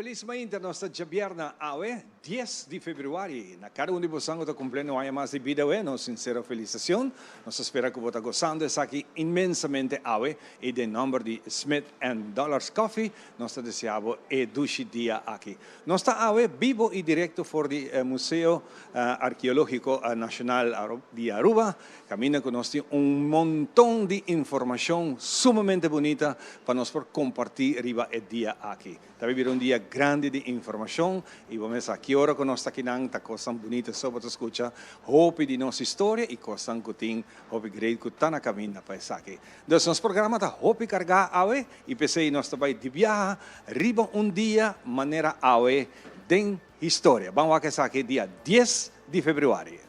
felis mainta nos ta djabièrna awe dies di februari. Na kada un di bosan ku ta kumpliendo un aña mas di bida awe nos sinsero felisashon. Nos ta spera ku bo ta gosando esaki inmensamente awe i den nòmber di Smith and Dollars Coffee nos ta desea bo e dushi dia aki. Nos ta awe bibo i direkto for di Museo Arkeológiko Nashonal di Aruba Caminda cu nos tin un monton di informacion sumamente bunita pa nos por comparti riba e dia aki. Ta bay bira un dia grandi di informacion y bo mes sa ki ora cu nos ta akinan ta cosnan bunita so bo ta scucha hopi di nos historia y cosnan cu tin hopi great cu ta na caminda pa esaki. Dus nos programa ta hopi carga awe y p'esey nos ta bay di biaha riba un dia manera awe den historia. Ban wak esaki dia dies di februari.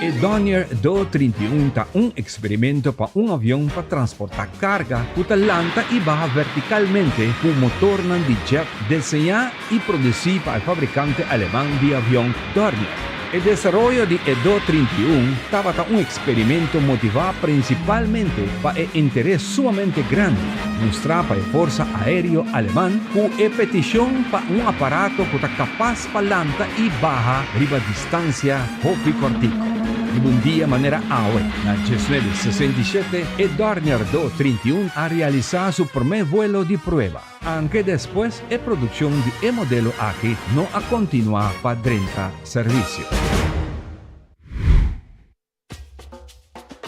E Dornier Do 31 ta un eksperimento pa un avion pa transportá karga ku ta lanta i baha vertikalmente ku motornan di jet deseñá i produsí pa e fabrikante aleman di avion Dornier. E desaroyo di e Do 31 tabata un eksperimento motivá prinsipalmente pa e interes sumamente grandi mustrá pa e Forsa Aéreo Aleman ku e petishon pa un aparato ku ta kapas pa lanta i baha riba distansia hopi kòrtiku. Riba un dia manera awe, na 1967, e Dornier Do 31 a realisá su promé vuelo di prueba. Anke despues e produkshon di e modelo aki no a kontinuá pa drenta servisio.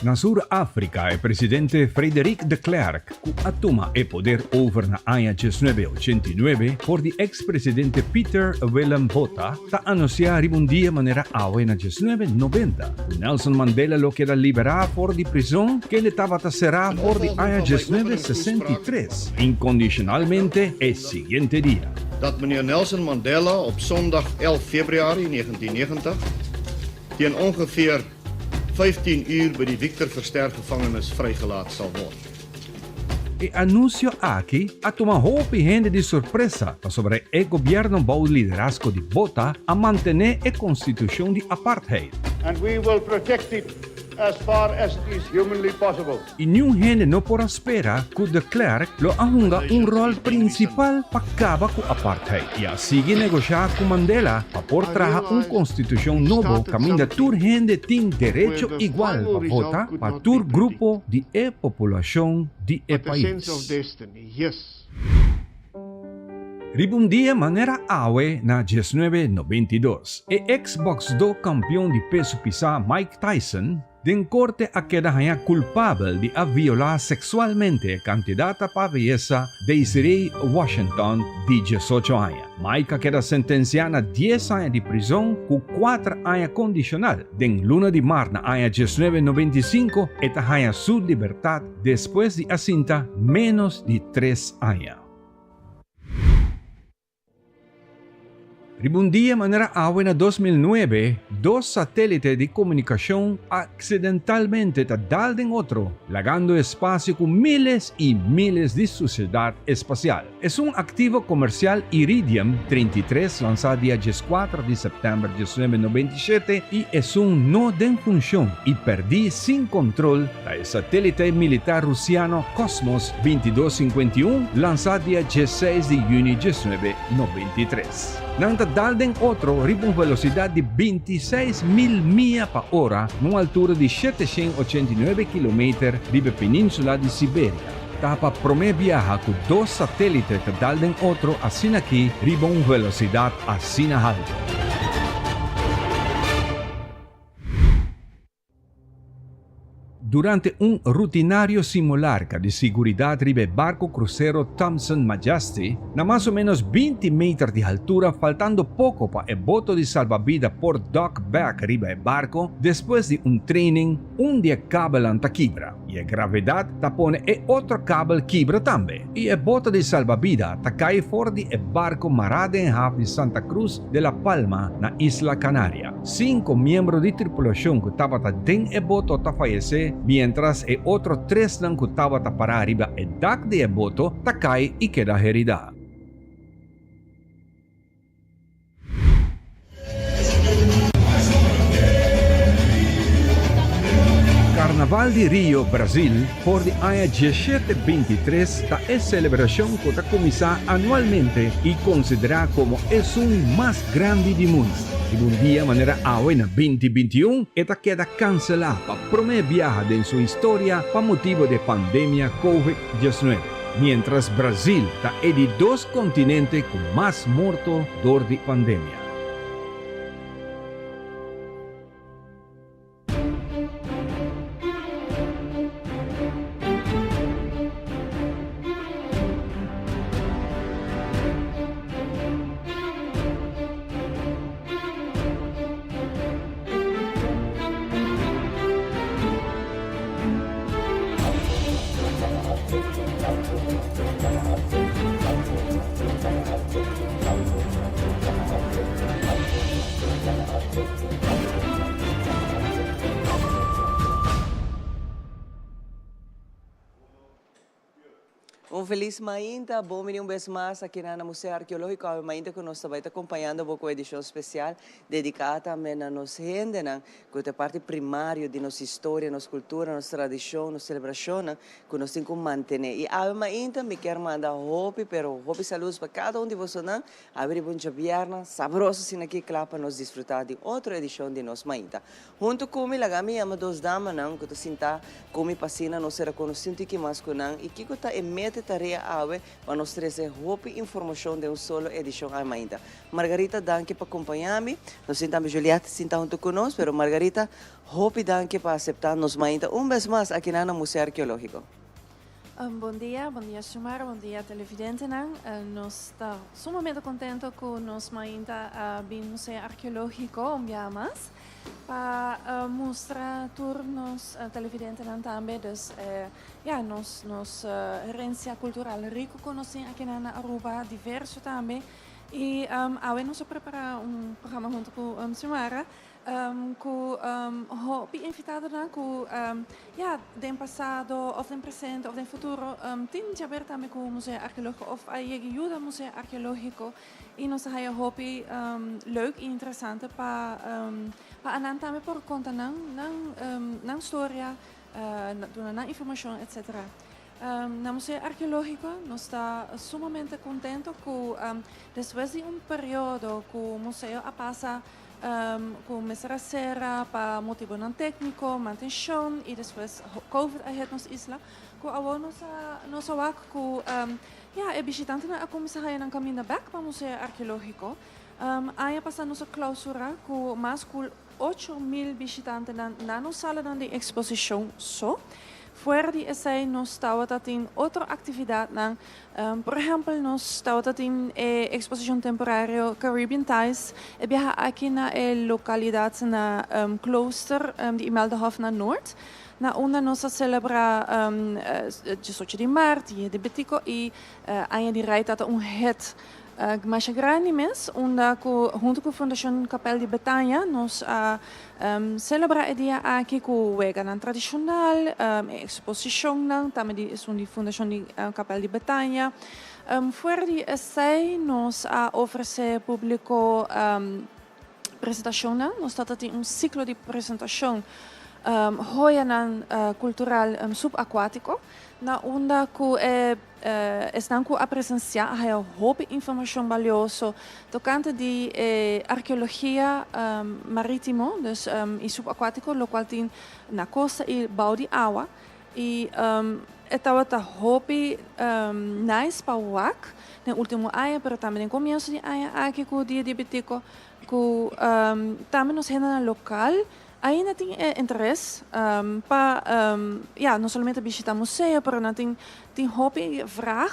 Na Sur Afrika e presidente Frederik de Klerk ku a tuma e poder over na aña 1989 for di eks presidente Pieter Willem Botha ta anunsiá riba un dia manera awe na 1990 ku Nelson Mandela lo keda liberá for di prizon kende tabata será for di aña 1963. Incondicionalmente e siguiente dia. Dat meneer Nelson Mandela op zondag 11 februari 1990 teen ongeveer 15 uur by die Victor Verster gevangenis vrygelaat sal word. E anuncio aki a tuma hopi hende di sorpresa pasobra e gobierno bou liderazgo di Botha a mantene e constitucion di apartheid. And we will protect it as far as it is humanly possible. I niun hende no por a spera ku De Klerk lo a hunga un ròl prinsipal pa kaba ku apartheid i a sigui negoshá ku Mandela pa por traha un konstitushon nobo kaminda tur hende tin derecho igual pa vota pa tur grupo di e populashon di e pais. Riba un dia manera awe na 1992, e eks bòksdó kampion di peso pisá Mike Tyson, Den korte a keda haña kulpabel di a violá seksualmente e kandidata pa beyesa Desiree Washington di 18 aña. Mike a keda sentensiá na dies aña di prizon ku kuater aña kondishonal. Den luna di mart na aña 1995 e ta haña su libertat despues di a sinta ménos di tres aña. Riba un dia manera awe na 2009, dos satélite di komunikashon aksidentalmente ta dal den otro, lagando espasio ku miles i miles di susiedat espasial. Esun aktivo komersial Iridium 33 lansá dia 14 di sèptèmber 1997 i esun no den funshon i pèrdí sin kontrol Ta e satélite militar rusiano Kosmos 2251 lansá dia 16 di yüni 1993. Nan ta dal den otro riba un velosidat di 26,000 mia pa ora na un altura di 789 kilometer riba e península di Siberia. Ta pa promé biaha ku dos satélite ta dal den otro asin'akí riba un velosidat asina haltu. Durante un rutinario simularka di siguridat riba e barko krusero Thompson Majesty, na mas o ménos 20 meter di haltura faltando poko pa e boto di salbabida por dòk bèk riba e barko despues di un training, un di e kabelnan ta kibra i e gravedat ta pone e otro kabel kibra tambe i e boto di salbabida ta kai for di e barko mará den haf di Santa Cruz de La Palma na Isla Canaria. Sinku miembro di tripulashon ku tabata den e boto ta fayesé, miéntras e otro tresnan ku tabata pará riba e dak di e boto ta kai i keda heridá. Karnaval di Rio, Brazil, for di aña diesshete 23 ta e selebrashon ku ta kuminsá anualmente i konsiderá komo esun mas grandi di mundu. Riba un dia manera awe na 2021 e ta keda kanselá pa promé biaha den su historia pa motibu di e pandemia Covid 19, miéntras Brazil ta e di dos kontinente ku mas morto dor di pandemia. Un felis mainta, bon bini un bes mas aki na na Museo Arkeológiko. Awe mainta ku nos ta bai ta kompañando bo ku edishon spesial dediká tambe na nos hendenan ku ta parti primario di nos historia, nos kultura, nos tradishon, nos selebrashonnan ku nos tin ku mantené. I awe mainta mi kier manda hopi pero hopi saludos pa kada un di bosonan. Awe riba un djabièrnè sabroso asina aki kla pa nos disfrutá di otro edishon di nos mainta. Huntu ku mi laga mi yama dos damanan ku ta sintá ku mi pa asina nos ser konosí un tiki mas ku nan i kiko ta e meta e tarea awe pa nos trese hopi informashon den un solo edishon awe mainta. Margarita danki pa kompañá mi. Nos tin tambe Juliette sintá huntu ku nos, pero Margarita hopi danki pa aseptá nos mainta un bes mas akinan na Museo Arkeológiko. Bon dia, bon dia Xiomara, bon dia televidentenan. Nos ta sumamente contento cu nos mainta a bin Museo Arqueologico un biaha mas pa mustra tur nos televidentenan tambe dus ya nos nos herencia cultural rico cu nos tin akinan na Aruba, diverso tambe. Y awe nos a prepara un programa hunto cu Xiomara Ku hopi invitadonan ku ya den pasado òf den presente òf den futuro tin djaber tambe ku Museo Arkeológiko òf a yega yuda Museo Arkeológiko i nos ta haya hopi leuk i interesante pa pa anan tambe por konta nan nan nan storia duna nan informashon etsetera. Na Museo Arkeológiko nos ta sumamente kontento ku despues di un periodo ku museo a pasa Ku mester a sera pa motibonan tékniko, mantenshon i despues Covid a hit nos isla, ku awor nos a nos a wak ku ya e bishitantenan a kuminsá haña nan kaminda bèk pa Museo Arkeológiko. Aña pasá nos a klousurá ku mas ku 8000 bishitantenan na nos salanan di eksposishon so. Fuera di esei nos tabata tin otro aktividatnan. Por ehèmpel nos tabata tin e eksposishon temporario Caribbean Ties. E biaha aki na e lokalidat na Klooster di Imeldahof na Noord, na unda nos a selebrá 18 di mart, Dia di Betico i Aña di Rei tabata un hit masha grandi mes, unda ku huntu ku Fundashon Kapèl di Betania nos a Selebrá e dia aki ku weganan tradishonal, e eksposishonnan, tambe di esun di Fundashon di Kapèl di Betania. Fuera di esei nos a ofresé públiko presentashonnan. Nos ta ta tin un siklo di presentashon hoyanan kultural subakuátiko na unda ku e Esnan ku a presensiá a haya hopi informashon balioso tokante di e arkeologia marítimo, dus i subakuátiko, lokual tin na kosta i bou di awa. I e tabata hopi nice pa wak den último aña, pero tambe den komienso di aña aki ku Dia di Betico, ku tambe nos hendenan lokal. Ainda tin e interes pa ya no solamente bishita museo pero nan tin tin hopi vraag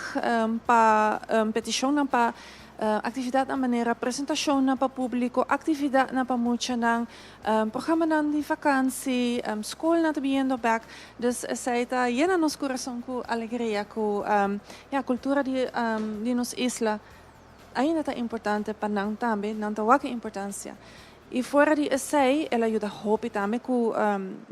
pa petishonnan pa actividadnan manera presentacionnan pa publico, actividadnan pa muchanan, programanan di vakantie, scolnan ta biniendo bek. Dus esey ta yena nos curason cu alegria cu ya cultura di di nos isla ainda ta importante pa nan tambe, nan ta wak e importancia. Y fuera di esey el a yuda hopi tambe cu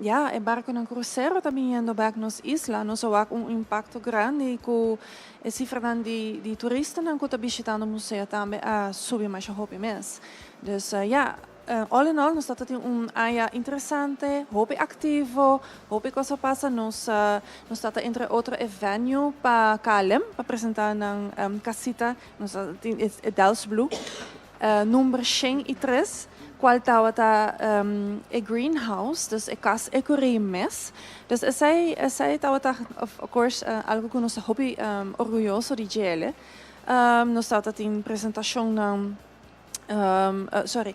ya e barconan crucero ta biniendo bek nos isla. Nos a wak un impacto grandi cu e cifranan di di turistanan cu ta bishitando museo tambe a subi masha hopi mes. Dus ya, all in all nos ta tin un aña interesante, hopi activo, hopi cos a pasa. Nos nos ta entre otro e venue pa KLM pa presenta nan casita, nos ta tin e Delfts Blue. Number 103, cual tabata e greenhouse, dus e cas ecurie mes. Dus esey, esey tabata of course algo cu nos ta hopi orguyoso di djele. Nos tabata tin presentacionnan, sorry,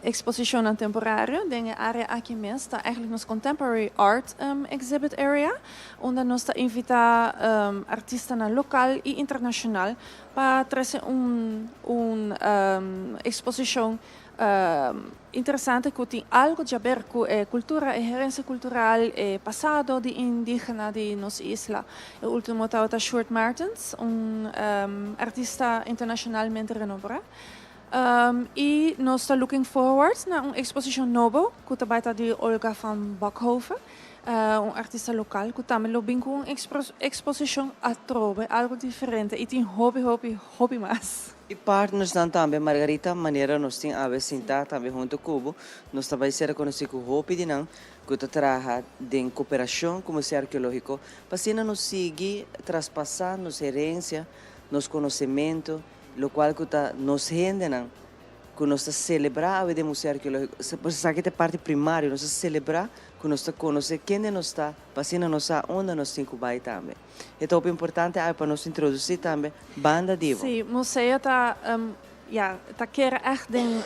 exposicionnan temporario den e area aki mes, ta eigenlijk nos contemporary art exhibit area, unda nos ta invita artistanan local y internacional pa trece un un exposicion interesante cu tin algo di haber cu e cultura, e herencia cultural, e pasado di indigena di nos isla. E ultimo tabata Sjoerd Maartens, un artista internacionalmente renombra. Y nos ta looking forward na un exposicion nobo cu ta bay ta di Olga van Bakhoven, un artista local cu tambe lo bin cu un exposicion atrobe, algo diferente y tin hopi, hopi, hopi mas. Y partnersnan tambe, Margarita, manera nos tin awe sinta tambe hunto cu bo, nos ta bay ser conoci cu hopi di nan cu ta traha den cooperacion cu Museo Arqueologico pa asina nos sigui traspasa nos herencia, nos conocemento, Locual cu ta nos hendenan cu nos ta celebra awe den Museo Arqueologico, bo sa esaki ta e parti primario, nos ta celebra cu nos ta conoce kende nos ta, pa asina nos sa unda nos tin cu bay tambe. E ta hopi importante awe pa nos introduci tambe banda di bo. Sí, museo ta, ya, ta kere echt den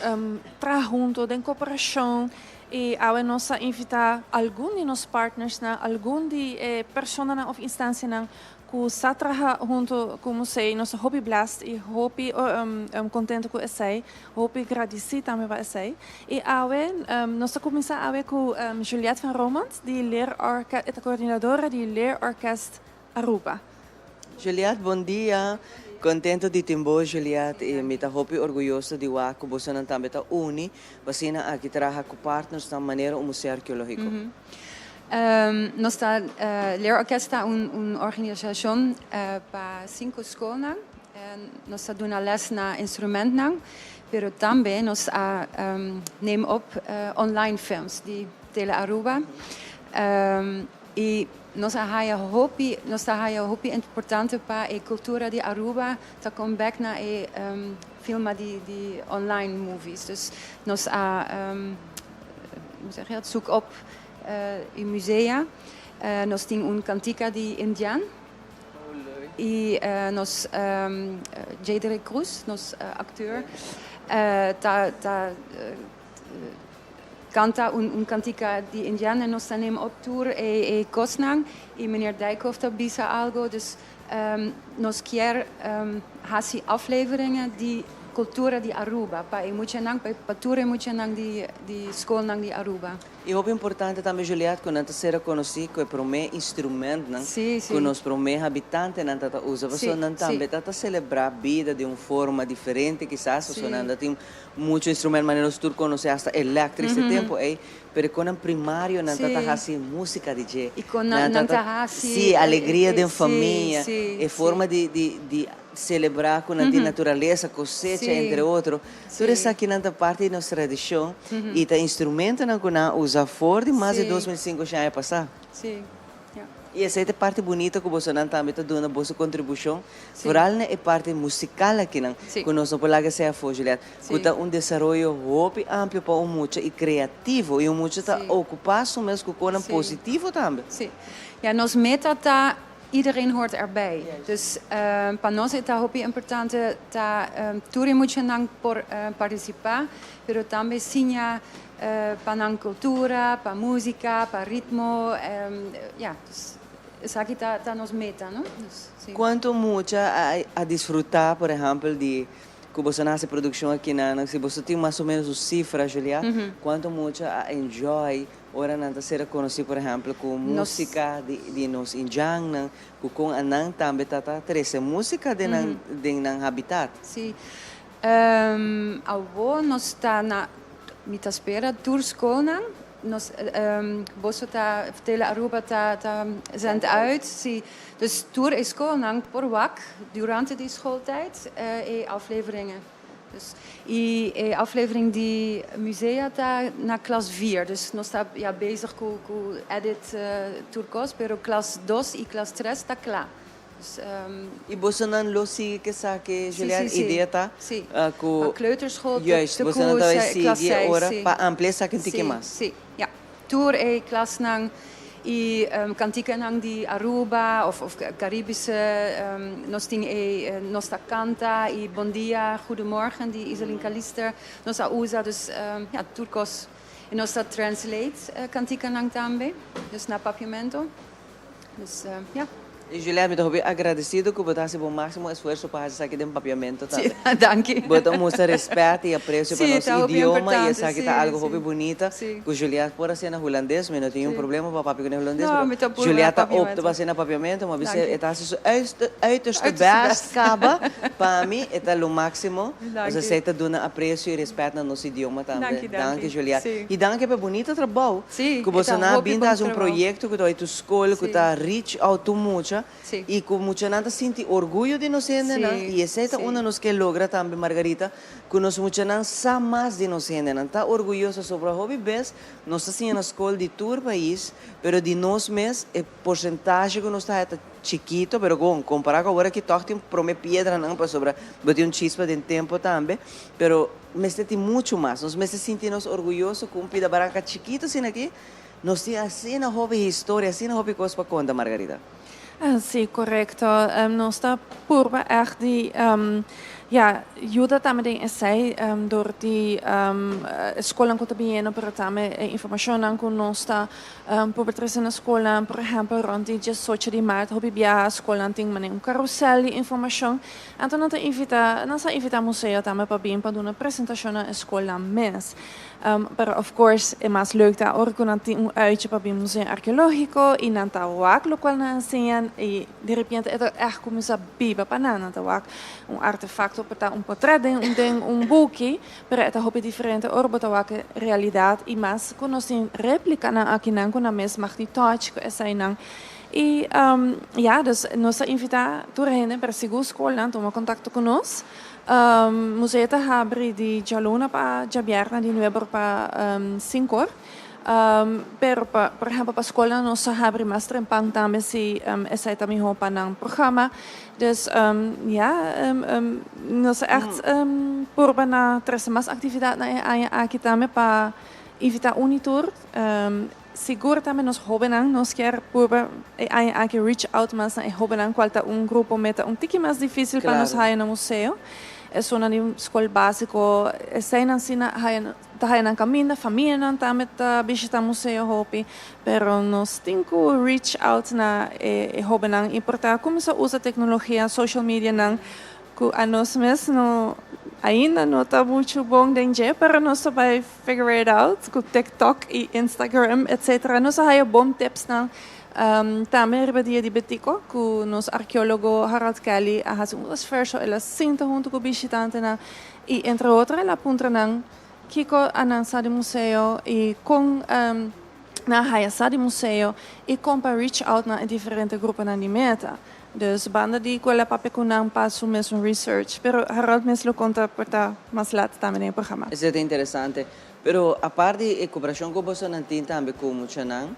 traha hunto, den cooperacion y awe nos a invita algun di nos partnersnan, algun di e personanan of instancianan Cu sa traha hunto cu museo, nos ta hopi blessed y hopi contento cu esey, hopi gradici tambe pa esey. Y awe nos ta cuminsa awe cu Juliette van Romondt di Leerorkest, e ta coordinadora di Leerorkest Aruba. Juliette, bon dia. Contento di tin bo, Juliette, y mi ta hopi orguyoso di wak cu bosonan tambe ta uni pa asina aki traha cu partnersnan manera un museo arqueologico. Nos ta Leerorkest ta un organisashon pa sinku skolnan. Nos ta duna les na instrumentnan, pero tambe nos a neem op online films di Tele Aruba. I nos a haya hopi, nos ta haya hopi importante pa e kultura di Aruba ta kom bek na e filma di online movies. Dus nos a, hoe zeg je dat, zoek op e musea. Nos tin un kantika di Indian. I nos Jaderick Cruz, nos akteur, ta ta kanta un kantika di Indian en nos ta neem op tur e e kosnan i meneer Dijkhoff ta bisa algo. Dus nos kier hasi afleveringen di cultura di Aruba pa e muchanan, pa tur e muchanan di di skolnan di Aruba. E hopi importante tambe Juliette cu nan ta ser reconoci cu e prome instrumentnan cu nos prome habitantenan ta ta usa pasobra nan tambe ta ta celebra bida di un forma diferente kisas pasobra nan ta tin mucho instrument manera nos tur conoce hasta electric e tempo ey pero con nan primario nan ta ta haci musica di dje nan ta ta si alegria den famia e forma di di Selebrá ku nan tin naturalesa, kosecha, entre otro. Tur esakinan ta parti di nos tradishon i ta instrumentonan ku nan a usa for di mas di 2500 aña pasá. I esei ta e parti bunito ku bosonan tambe ta duna boso kontribushon, foral na e parti musikal akinan, ku nos no por laga esei afó, Juliette, ku ta un desaroyo hopi amplio pa un mucha i kreativo, i un mucha ta okupá su mes ku konan positivo tambe. Ja, nos meta ta Iedereen hoort erbij. Dus pa nos e ta hopi importante ta tur e muchanan por participa, pero tambe siña Pa nan cultura, pa musica, pa ritmo, ja, dus esaki ta nos meta, no? Dus, si. Cuanto mucha a disfruta, por ehempel, di cu boso a haci produccion aki na, si boso tin mas o menos un cifra, Julia, cuanto mucha a enjoy ora nan ta ser conoci, por ehempel, cu musica di nos indjannan, cu con nan tambe ta trece musica den nan habitat? Si. Awo nos ta na, mi ta spera tur scolnan, nos boso ta Tele Aruba ta zendt uit, si. Dus tur scolnan por wak durante di schooltijd e afleveringen. Dus e aflevering di musea ta na klas 4. Dus nos ta, ja, bezig cu edit tur cos, pero klas 2 y klas 3 ta cla. Dus, Y boso nan lo sigui cu esaki, Julian, Si. idea ta? Si. Cu Pa kleuterschool Juist, te boso nan ta klas sigui 6, ora si. pa amplia esaki un tiki mas. Si, ja. Tur e klasnan y canticanan di Aruba of Caribische, nos tin e nos ta canta y Bon dia, Goedemorgen di Iselin Kalister, nos a usa, dus ja, tur cos. Y nos ta translate canticanan tambe, dus na Papiamento. Dus ja. Y Julian, mi ta agradecido cu bo ta haciendo e maximo esfuerso pa haci esaki den Papiamento tambe. Si, danki. Bo ta mustra respet y aprecio pa nos Ta hopi idioma y importante, esaki ta algo hopi bunita. Cu Julian por haci na Hulandes, mi no tin un problema pa papia cu Hulandes, No, pero mi ta purba Julian ta Papiamento. opta pa haci na Papiamento, ma bisa Danki. e ta haci su uiterste Uiterste best best. Caba, pa mi e ta lo maximo. Danki. Osea, ta duna aprecio y respet na nos idioma tambe. Danki, danki. Danki, Julian. Y danki pa bunita trabou. Si, Cu bo ta na hopi bin bon un trabou. proyecto cu ta tu scol, cu ta reach out to mucha. Y cu mucha nan ta sinti orguyo di nos hendenan. Y esey ta unda nos kier logra tambe, Margarita, cu nos muchanan sa mas di nos hendenan. Ta orguyoso sobre hopi bes, nos ta siña na scol di tur pais, pero di nos mes, e porcentahe cu nos ta chikito, pero bon, compara cu awor aki toch tin prome piedranan pa sobra, bo tin un chispa di tempo tambe, pero mester tin mucho mas. Nos mester sinti nos orguyoso cu un pida baranca chikito asina aki, nos tin asina hopi historia, asina hopi cos pa conta, Margarita. Ah, si, corecto. Nos ta purba echt di ja, yuda tambe den esey door di scol cu ta bin, pero tambe informacion cu nos ta purba trece na scol, por ehempel, rond di 18 di maart, hopi biaha scol tin un carrousel di informacion. Anto nan ta invita, nos ta invita museo tambe pa bin pa duna un presentacion na scol mes. Pero of course, e mas leuk ta ora cu nan tin un uitje pa bin Museo Arkeologico y nan ta wak locual nan enseña y di repente e echt cuminsa biba pa nan, nan ta wak un artefacto pa ta un portret den un buki, pero e ta hopi diferente ora bo ta wak realidad y mas cu nos tin replica nan aki nan cu nan mes mag di touch cu esey nan. Y ja, dus nos ta invita tur hende pa sigur scol nan tuma contacto cu nos. Museo ta habri di dialuna pa diabierna di 9 pa 5 or. Pero pa, por ehempel, pa scol nos ta habri mas trempan tambe si esey ta miho pa nan programa. Dus ja, nos echt purba na trece mas actividad na aña aki tambe pa invita un y tur. Sigur tambe nos hobennan, nos kier purba aña aki reach out mas na e hobennan, cual ta un grupo meta un tiki mas dificil pa nos haya na museo. E zona di scol basico, esey nan sina haya ta haya nan caminda, famia nan tambe ta bishita museo hopi, pero nos tin cu reach out na e hobennan y por ta cuminsa usa tecnologia, social media nan, cu anos mes no ainda no ta mucho bon den dje, pero nos ta bay figure it out cu TikTok y Instagram, etc. Nos a haya bon tips nan tambe riba Dia di Betico, cu nos arkeologo Harold Kelly a haci un esfuerso, el a sinta hunto cu bishitantenan y entre otro el a puntra nan kico nan sa di museo y con nan a haya sa di museo y con pa reach out na diferente gruponan di meta. Dus banda di cual a papia cu nan pa su mes research, pero Harold mes lo conta por ta mas laat tambe den programa. Esey ta interesante. Pero aparte e cooperacion cu boso nan tin tambe cu muchanan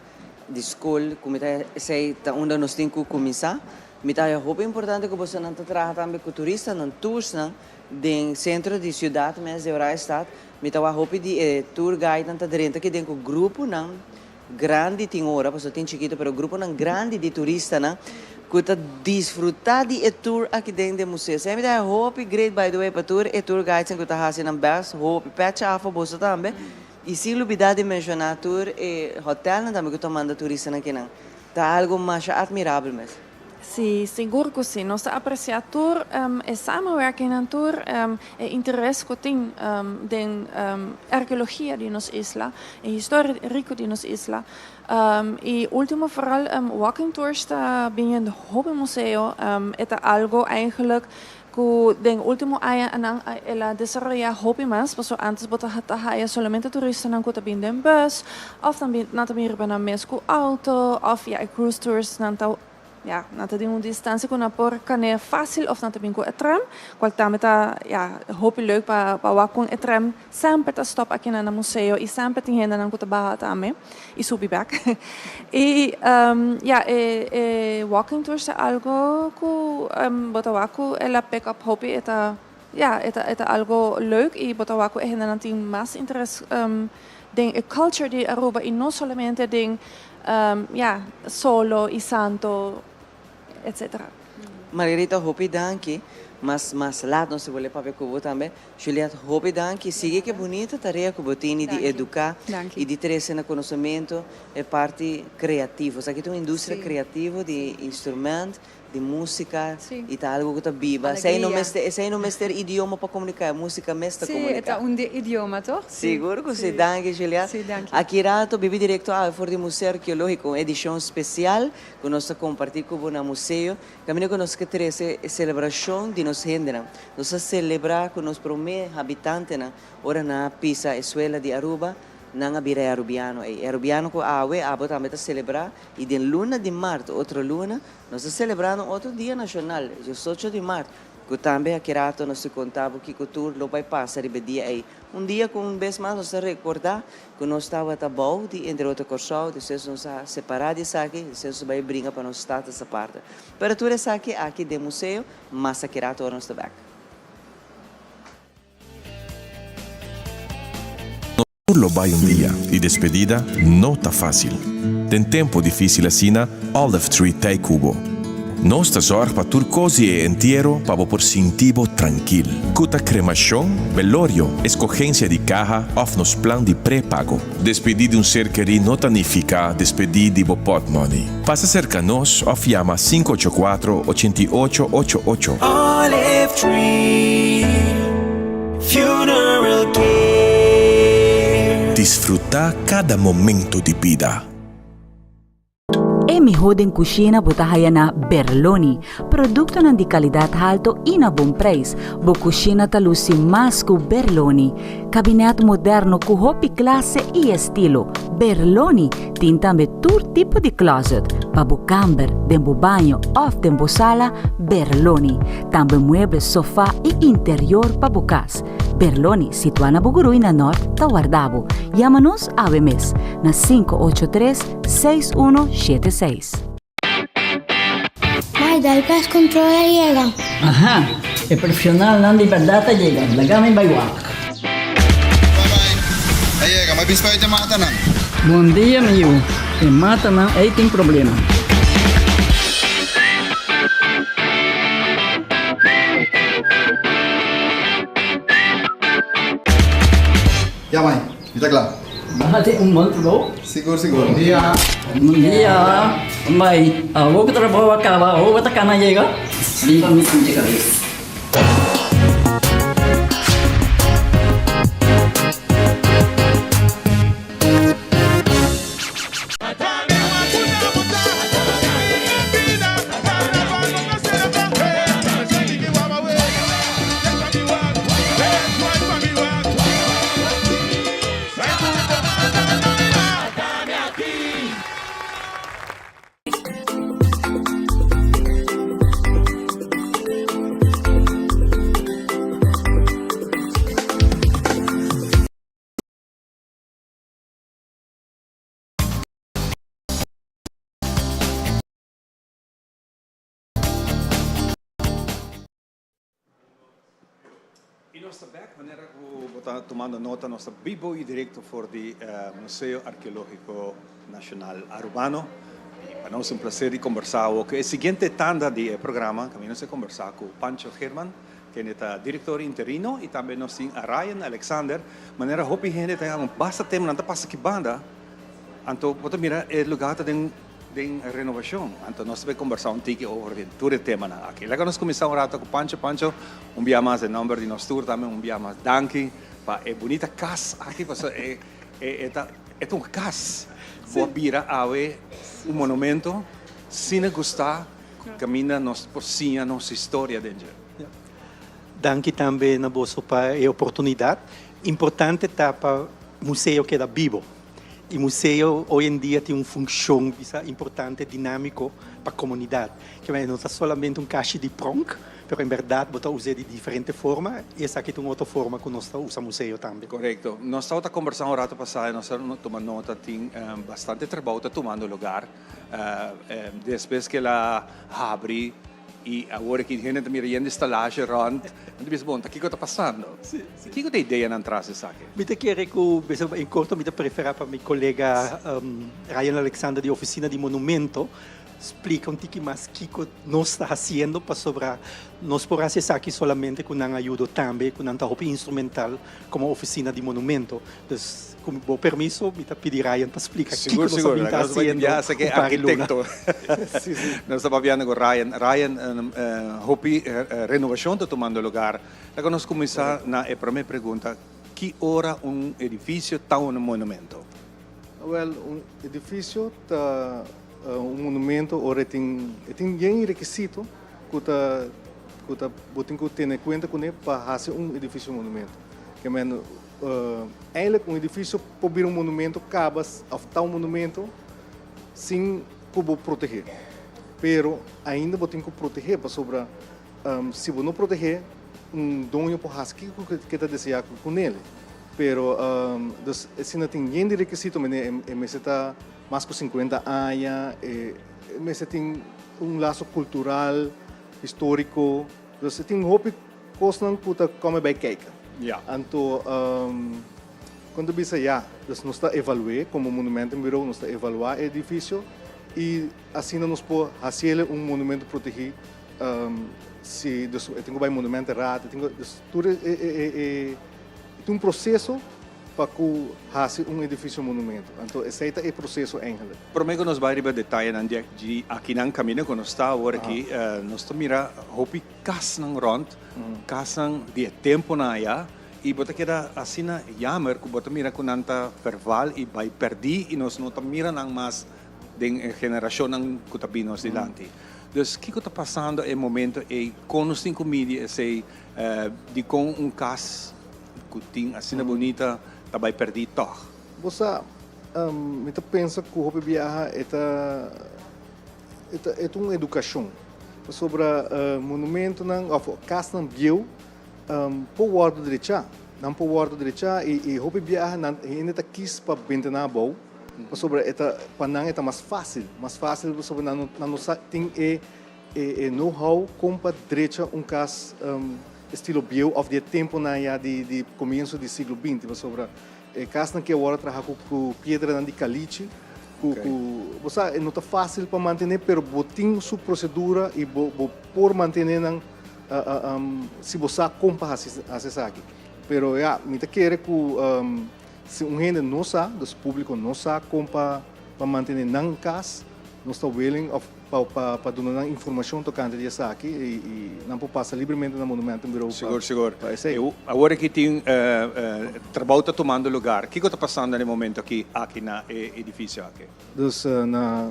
di scol, cu ta esey ta unda nos tin cu cuminsa, mi ta hopi importante cu boso nan ta traha tambe cu turistanan, tours nan, den centro di ciudad mes di Oranjestad, mi ta hopi di tour guide nan ta drenta cu den cu gruponan grandi tin ora, paso tin chikito, pero gruponan grandi di turistanan cu ta disfruta di e tour aki den di museo. Esey mi ta hopi great, by the way, pa tour e tour guides cu ta haci nan best, hopi petje af boso tambe. Y sin lubida di menciona tur e hotelnan tambe cu ta manda turistanan akinan. Ta algo masha admirabel mes. Sí, sigur cu sí. Nos ta aprecia tur e samenwerkingnan, tur e interes cu tin den arkeologia di nos isla, e historia rico di nos isla. Y ultimo vooral walking tours ta biniendo hopi museo. E ta algo eigenlijk cu den ultimo añanan el a desaroya hopi mas, pasobra antes bo ta haya solamente turistanan cu ta bin den bus of nan ta bin riba nan mes cu auto of ya e cruise tours nan ta Ya, nan ta den un distancia cu nan por canea facil of nan ta bin cu e tram, cual tambe ta, ya, hopi leuk pa pa wak con e tram semper ta stop aki na na museo y semper tin hendenan cu ta baha tambe y subi bek. Y, ya, e e walking tours ta algo cu bo ta wak cu el a pick up hopi, e ta, ya, e ta e ta algo leuk y bo ta wak cu e hendenan tin mas interes den e culture di Aruba y no solamente den Ya, solo y santo, etc. Margarita hopi danki, mas mas laat nos ta bolbe papia cu bo tambe. Juliet hopi danki, sigui ke bunita tarea cu bo tini di educa y di trece na conocemento e parti creativo. Esaki ta un industria creativo di instrument, di músika i ta algu ku ta biba. Esei no mester, esei no mester idioma pa komuniká, e músika mes ta komuniká. Sí, e ta un idioma, toch? Sigur ku sí. Danki, Julia. Sí, danki. Aki rato bibi direkto awe for di Museo Arkeológiko, un edishon spesial ku nos ta kompartí ku bo na museo. Kaminda ku nos ke trese e selebrashon di nos hendenan. Nos ta selebrá ku nos promé habitantenan ora nan a pisa e suela di Aruba, nan a bira e Arubiano ei. E Arubiano ku awe abo tambe ta selebrá i den luna di mart, otro luna, Nos ta selebrando un otro dia nashonal, diesocho di mart, ku tambe aki rato nos ta konta bo kiko tur lo bai pasa riba e dia ei. Un dia ku un bes mas nos ta rekordá ku nos tabata bou di entre otro Kòrsou, despues nos a separá di esaki, despues nos a bai bringa pa nos status aparte. Pero tur esaki aki den museo, mas aki rato ora nos ta bèk. Tur lo bai un dia y despedida no ta facil. Den tempo dificil asina, Olive Tree t'ey cu bo. Nos ta zorg pa tur cos di e entiero pa bo por sinti bo trankil. Cu ta cremacion, belorio, escogencia di caha of nos plan di prepago. Despedi di un ser keri no ta nifica despedi di bo potmoney. Pasa cerca nos of yama sinku ocho kuatro, ochenta i ocho ocho ocho. Olive Tree Funeral Care. Disfruta cada momento di bida. E miho den cushina bo ta haya na Berloni. Productonan di calidad halto y na bon prijs. Bo cushina ta luci mas cu Berloni. Kabinet moderno ku hopi klase i estilo. Berloni tin tambe tur tipo di closet, pa bo kamber, den bo baño òf den bo sala, Berloni. Tambe mueble, sofa i interior pa bo kas. Berloni, situá na Bugurui na Nort, ta warda bo. Yama nos awe mes na 583 6176. Mai, dal pest control a yega. Aha, e profesionalnan di berdad a yega, laga mi bai wak. Bye bye, a yega, mi a bin spuit e matanan. Bon dia mi yu, e matanan ei tin problema. Ya mai, mi ta kla. Bo hasi un bon trabou. Sigur, sigur. Bon dia. Bon dia. Bai, awor ku trabou a kaba, awor bo ta kana yega? Riba mi punta kabes. Y nos ta bek, manera cu bo ta tumando nota, nos ta bibo y directo for di Museo Arqueologico Nacional Arubano. Y pa nos un placer di conversa awo cu e siguiente tanda di e programa, caminda nos a conversa cu Pancho Geerman. kende ta director interino y tambe nos tin a Ryan Alexander. Manera hopi hende ta yama basta tempo nan ta pasa aki banda, anto bo ta mira e lugar ta den den renovacion. Anto nos ta bay combersa un tiki over den tur e temanan aki. Laga nos cuminsa un rato cu Pancho. Pancho, un bia mas den nomber di nos tur tambe un bia mas danki pa e bunita cas aki pasobra e e ta e ta un cas cu a bira awe un monumento sina gusta caminda nos por siña nos historia den dje. Danki tambe na boso pa e oportunidad. Importante ta pa museo keda bibo. Y museo hoy en dia tin un funcion bisa importante, dinamico pa comunidad. Ke no ta solamente un cashi di pronk, pero en berdad bo ta us'e di diferente forma y esaki ta un otro forma cu nos ta usa museo tambe. Correcto. Nos tabata conversa un rato pasa y nos a tuma nota tin bastante trabou ta tumando lugar despues cu el a habri y awor aki hende ta mira yen di stalaje rond, nan ta bisa bon ta kico ta pasando? Kico ta e ideanan tras esaki? Mi ta kere cu bisa en corto mi ta prefera pa mi colega Ryan Alexander di Oficina di Monumento splica un tiki mas kico nos ta haciendo pasobra nos por haci esaki solamente cu nan ayudo tambe cu nan ta hopi instrumental como Oficina di Monumento. Dus cu bo permiso mi ta pidi Ryan pa splica kico nos a bin ta haciendo un par di luna. Nos ta papiando cu Ryan. Ryan, hopi renovacion ta tumando lugar. Laga nos cuminsa na e prome pregunta, ki ora un edificio ta un monumento? Wel, un edificio ta un monumento ora e tin e tin yen rekisito ku ta ku ta bo tin ku tene kuenta kuné pa hasi un edifisio monumento. Ke men eigenlijk un edifisio por bira un monumento kaba òf ta un monumento sin ku bo protegé. Pero ainda bo tin ku protegé pasobra si bo no protegé un doño por hasi kiko ku e ta deseá kunele. Pero dus asina tin yen di rekisito mene e mester ta Mas ku sinkuenta aña e mester tin un laso kultural, históriko. Dus e tin hopi kosnan ku ta kome bai kijk. Anto kon ta bisa ya, dus nos ta evalu'é komo Monumentenbureau, nos ta evaluá e edifisio i asina nos por hasiel un monumento protegí. Si dus e tin ku bai Monumentenraad, e tin ku, dus tur e e tin un proseso. Pa ku hasi un edifisio monumento. Anto esei ta e proseso eigenlijk. Prome ku nos bai riba detayenan di di akinan kaminda ku nos ta awor aki, nos ta mira hopi kasnan rònt, kasnan di e tempunan aya, i bo ta keda asina yamer ku bo ta mira ku nan ta verval i bai pèrdí i nos no ta mira nan mas den e generashonnan ku ta bini nos dilanti. Dus kiko ta pasando e momento ei? Kon nos tin ku midi esei? Dikon un kas Ku tin asina bunita ta bai pèrdí tòg. Bo sa, mi ta pensa ku hopi biaha e ta e ta e ta un edukashon. Pasobra monumentonan òf kasnan bieu por wòrdu drechá. Nan por wòrdu drechá i i hopi biaha nan hende ta kis pa benta nan abou pasobra e ta pa nan e ta mas fásil. Mas fásil pasobra nan no nan no sa tin e e know how kon pa drecha un kas. Estilo bieu of di e temponan ya di di comienso di siglo binti pasobra e casnan ki awor a traha cu cu piedranan di caliche cu cu bo sa e no ta facil pa mantene pero bo tin su procedura y bo bo por mantene nan si bo sa con pa haci haci esaki pero ya mi ta kere cu si un hende no sa dus publico no sa con pa pa mantene nan cas nos ta willing of Pa pa pa duna nan informacion tocante di esaki y y nan por pasa libremente na Monumentenbureau pa Sigur, sigur. pa esey. Awor aki tin trabou ta tumando lugar. Kico ta pasando na e momento aki aki na e edificio aki? Dus na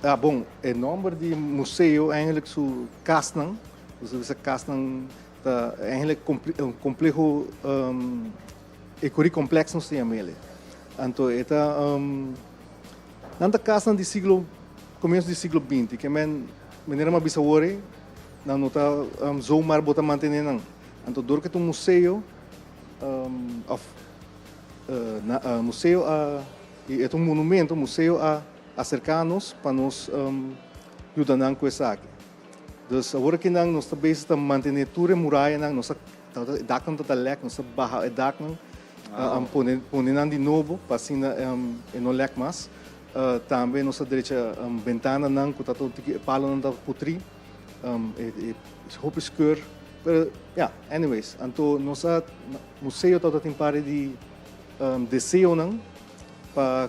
ah bon e nomber di museo eigenlijk su casnan, nos ta bisa casnan ta eigenlijk un compleho Ecurie Complex nos ta yam'el. Anto e ta Nan ta kasnan di siglo, komienso di siglo binti, ke men manera mi a bisa awor ei, nan no ta zomaar bo ta mantené nan. Anto dor ke ta un museo òf museo a i e ta un monumento, museo a aserká nos pa nos yuda nan ku esaki. Dus awor aki nan nos ta bezig ta mantené tur e murayanan, nos a e daknan ta ta lèk, nos ta baha e daknan. Pone pone nan di nobo pa asina e no lek mas. Tambe nos a drecha bentananan ku ta un tiki e palonan ta putrí. E hopi skeur. Pero ya, anyways, anto nos a museo tabata tin pari di deseonan pa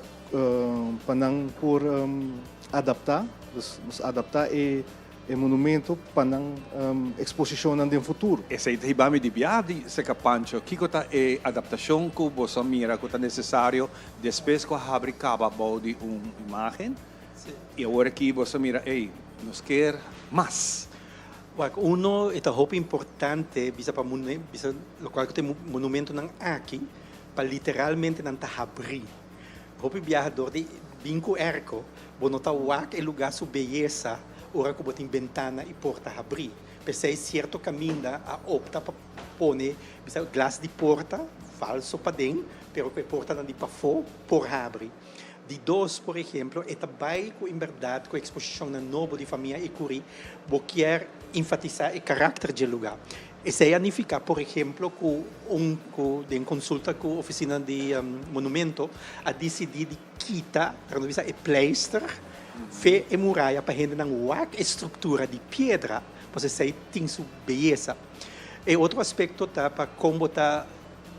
pa nan por adapta, dus nos adapta e e monumento pa nan exposicionnan den futuro. Esey ta hiba mi di bia di Seca Pancho. Kico ta e adaptacion cu boso a mira cu ta necesario despues cu a habri caba bou di un imagen? Y awor aki boso a mira, ey, nos kier mas. Wak, uno e ta hopi importante bisa pa bisa locual cu ta e monumentonan aki pa literalmente nan ta habri. Hopi biaha dor di bin cu airco bo no ta wak e lugar su beyesa ora cu bo tin bentana y porta habri. P'esey cierto caminda a opta pa pone bisa glas di porta falso paden pero cu e portanan di pafo por habri. Di dos, por ehemplo, e ta bai cu en berdad cu exposicionnan nobo di famia Ecury bo kier enfatisa e caracter dje lugar. Esei a nifica, por ehemplo, cu un cu den consulta cu oficina di monumento a dicidi di kita, ta nos bisa, e pleister fe e muraya pa hendenan wak e structura di piedra, pasobra esei tin su beyesa. E otro aspecto ta pa con bo ta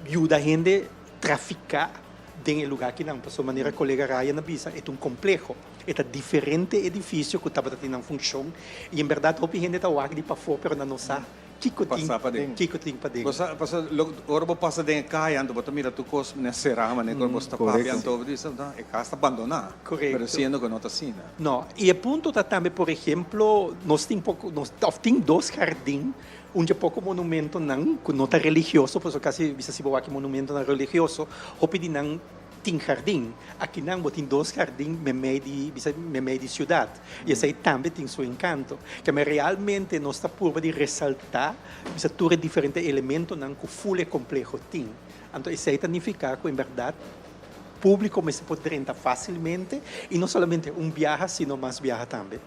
yuda hende trafica den e lugar akinan, pasobra manera colega Ryan a bisa, e ta un compleho, e ta diferente edificio cu tabata tin nan funcion y en berdad hopi hende ta wak di pafó pero nan no sa kico tin Pasa paden. kico tin paden. Bo sa, pasobra lo, ora bo pasa den e caya anto bo ta mira tur cos mester cera manera cu bo sta papia anto bo bisa no e cas ta bandona, Correcto. pero siendo cu no ta asina. No, y e punto ta tambe por ehemplo nos tin poco, nos of tin dos jardin Un dje poko monumentonan ku no ta religioso, pasobra kasi bisa si bo wak e monumentonan religioso, hopi di nan tin hardin. Akinan bo tin dos hardin memei di, bisa memei di siudat. I esei tambe tin su enkanto. Keme realmente nos ta purba di resaltá, bisa tur e diferente elementonan ku ful e kompleho tin. Anto esei ta nifiká ku en bèrdat públiko mester por drenta fásilmente i no solamente un biaha sino mas biaha tambe.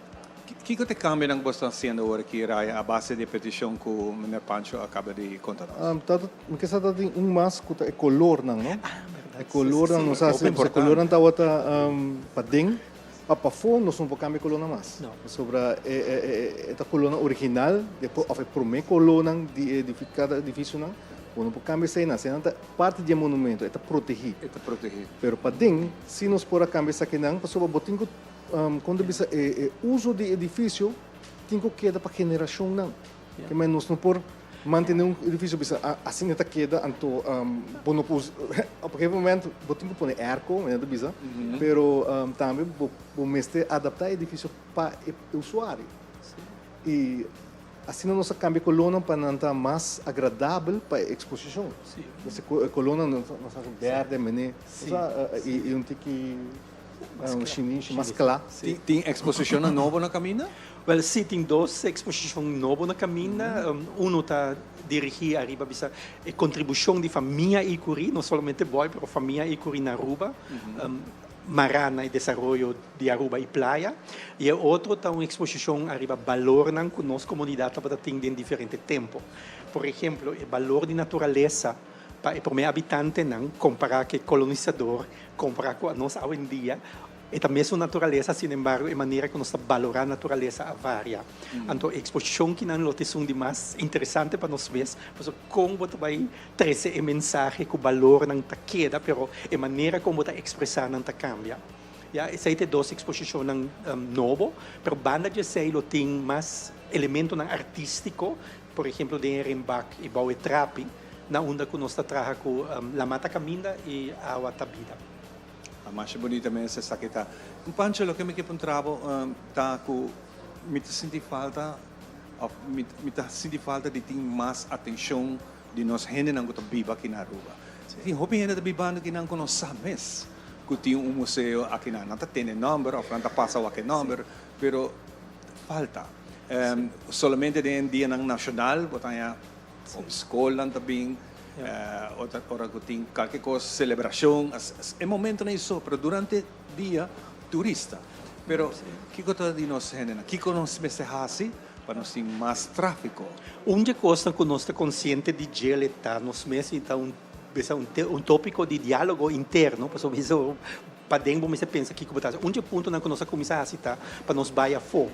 Kiko ta e kambionan ku bo sta hasiendo awor aki, Raya, a base di e petishon ku Meneer Pancho a kaba di konta nos? Ta, mi ke sa ta tin un mas ku ta e kolornan, no? Ah, bèrdat. E kolornan nos a hasi, e kolornan tabata paden, pa pafó nos no por kambia e kolornan mas. No. Pasobra e ta kolornan original, òf e promé kolornan di e kada edifisionan, bo no por kambia eseinan. Eseinan ta parti di e monumento, e ta protegí. E ta protegí. Pero paden si nos por a kambia esakinan, pasobra bo tin ku Kon ta bisa e uso di edifisio tin ku keda pa generashonnan. Ke men nos no por mantené un edifisio bisa asina ta keda anto bo no por op un gegeven momento bo tin ku pone airco manera ta bisa pero tambe bo mester adaptá e edifisio pa e usuario. I asina nos a kambia e kolónan pa nan ta mas agradabel pa e eksposishon. E kolónan nos a hasi bèrdè mene i un tiki. Shinishi mas kla. Tin eksposishonnan nobo na kaminda? Wèl, sí, tin dos eksposishon nobo na kaminda. Unu ta dirigí ariba bisa e kontribushon di famia Ecury, no solamente Boy, pero famia Ecury na Aruba, mará na e desaroyo di Aruba i Playa. I e otro ta un eksposishon ariba balornan ku nos komunidat tabata tin den diferente tempu. Por ehemplo, e balor di naturalesa pa e promé abitantenan kompará ku e kolonisador Kompará ku anos awendia, e ta mesun naturalesa, sin embargo e manera ku nos ta balorá naturalesa a varia. Anto e eksposishon kinan lo ta esun di mas interesante pa nos mes, pasobra kon bo ta bai trese e mensahe ku balornan ta keda, pero e manera kon bo ta ekspresá nan ta kambia. Ya, esei ta e dos eksposishonnan nobo, pero banda di esei lo tin mas elementonan artístiko, por ehemplo den e renbak i bou e trapi, Na unda ku nos ta traha ku lama ta kaminda i awa ta bida. A masha bunita mes esaki ta. Un Pancho loke mi ke puntra bo ta ku mi ta sinti falta of mi ta sinti falta di tin mas atenshon di nos hendenan ku ta biba aki na Aruba. Tin hopi hende ta bibando aki nan ku no sa mes ku tin un museo aki nan. Nan ta tene nomber of nan ta pasa wak e nomber pero falta. Solamente den dianan nashonal bo ta haña Op skolnan ta bin, ora ku tin kalke kos, selebrashon, e momentonan ei so, pero durante dia turista. Pero kiko ta di nos hendenan? Kiko nos mester hasi pa nos tin mas tráfiko? Un dje kosnan ku nos ta konsiente di djel e ta nos mes i ta un bisa un tópiko di diálogo interno, pasobra bisa paden bo mester pensa kiko bo ta hasi. Un dje puntonan ku nos a kuminsá hasi ta pa nos bai afó.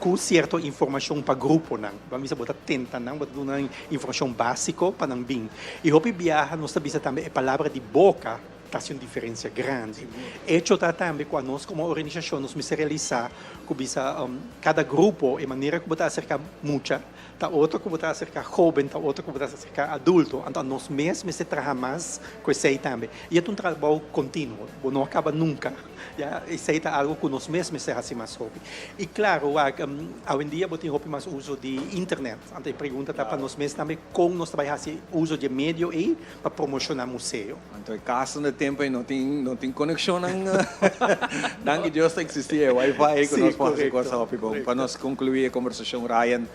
Ku sierto informashon pa gruponan. Bo a bisa bo ta tenta nan, bo ta duna nan informashon básiko pa nan bin. I hopi biaha nos ta bisa tambe e palabra di boka ta hasi un diferensia grandi. Echo ta tambe ku anos komo organisashon nos mester realisá ku bisa kada grupo e manera ku bo ta aserká mucha ta otro ku bo ta aserká hóben, ta otro ku bo ta aserká adulto. Anto anos mes mester traha mas ku esei tambe. I e ta un trabou kontinuo, bo no a kaba nunka. Ya, esei ta algo ku nos mes mester hasi mas hopi. I klaro, wak, awendia bo tin hopi mas uso di internet. Anto e pregunta ta pa nos mes tambe kon nos ta bai hasi uso di e medio ei pa promoshoná museo. Anto e kaso na tempu ei no tin no tin konekshonnan. Danki Dios ta eksistí e wifi ei ku nos por hasi kos hopi bon. Pa nos konkluí e kombersashon, Ryan,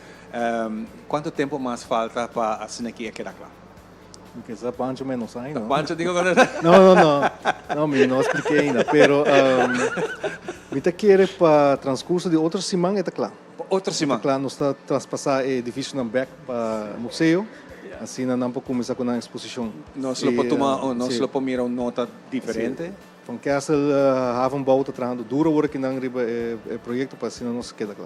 kuantu tempu mas falta pa asina ki e keda kla? Mi pensa Pancho menos aña, no? Pancho tin ku No, no, no. No, mi no a spliké ainda. Pero mi ta kere pa transkurso di otro siman e ta kla. Pa otro siman? E ta kla. Nos ta traspasá e edifisionan bèk pa museo. Asina nan por kuminsá ku nan eksposishon. Nos lo por tuma, nos lo por mira un nota diferente? Van Kessel Havenbouw ta trahando duro awor aki nan riba e proyekto pa asina nos keda kla.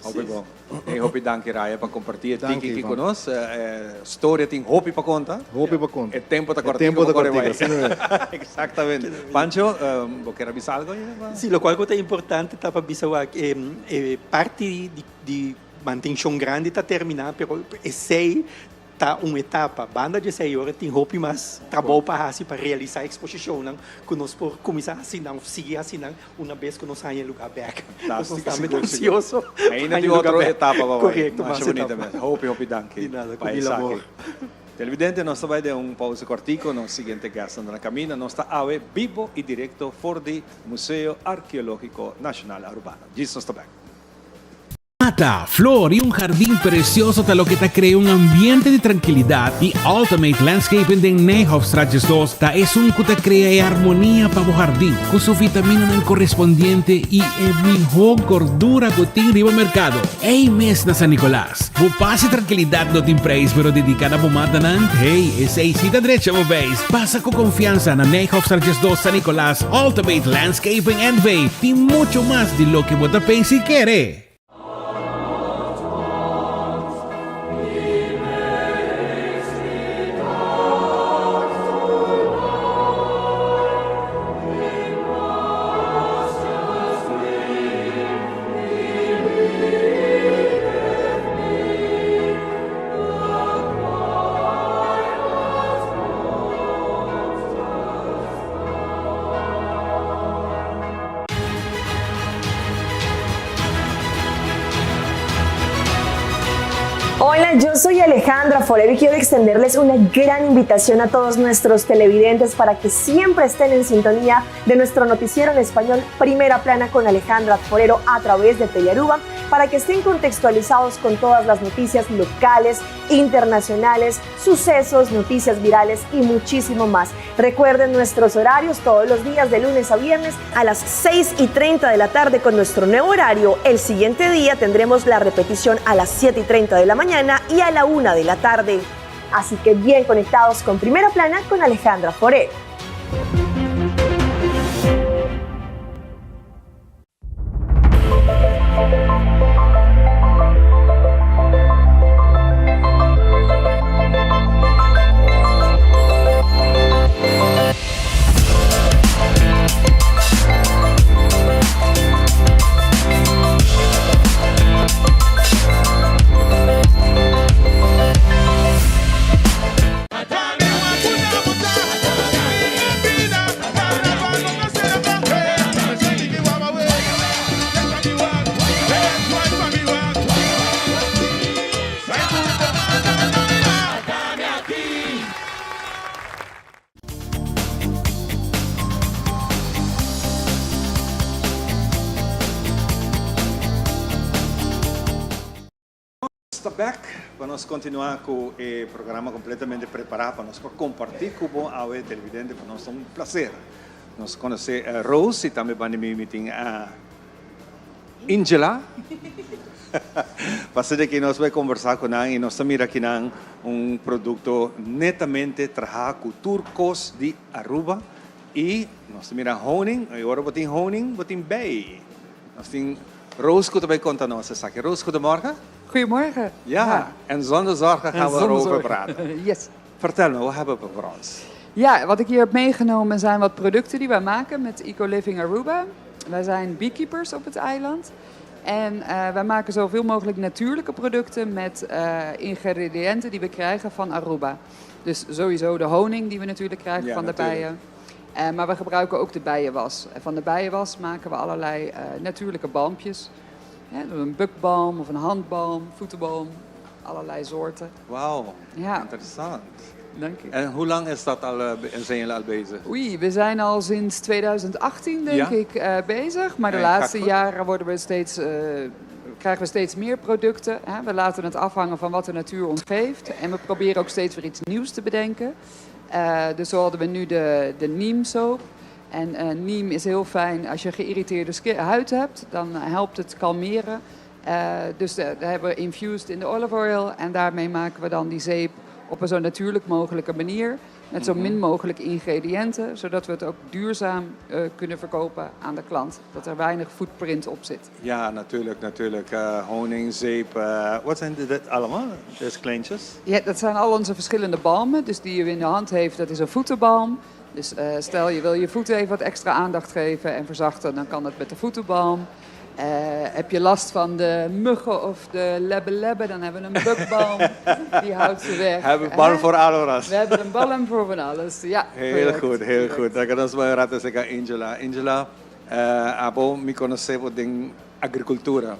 Hopi bon. Hey hopi danki Raya pa comparti e tiki aki cu nos. E storia tin hopi pa conta. Hopi pa conta. E tempo ta cortico pa core bai. Exactamente. Pancho, bo kier a bisa algo ayi? Si, locual cu ta importante ta pa bisa wak e parti di mantencion grandi ta termina pero esey Ta un etapa. Banda di esei ora tin hopi mas trabou pa hasi pa realisá eksposishonnan ku nos por kuminsá hasi nan òf sigui hasi nan una bes ku nos haña e lugá bèk. Nos tambe ta ansioso pa haña e lugá bèk. Korekto, mas etapa. Hopi hopi danki Di nada, ku mil amor. Televidente, nos ta bai den un pausa kòrtiku. Nos siguiente gèstnan ta na kaminda. Nos ta awe bibo i direkto for di Museo Arkeológiko Nashonal Arubano. Djis nos ta bèk. Mata, flor y un jardin precioso ta loke ta crea un ambiente di trankilidad y Ultimate Landscaping den Nijhofstraat 12 ta esun cu ta crea e armonia pa bo jardin cu su vitaminanan correspondiente y e miho gordura cu tin riba mercado. Ey mes na San Nicolas, bo paz y trankilidad no tin prijs pero dedica na bo matanan, hey, esey si ta drecha bo beis. Pasa cu confiansa na Nijhofstraat 12 San Nicolas, Ultimate Landscaping NV tin mucho mas di loke bo ta pensa y kere. Hola, yo soy Alejandra Forero y quiero extenderles una gran invitación a todos nuestros televidentes para que siempre estén en sintonía de nuestro noticiero en español Primera Plana con Alejandra Forero a través de Telearuba para que estén contextualizados con todas las noticias locales, internacionales, sucesos, noticias virales y muchísimo más. Recuerden nuestros horarios todos los días de lunes a viernes a las 6 y 30 de la tarde con nuestro nuevo horario. El siguiente día tendremos la repetición a las 7 y 30 de la mañana y a la 1 de la tarde. Así que bien conectados con Primera Plana con Alejandra Forero. Nos ta bek pa nos continua cu e programa completamente prepara pa nos por comparti cu bo awe televidente pa nos ta un placer nos conoce Rose y tambe banda mi mi tin Ingela pa asina ki nos bay conversa cu nan y nos ta mira akinan un producto netamente traha cu tur cos di Aruba y nos ta mira honing y ora bo tin honing bo tin bij nos tin. Roos ku ta bai konta nos esaki. Roos, goedemorgen. Goedemorgen. Ja, en zonder zorgen gaan we erover praten. Yes. Vertel me, wat hebben we voor ons? Ja, wat ik hier heb meegenomen zijn wat producten die wij maken met Ecoliving Aruba. Wij zijn beekeepers op het eiland. En uh, wij maken zoveel mogelijk natuurlijke producten met uh, ingrediënten die we krijgen van Aruba. Dus sowieso de honing die we natuurlijk krijgen ja, van de bijen. Uh, maar we gebruiken ook de bijenwas. En van de bijenwas maken we allerlei natuurlijke balmpjes. een bukbalm of een handbalm, voetenbalm, allerlei soorten. Wauw, ja. interessant. Dank je. En hoe lang is dat al, zijn jullie al bezig? Oei, we zijn al sinds 2018 denk ja? ik uh, bezig. Maar de en laatste jaren worden we steeds, uh, krijgen we steeds meer producten. Hè. We laten het afhangen van wat de natuur ons geeft. En we proberen ook steeds weer iets nieuws te bedenken. Uh, dus zo hadden we nu de, de neem soap. En uh, neem is heel fijn als je geïrriteerde huid hebt. Dan helpt het kalmeren. Uh, dus daar hebben we infused in de olive oil. En daarmee maken we dan die zeep op een zo natuurlijk mogelijke manier. Met zo min mogelijk ingrediënten. Zodat we het ook duurzaam uh, kunnen verkopen aan de klant. Dat er weinig footprint op zit. Ja, natuurlijk. natuurlijk. Uh, honing, zeep. Uh, wat zijn dit allemaal? Deze kleintjes? Ja, dat zijn al onze verschillende balmen. Dus die u in de hand heeft, dat is een voetenbalm. Dus stel je wil je voeten even wat extra aandacht geven en verzachten, dan kan dat met de voetenbalm. Uh, heb je last van de muggen of de lebbe-lebbe, dan hebben we een bukbalm. Die houdt ze weg. We hebben een balm voor alles. We hebben een balm voor van alles, ja. Heel correct. goed, heel goed. Dan kan ons rato serka Angela. Angela, uh, abo mi konosé den agrikultura.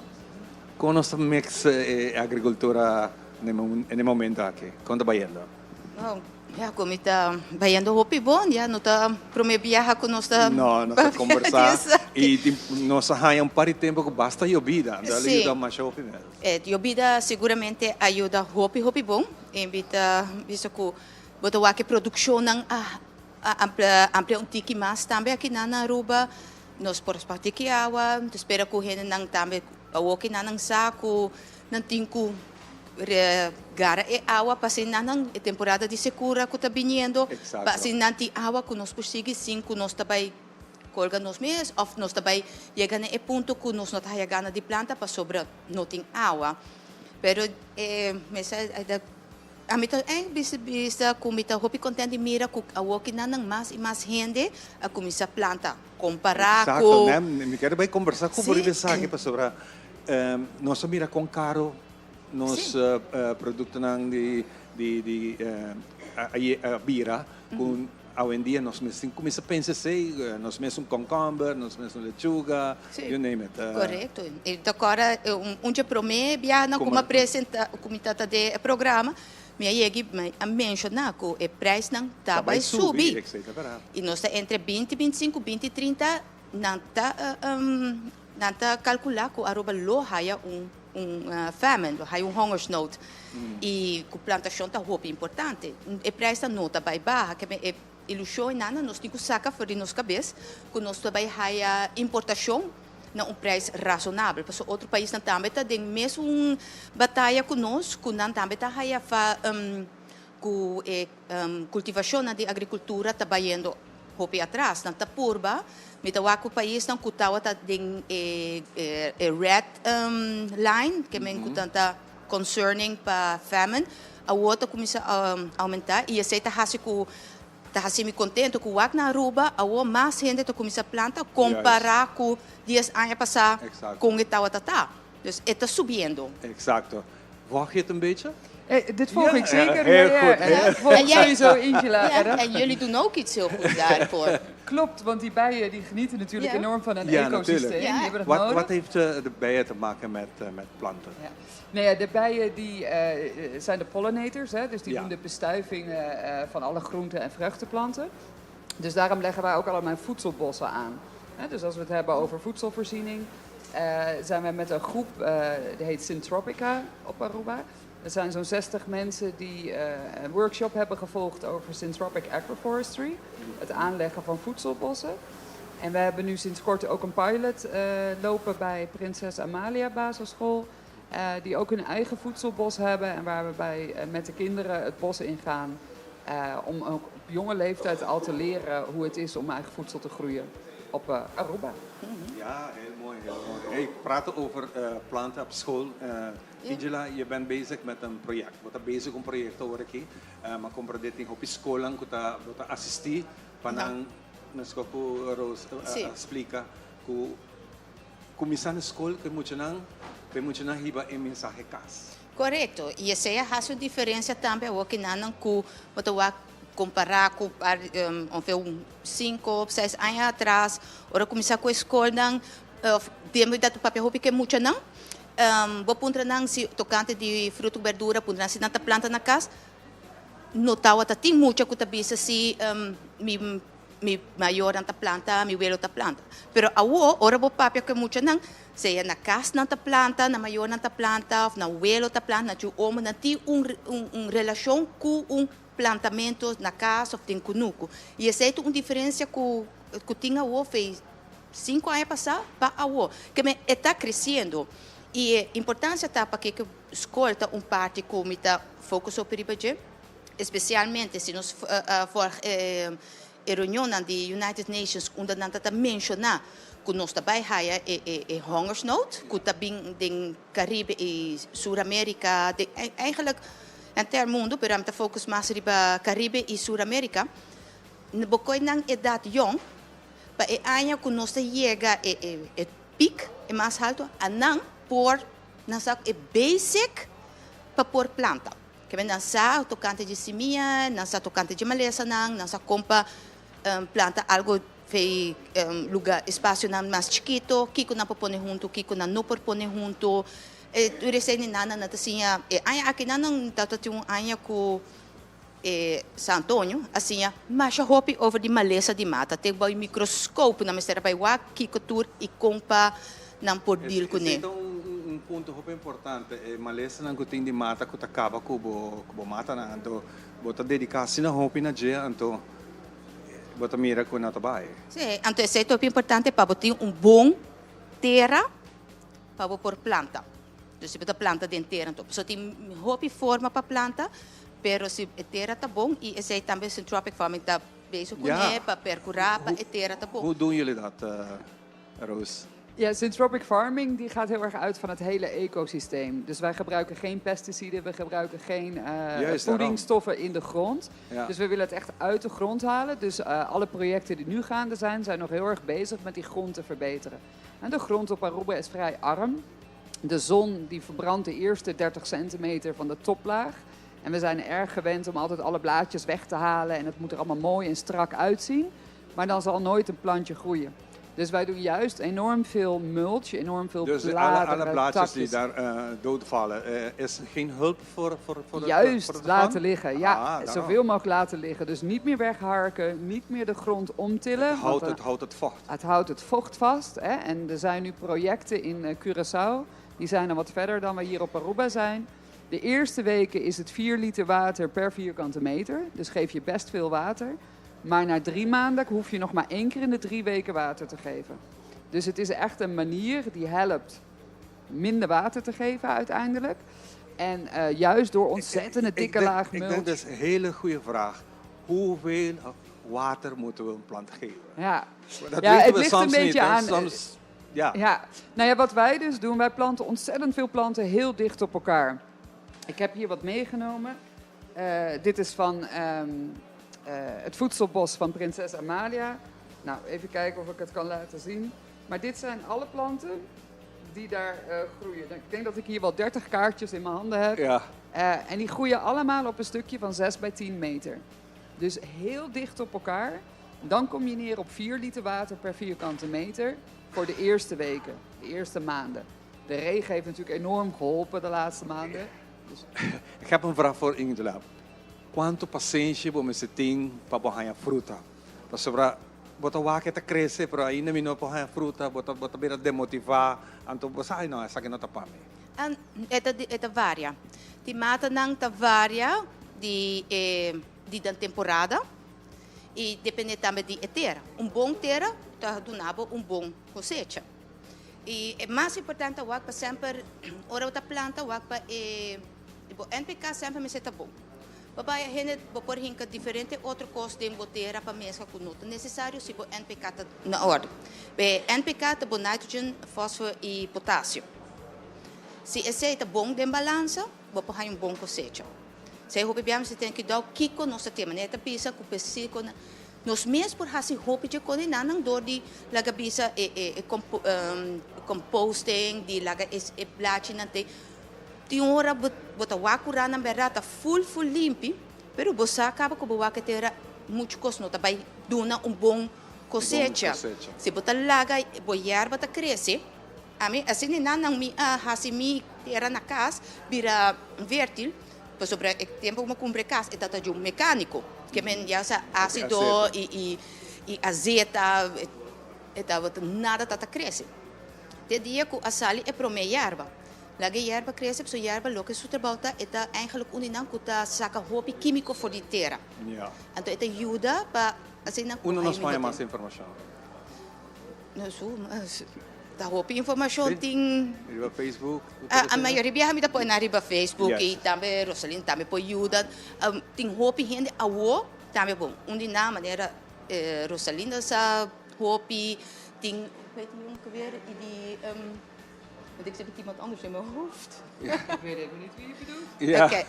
Kon nos mix eh, agrikultura na e momento aki? Kon ta bayendo? Oh, ja, kon ta bayendo hopi bon, ja, no ta promé biaha ku nos ta No, nos ta kombersá i nos a haña un par di tempu ku basta yobida, anto a yuda masha hopi mes. E yobida siguramente a yuda hopi hopi bon, i mi ta bisa ku bo ta wak e produkshonnan a amplia un tiki mas tambe aki nan na Aruba, nos por spar tiki awa, ta spera ku hendenan tambe awor ki nan nan sa ku Nan tin ku gara e awa pa asina nan e temporada di sekura ku ta biniendo, pa asina nan tin awa ku nos por sigui sin ku nos ta bai kolga nos mes òf nos ta bai yega na e punto ku nos no ta haya gana di planta pasobra no tin awa. Pero e mester Ami ta bisa bisa ku mi ta hopi kontent di mira ku awor ki nan nan mas i mas hende a kuminsá planta kompará ku. Eksakto, mi kere bai kombersá ku bo riba esaki pasobra nos a mira kon karo nos produktonan di di a bira ku awendia nos mester kuminsá pensa esei, nos mes un kònkòmber, nos mes un lechuga, you name it. Korekto. I ta kòrda un dje promé biaha ku mi a presentá, ku mi ta ta den e programa, mi a yega i mi a menshoná ku e preisnan ta bai subi. I nos ta entre binti bintisinku, binti trinta, nan ta nan ta kalkulá ku Aruba lo haya un un famine, lo haya un hongersnood. I ku plantashon ta hopi importante. E preisnan no ta bai baha. E ilushon einan nos tin ku saka for di nos kabes ku nos ta bai haya importashon na un prijs rasonabel. Pasobra otro paisnan tambe ta den mesun bataya ku nos, ku nan tambe ta haya fa ku e kultivashonnan di agrikultura ta bayendo hopi atras. Nan ta purba, mi ta wak ku paisnan ku tabata den e e red line, ke men ku ta ta concerning pa famine, awor ta kuminsá oumentá i esei ta hasi ku Ta hasi mi contento cu wak na Aruba awor mas hende ta cuminsa planta compara cu dies aña pasa con e tawata ta. Dus e ta subiendo. Exacto. Volg je het een beetje? Dit volg ik zeker. Ja, heel goed. En ik volg sowieso Ingela erg. En jullie doen ook iets heel goed daarvoor. Klopt, want die bijen die genieten natuurlijk enorm van een ecosysteem. Die hebben dat Wat, nodig. wat heeft de bijen te maken met, met planten? Ja. Nou ja, de bijen die, zijn de pollinators, hè? Dus die doen de bestuiving van alle groenten en vruchtenplanten. Dus daarom leggen wij ook allemaal voedselbossen aan. Hè? Dus als we het hebben over voedselvoorziening, zijn wij met een groep, die heet Syntropica op Aruba. Er zijn zo'n 60 mensen die een workshop hebben gevolgd over Syntropic Agroforestry, het aanleggen van voedselbossen. En we hebben nu sinds kort ook een pilot lopen bij Prinses Amalia Basisschool. Die ook hun eigen voedselbos hebben en waar we bij, met de kinderen het bos ingaan. Uh, om ook op jonge leeftijd al te leren hoe het is om eigen voedsel te groeien op Aruba. Ja, heel mooi, heel mooi. Hey, praten over planten op school. Angela, je bent bezig met een project. Bo ta bezig cu un proyecto awor aki. Mi a comprende tin hopi scolnan cu ta bo ta asisti pa nan, mescos cu Rose a splica, cu cuminsa na scol cu e muchanan, pa e muchanan hiba e mensahe cas. Corecto. Y esey a haci un diferencia tambe awor ki nan cu bo ta wak compara cu ongeveer un cinco of seis aña atras, ora cuminsa cu e scolnan, of tempo ta papia hopi cu e muchanan, bo puntra nan si tocante di fruta cu berdura, puntra nan si nan ta planta na cas, no tawata tin mucha cu ta bisa si mi mi mayornan ta planta, mi welo ta planta. Pero awo, ora bo papia cu e muchanan, sea na cas nan ta planta, nan mayornan ta planta, of nan welo ta planta, nan chu omo, nan tin un un relacion cu un plantamento na cas of den cunucu. Y esey ta un diferencia cu cu tin awo fey cinco aña pasa pa awo. Keme e ta creciendo. Y e importancia ta pa ke scol ta un parti cu mi ta focus hopi riba dje, especialmente si nos volg e reunionnan di United Nations unda nan ta ta menciona cu nos ta bay haya e hongersnood cu ta bin den Caribe y Sur America, den eigenlijk henter mundo, pero ami ta focus mas riba Caribe y Sur America. Bo coy nan edad yong pa e aña cu nos ta yega e piek, e mas halto, anan por nan sa e basic pa por planta. Keme nan sa tocante di simia, nan sa tocante di malesanan, nan sa con pa planta algo fei lugar, espacionan mas chikito, kico nan por pone hunto, kico nan no por pone hunto. E tur esey ni nan nan ta siña. E aña aki nan nan ta tin un aña cu e San Antonio a siña masha hopi over di malesa di mata. Te bay microscoop nan mester a bay wak kico tur y con pa nan por deal cu ne. Esey ta un punto hopi importante, e malesanan cu tin di mata cu ta caba cu bo cu bo matanan. Anto bo ta dedica asina hopi na dje anto bo ta mira cu no ta bay. Si, anto esey ta hopi importante pa bo tin un bon tera pa bo por planta. Dus si bo ta planta den tera anto. Pasobra tin hopi forma pa planta, pero si e tera ta bon y esey tambe Syntropic Farming ta bezig cune pa percura pa e tera ta bon. Hoe doen jullie dat, Roos? Ja, Syntropic Farming die gaat heel erg uit van het hele ecosysteem. Dus wij gebruiken geen pesticiden, we gebruiken geen voedingsstoffen in de grond. Dus we willen het echt uit de grond halen. Dus alle projecten die nu gaande zijn, zijn nog heel erg bezig met die grond te verbeteren. En de grond op Aruba is vrij arm. De zon die verbrandt de eerste 30 centimeter van de toplaag. En we zijn erg gewend om altijd alle blaadjes weg te halen. En het moet er allemaal mooi en strak uitzien. Maar dan zal nooit een plantje groeien. Dus wij doen juist enorm veel mulch, enorm veel Dus alle, bladeren, alle blaadjes die takjes. daar doodvallen, is geen hulp voor het, Juist, voor het laten plant? liggen. Ja, Ah, daarom. zoveel mogelijk laten liggen. Dus niet meer wegharken, niet meer de grond omtillen. Het want dan houdt het vocht. Het houdt het vocht vast. Hè? En er zijn nu projecten in Curaçao. Die zijn al wat verder dan we hier op Aruba zijn. De eerste weken is het 4 liter water per vierkante meter. Dus geef je best veel water. Maar na 3 maanden hoef je nog maar 1 keer in de 3 weken water te geven. Dus het is echt een manier die helpt minder water te geven uiteindelijk. En juist door ontzettende dikke laag Ik denk mulch. dat is een hele goede vraag. Hoeveel water moeten we een plant geven? Maar dat weten Het we ligt een soms beetje niet, hè? aan, Soms, ja. Ja. Wat wij dus doen, wij planten ontzettend veel planten heel dicht op elkaar. Ik heb hier wat meegenomen. Dit is van het voedselbos van prinses Amalia. Even kijken of ik het kan laten zien. Maar dit zijn alle planten die daar groeien. Ik denk dat ik hier wel 30 kaartjes in mijn handen heb. En die groeien allemaal op een stukje van 6 bij 10 meter. Dus heel dicht op elkaar. Dan kom je neer op 4 liter water per vierkante meter voor de eerste weken, de eerste maanden. De regen heeft natuurlijk enorm geholpen de laatste maanden. Dus Ik heb een vraag voor Ingela. Quanto paciência bo mester tin pa bo haya fruta? Pasobra bo ta wak e ta crece, pero ainda mi no por haya fruta, bo ta, bo ta bira demotiva, anto bo sa, ay no, esaki no ta pa mi. En e ta varia. Di matanan ta varia di dan temporada y depende tambe di e tera. Un bon tera ta duna bo un bon cosecha. Y e mas importante wak pa semper ora bo ta planta wak pa e bo NPK semper mester ta bon. Bo bai hende bo por hinka diferente otro kos den bo tera pa meskla ku no ta nesesario si bo NPK ta na orde. E NPK ta bo nitrogen, fosfor i potasio. Si esei ta bon den balansa, bo por haña un bon kosecha. Esei hopi bia mester tene kuidou kiko nos ta tin. Manera ta bisa ku pesiko nos mes por hasi hopi dje koninan dor di laga bisa e e composting, di laga e blachinan te. Tin ora bo bo ta wak ku ranan bèrdat ta ful ful limpi, pero bo sa kaba ku bo wak e tera muchu kos no ta bai duna un bon kosecha. Si bo ta laga bo yerba ta krese, ami asina nan nan mi a hasi mi tera na kas bira vèrtil, pasobra e tempu ku mi a kumpra e kas e tabata dje un mekániko, ke men ya sa ásido i i azeta e tabata nada tabata krese. Te dia ku a sali e promé yerba. Laga e yerba crece pasobra yerba loke su trabao ta e ta eigenlijk un di nan cu ta saca hopi quimico for di tera. Anto e ta yuda pa asina cu Unda hay nos miho haña mas tera. informacion? No su ta hopi informacion Sí? tin. Riba Facebook? Cu tur A asina? mayoria biaha mi ta pone nan riba Facebook y Yes. tambe Rosalyn tambe por yuda. Tin hopi hende awo tambe bon un di nan manera Rosalinda sa hopi tin hoe heet die jongen ook alweer die. Want ik zit met iemand anders in mijn hoofd. Ik weet even niet wie je bedoelt. Ja. Oké.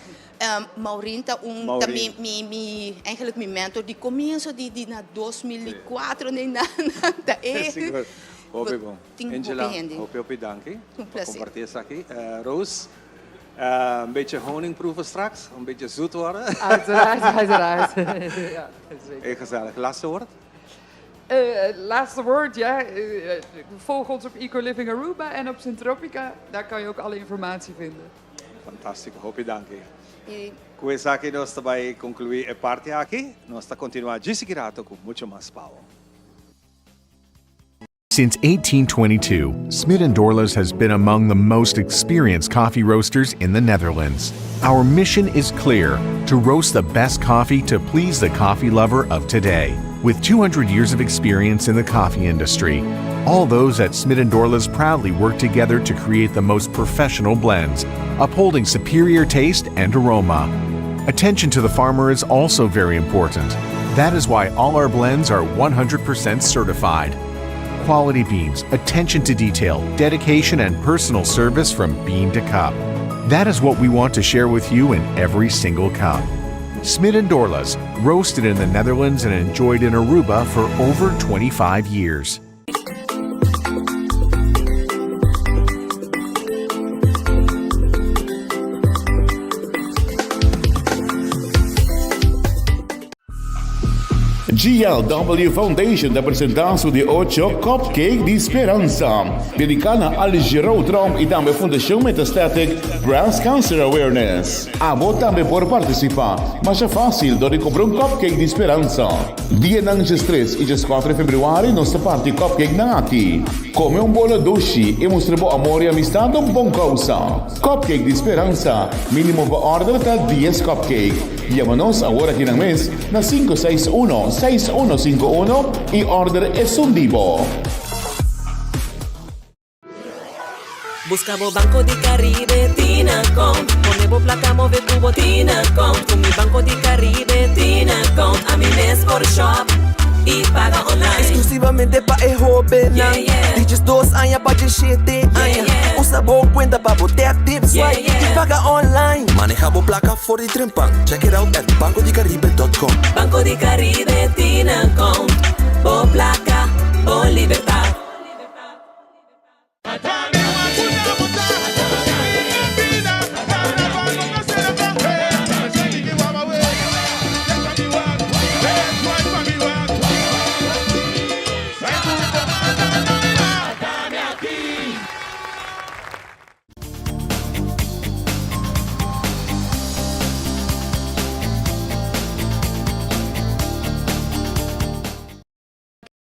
Um, Maureen ta un, ta mi, mi, mi, eigenlijk mi mentor di comienzo di, di na 2004, nee, na, na, ta e. Sigur. Hopi bon. Tin Angela, hopi hende. hopi hopi danki. Un Pa placer. comparti esaki. Uh, Roos, uh, een beetje honing proeven straks, een beetje zoet worden. Uiteraard, uiteraard. ja, zeker. Heel gezellig. Laatste woord? Uh, laatste woord, ja. Uh, volg ons op Ecoliving Aruba en op Syntropica. Daar kan je ook alle informatie vinden. Fantastico, hopi danki. Cu esaki nos ta bay conclui e parti aki. Nos ta continua djis aki rato cu mucho mas Pao. Since 1822, Smit & Dorlas has been among the most experienced coffee roasters in the Netherlands. Our mission is clear to roast the best coffee to please the coffee lover of today. With 200 years of experience in the coffee industry, all those at Smit & Dorlas proudly work together to create the most professional blends, upholding superior taste and aroma. Attention to the farmer is also very important. That is why all our blends are 100% certified. Quality beans, attention to detail, dedication, and personal service from bean to cup. That is what we want to share with you in every single cup. Smit and Dorlas, roasted in the Netherlands and enjoyed in Aruba for over 25 years. GLW Foundation ta presenta su di ocho Cupcake di Speransa, dedica na Alice Giraud Tromp y tambe Fundacion Metastatic Breast Cancer Awareness. Abo tambe por participa, masha facil dor di cumpra un Cupcake di Speransa. Dianan diestres y diescuatro di februari nos ta parti cupcake nan aki. Come un bolo dushi y mustra bo amor y amistad na un bon causa. Cupcake di Speransa, minimo pa order ta dies cupcake. Yama nos awor aki nan mes na sinku seis uno, seis uno sinku uno y order esun di bo. Busca bo Banco di Caribe Tinacom Pone bo placa move cu bo Tinacom Cu mi Banco di Caribe Tinacom Ami mes por shop y paga online Exclusivamente pa e hobennan Di diesdos aña pa diesshete aña Usa bo cuenta pa bo tap, tip, swipe y paga online Maneha bo placa for di trempan Check it out at bancodicaribe.com Banco di Caribe Tinacom Bo placa, bo libertad.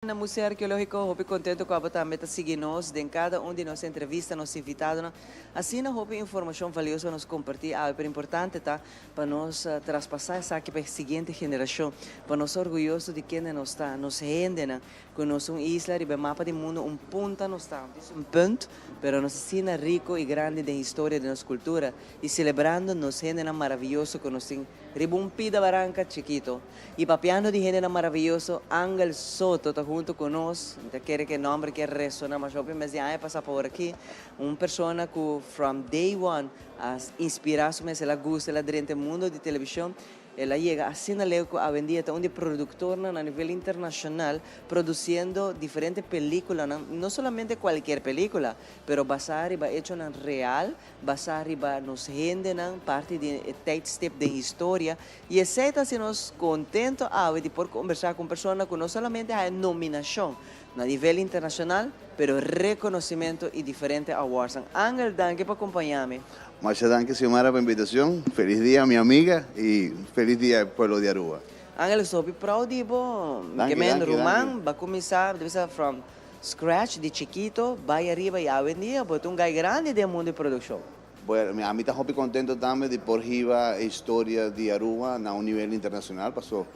Na Museo Arkeológiko hopi kontento ku abo tambe ta sigui nos den kada un di nos entrevista, nos invitadonan. Asina hopi informashon valioso nos kompartí awe, pero importante ta pa nos traspasá esaki pa e siguiente generashon, pa nos orguyoso di kende nos ta, nos hendenan, ku nos un isla riba e mapa di mundu, un punta nos ta, nos un punt, pero nos asina riku i grandi den historia di nos kultura i selebrando nos hendenan maraviyoso ku nos tin. Riba un pida baranca chikito. Y papiando di hendenan maraviyoso, Angel Soto ta hunto cu nos. Mi ta kere cu e nomber ke resona masha hopi mes di aña pasa pa ora aki. Un persona cu from day one a inspira su mes, el a gusta, el a drenta e mundo di television. El a yega asina leu cu awendia ta un di e productornan a nivel internacional produciendo diferente peliculanan, no solamente cualkier pelicula, pero basa riba echonan real, Basá riba nos hendenan, parti di e tijdstip den historia, i esei ta hasi nos kontento awe di por kombersá ku un persona ku no solamente haya nominashon na nivel internashonal, pero rekonosimentu i diferente awardsnan. Angel, danki pa kompañá mi. Masha danki Xiomara pa invitacion. Feliz dia mi amiga y feliz dia e pueblo di Aruba. Angel, estoy hopi proud di bo. Mi ke men ruman, bo a kuminsá, mi ta bisa from Scratch di chikito bai ariba y awendia bo ta un guy grandi den mundo di produccion. Bueno, ami ta hopi contento tambe di por hiba e historia di Aruba na un nivel internacional paso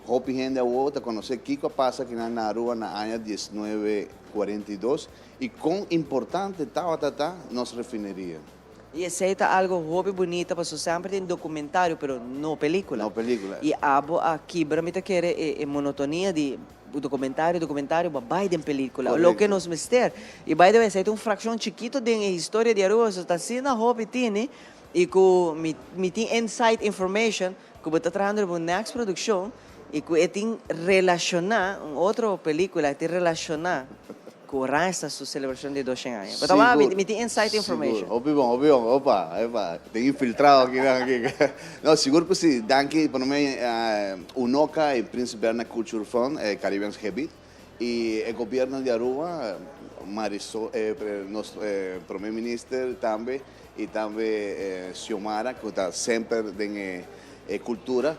hopi hende awo ta conoce kico a pasa kinan na Aruba na aña diesnuebe cuarenta i dos y con importante tabata ta nos refineria. Y esey ta algo hopi bunita paso semper tin documentario pero no pelicula. No pelicula. Y abo a kibra mi ta kere e monotonia di documentario documentario bo a bay den pelicula. Correcto. Loke nos mester. Y by the way esey ta un fraccion chikito den e historia di Aruba paso ta asina hopi tini y cu mi mi tin inside information cu bo ta trahando riba un next produccion y cu e tin relaciona un otro pelicula e tin relaciona. Cu Oranje su celebracion di doshen aña. Bo ta wak, mi tin inside information. Sigur, hopi bon, hopi bon. Opa, epa, tin infiltrado aki nan aki. No, sigur cu si. Danki pa nome Unoca y Prins Bernhard Culture Fund, Caribbean Gebied, y e gobierno di Aruba, Marisol, nos Prome Minister tambe, y tambe Xiomara cu ta semper den e cultura.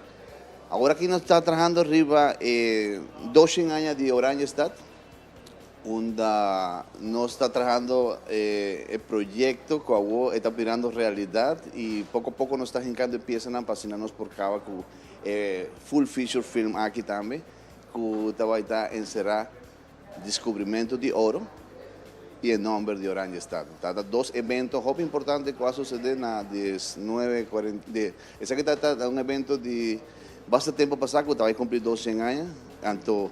Awor aki nos ta trahando riba e doshen aña di Oranjestad. Unda nos ta trahando e proyecto cu awo e ta birando realidad y poco poco nos ta hincando e piezanan pa asina nos por caba cu e full feature film aki tambe cu ta bay ta encera descubrimento di oro y e nomber di Oranjestad. Ta ta dos evento hopi importante cu a sucede na diesnuebe cuarenta, esaki ta ta un evento di basta tempo pasa cu ta bay cumpli doscien aña, anto.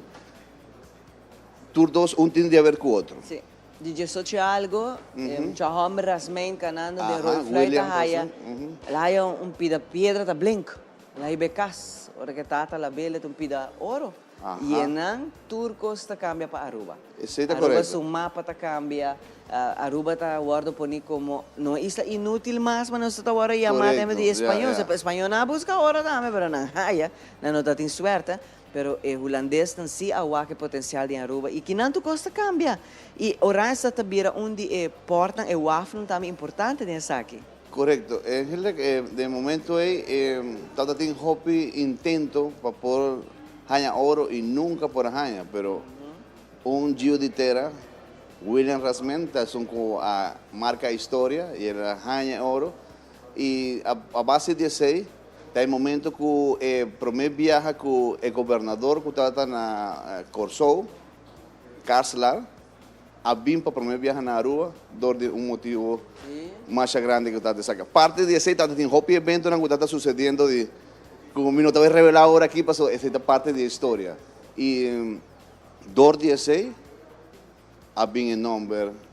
Tur dos un tin di haber cu otro. Sí. Di diesocho algo, e mucha homber Rasmijn canando den Rooi Fluit a haya, el a haya un pida piedra ta blink. El a hiba e cas. Ora cu e tata la bel e ta un pida oro. Y enan tur cos ta cambia pa Aruba. Esey ta Aruba corecto. su mapa ta cambia, Aruba ta wordo poni como no isla inutil mas, ma nos ta wordo yama tambe di español. Español nan a busca oro tambe, pero nan haya, nan no ta tin suerte. Pero e hulandesnan si a wak e potencial di Aruba y kinan tur cos ta cambia. Y Oranjestad ta bira un di e portnan, e wafnan tambe importante den esaki. Correcto. Eigenlijk den e momento ey tabata tin hopi intento pa por haña oro y nunca por a haña, pero un jiu di tera, William Rasmijn, ta esun cu a marca historia y el a haña e oro y a base di esey, Ta e momento ku e promé biaha ku e gobernador ku tabata na Kòrsou, Karselaar, a bin pa promé biaha na Aruba dor di un motibu masha grandi ku tabata esaki. Aparte di esei tabata tin hopi eventonan ku tabata susediendo di ku mi no ta bai revelá awor aki pasobra esei ta parti di e historia. I dor di esei a bin e nòmber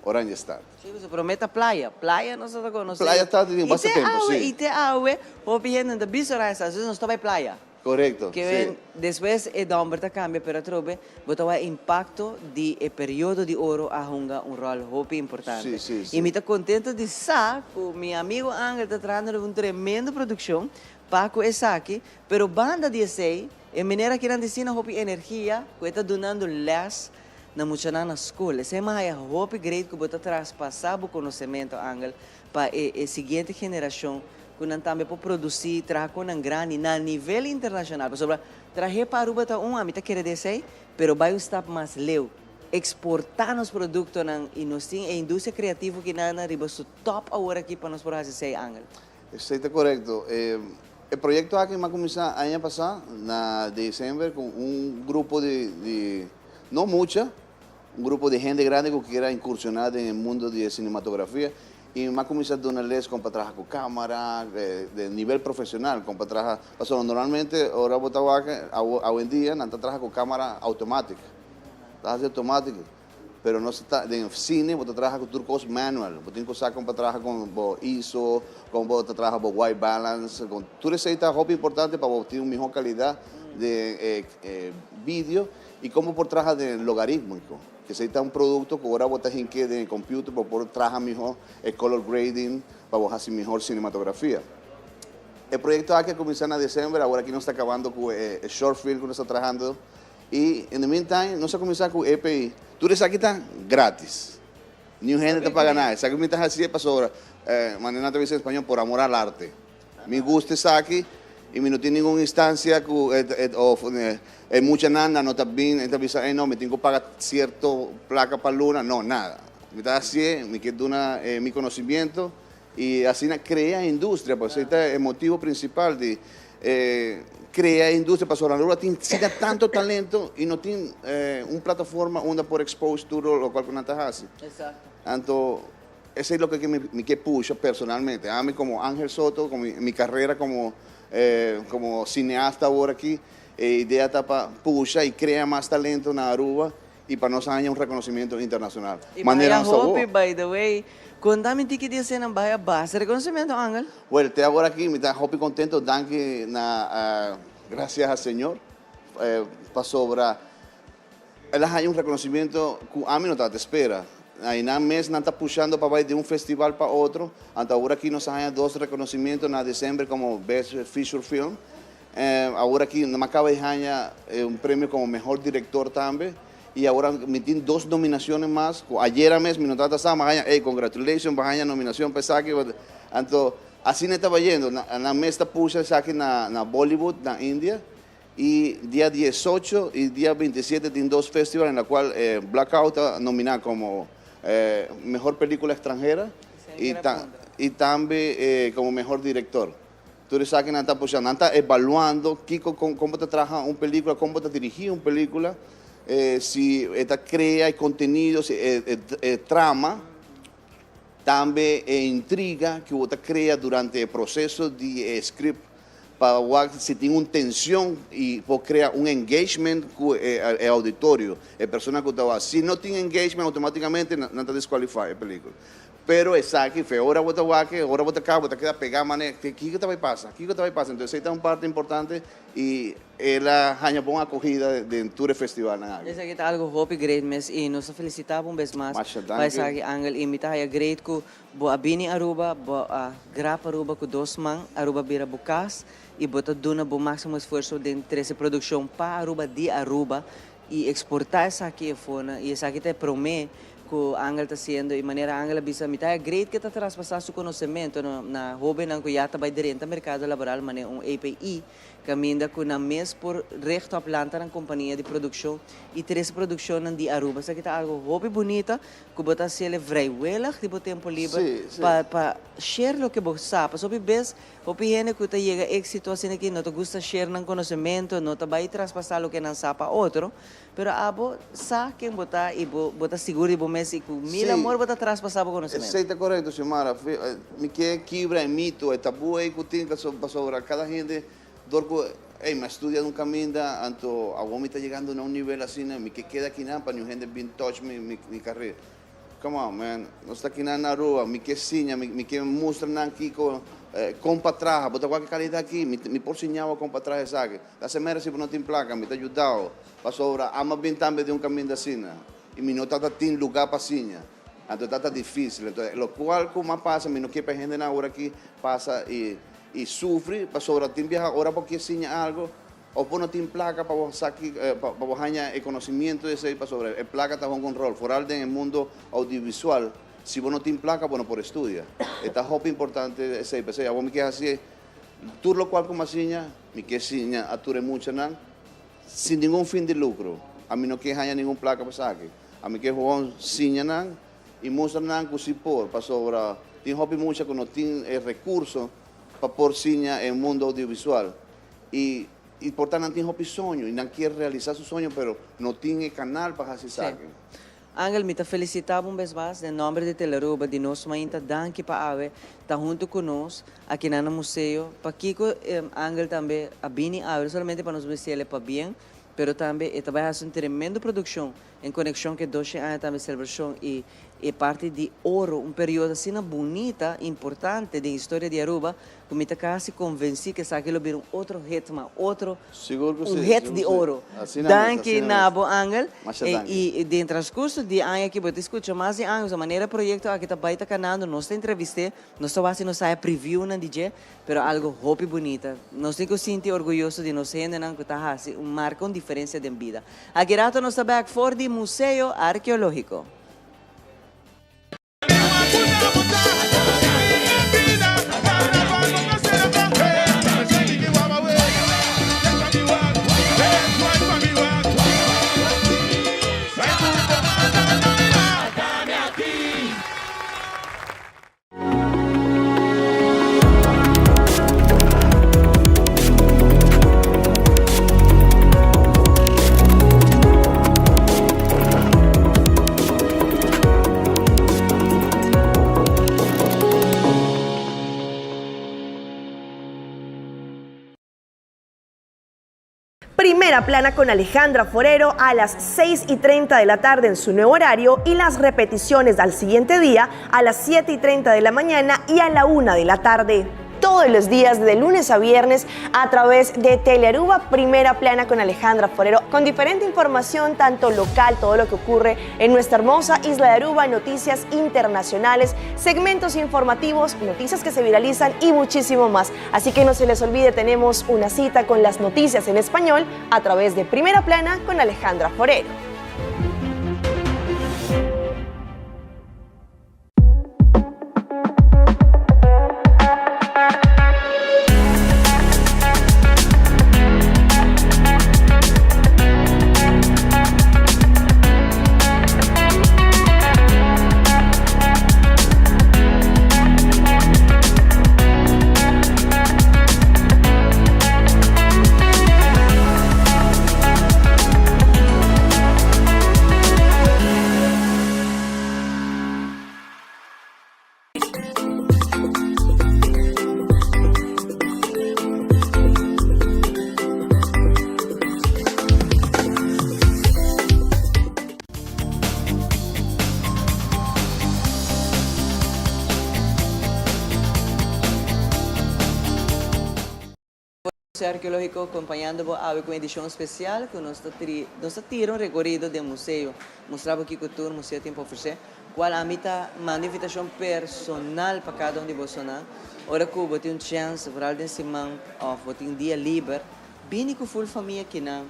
Oranjestad. Sí, pasobra promé ta playa. Playa nos ta konosé. Playa ta tin basta tempu, sí. I te awe, hopi hende no ta bisa Oranjestad, entonces nos ta bai playa. Korekto, Ke sí. wen despues e nòmber ta kambia, pero atrobe bo ta wak e impakto di e periodo di oro a hunga un ròl hopi importante. Sí, sí, sí. I mi ta kontento di sa ku mi amigo Angel ta trahando riba un tremendo produkshon pa ku esaki, pero banda di esei e mener akinan di asina hopi energia ku e ta dunando lès Na muchanan na skol. Esei m'a haya hopi great ku bo ta traspasá bo konosementu, Angel, pa e e siguiente generashon ku nan tambe por produsí, traha kon nan grandi na nivel internashonal. Pasobra trah'é pa Aruba ta un, ami ta kere di esei, pero bai un stap mas leu. Eksportá nos produktonan i nos tin e industria kreativo kinan na riba su top awor aki pa nos por hasi esei, Angel. Esei ta korekto. E proyekto aki m'a kuminsá aña pasá na desèmber ku un grupo di. No mucha, Un grupo di hende grandi ku kier a inkurshoná den e mundo di e sinematografia i mi a kuminsá duna les kon pa traha ku kámara den nivel profeshonal, kon pa traha, pasobra normalmente ora bo ta wak awendia nan ta traha ku kámara outomátik, ta hasi outomátik, pero nos ta den sine bo ta traha ku tur kos manual, bo tin ku sa kon pa traha kon bo iso, kon bo ta traha bo white balance, kon tur esei ta hopi importante pa bo tin un mihó kalidat den e video. I kon bo por traha den logaritmiko? Esei ta un produkto ku ora bo ta hink'é den e computer bo por traha mihó e color grading pa bo hasi mihor cinematografia. E proyekto aki a kuminsá na desèmber, awor aki nos ta kabando ku e short film ku nos ta trahando i in the meantime nos a kuminsá ku EPI. Tur esaki ta gratis. Niun hende ta paga nada. Esaki mi ta hasié pasobra, manera nan ta bisa en spañol, por amor al arte. Mi gusta esaki y mi no tin ningun instancia cu of e muchanan nan no ta bin y ta bisa ey no mi tin cu paga cierto placa pa luna, no nada. Mi ta hacié, mi kier duna mi conocimiento y asina crea industria pasobra esey ta e motibo principal di crea industria pasobra Aruba tin asina tanto talento y no tin un plataforma unda por expose tur locual cu nan ta haci. Anto. Esei loke ke mi ke pusha personalmente. Ami komo Angel Soto, ku mi karera komo komo sineasta awor aki, e idea ta pa pusha i krea mas talento na Aruba i pa nos haña un rekonosimiento internashonal. I Manera bahaya nos ta awor. hopi, by the way. Konta mi tiki di esena bahaya basta rekonosimiento, Angel. Well, te awor aki mi ta hopi kontento, danki na grasias a Señor, pasobra El a haña un reconocimiento cu ami no tabata spera. Aynan mes nan ta pushando pa bay di un festival pa otro. Anto awor aki nos a haña dos reconocimiento na december como Best Feature Film. Awor aki nan a caba di haña un premio como Mejor Director tambe. Y awor mi tin dos nominaciones mas cu ayera mes mi no tabata sa, mi a haña, ey, congratulations, bo a haña nominacion pa esaki. Anto asina e ta bayendo. Nan mes ta pusha esaki na Bollywood, na India. Y dia 18 y dia 27 tin dos festival en la cual Blackout ta nomina como mejor pelicula extranhera y y tambe como mejor director. Tur esaki nan ta pusha, nan ta evaluando kico con bo ta traha un pelicula, con bo ta dirigi un pelicula, si e ta crea e contenido, si e trama, tambe e intriga cu bo ta crea durante e proceso di e script. Pa wak si tin un tension y por crea un engagement cu e auditorio, e persona cu ta wak. Si no tin engagement automaticamente nan ta discualify e pelicula. Pero esaki fe ora bo ta wak e, ora bo ta caba bo ta keda pega mane kico ta bay pasa, kico ta bay pasa. Entonces esey ta un parte importante y el a haña bon acogida den tur e festivalnan aki. Esaki ta algo hopi great mes y nos ta felicita bo un bes mas Masha pa danki. esaki Angel y mi ta haya great cu Bo a bini Aruba, bo a grap Aruba ku dos man, Aruba bira bo kas i bo ta duna bo máksimo esfuerso den trese produkshon pa Aruba di Aruba i eksportá esaki efonan i esaki ta e promé ku Angel ta hasiendo i manera Angel a bisa mi ta haya great ke ta traspasá su konosementu na hóbennan ku ya ta bai drenta merkado laboral manera un EPI Caminda cu nan mes por recht op lanta nan compania di produccion y trece produccionnan di Aruba. Esaki ta algo hopi bunita cu bo ta haciele vrijwillig di bo tempo liber pa pa share loke bo sa. Pasobra hopi bes hopi hende cu ta yega exito asina aki no ta gusta share nan conocemento, no ta bay traspasa loke nan sa pa otro. Pero abo sa ken bo ta y bo bo ta sigur di bo mes y cu mil amor bo ta traspasa bo conocemento. Esey ta corecto Xiomara. Mi ke kibra e mito, e tabu ey cu tin pasobra cada hende dor cu ey mi a studia den un caminda anto awor mi ta yegando na un nivel asina mi ke keda akinan pa niun hende bin touch mi mi carrera. Come on man, nos ta kinan na Aruba, mi ke siña, mi ke mustra nan kiko, kon pa traha, bo ta wak e kalidat aki, mi por siña bo kon pa traha esaki. Ta hace mera si bo no tin plaka, mi ta yudao, pasobra amo a bin tambe di un kaminda asina, i mi no tabata tin luga pa siña, anto tabata dificil, anto lokual ku a pasa, mi no ke pa e hendenan awor aki pasa i sufri, pasobra tin biaha ora bo ke siña algo, Of bo no tin placa pa bo sa ki pa bo haña e conocimiento esey pasobra e placa ta hunga un rol foral den e mundo audiovisual si bo no tin placa bo no por estudia e ta hopi importante esey p'esey awor mi ke haci tur locual cu mi a siña mi ke siña a tur e muchanan sin ningun fin di lucro ami no ke haña ningun placa pa esaki ami ke gewoon siña nan y mustra nan cu si por pasobra tin hopi mucha cu no tin e recurso pa por siña e mundo audiovisual. Y y por ta nan tin hopi soño y nan kier realisa su soño pero no tin e canal pa haci esaki. Sí. Angel, mi ta felicita bo un bes mas den nomber di Telearuba, di nos mainta, danki pa awe ta hunto cu nos aki na na museo. Pakico Angel tambe a bini awe, no solamente pa nos bestiele pabien, pero tambe e ta bay haci un tremendo produccion En konekshon ku e doshen aña tambe selebrashon i e parti di oro, un periodo asina bunita, importante den historia di Aruba, ku mi ta kasi konvensí ku esaki lo bira un otro hit ma otro, Sigur ku un si, hit sigur di ku si. oro. Asina mes, Danki asina na mes. bo Angel. Masha E danki. i den transkurso di e aña aki bo ta skucha mas di Angel, manera e proyekto aki ta bai ta kanando, nos ta entrevist'é, nos ta wak si nos haya previewnan di dje. Pero algo hopi bunita. Nos tin cu sinti orguyoso di nos hendenan cu ta haci un marca un diferencia den bida. Aki rato nos ta bek for di Museo Arqueologico. Primera Plana con Alejandra Forero a las 6 y 30 de la tarde en su nuevo horario y las repeticiones al siguiente día a las 7 y 30 de la mañana y a la 1 de la tarde todos los días de lunes a viernes a través de Telearuba Primera Plana con Alejandra Forero, con diferente información tanto local, todo lo que ocurre en nuestra hermosa isla de Aruba, noticias internacionales, segmentos informativos, noticias que se viralizan y muchísimo más. Así que no se les olvide, tenemos una cita con las noticias en español a través de Primera Plana con Alejandra Forero. Museo Arkeológiko kompañando bo awe ku un edishon spesial ku nos ta tri nos ta tira un rekorido den museo, mustra bo kiko tur museo tin pa ofresé, kual ami ta manda invitashon personal pa kada un di bosonan. Ora ku bo tin un chèns, vooral den siman òf bo tin dia liber, bini ku ful famia kinan,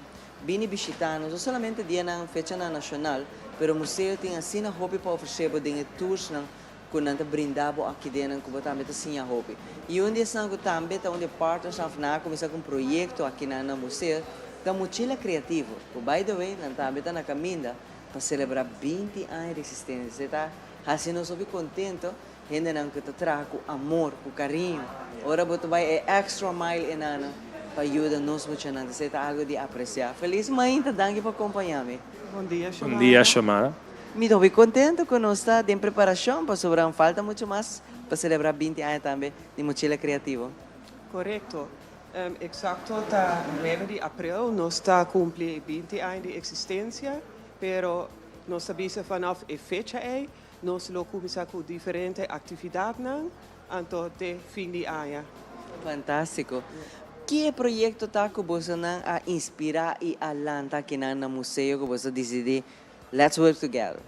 bini bishitá nos, no solamente dianan, fechanan nashonal, pero museo tin asina hopi pa ofresé bo den e toursnan ku nan ta brinda bo aki den ku bo tambe ta siña hopi. I un di esnan ku tambe ta un di e partners nan nan a kuminsá ku un proyekto aki nan na museo ta Mochila Creativo ku by the way nan tambe ta na kaminda pa selebrá binti aña di eksistensia. Esei ta hasi nos hopi kontento hendenan ku ta traha ku amor, ku kariño. Ora bo ta bai e extra mile enanan pa yuda nos muchanan. Esei ta algu di apresiá. Felis mainta, danki pa kompañá mi. Bon dia Xiomara. Bon dia Xiomara. Mi ta hopi contento cu nos ta den preparacion pasobra falta mucho mas pa celebra binti aña tambe di Mochila Creativo. Corecto. Exacto ta nuebe di april nos ta cumpli binti aña di existencia, pero nos ta bisa vanaf e fecha ey nos lo cuminsa cu diferente actividadnan anto te fin di aña. Fantastico. Ki e proyecto ta cu bosonan a inspira y a lanta akinan na museo cu boso a dicidi Let's work together.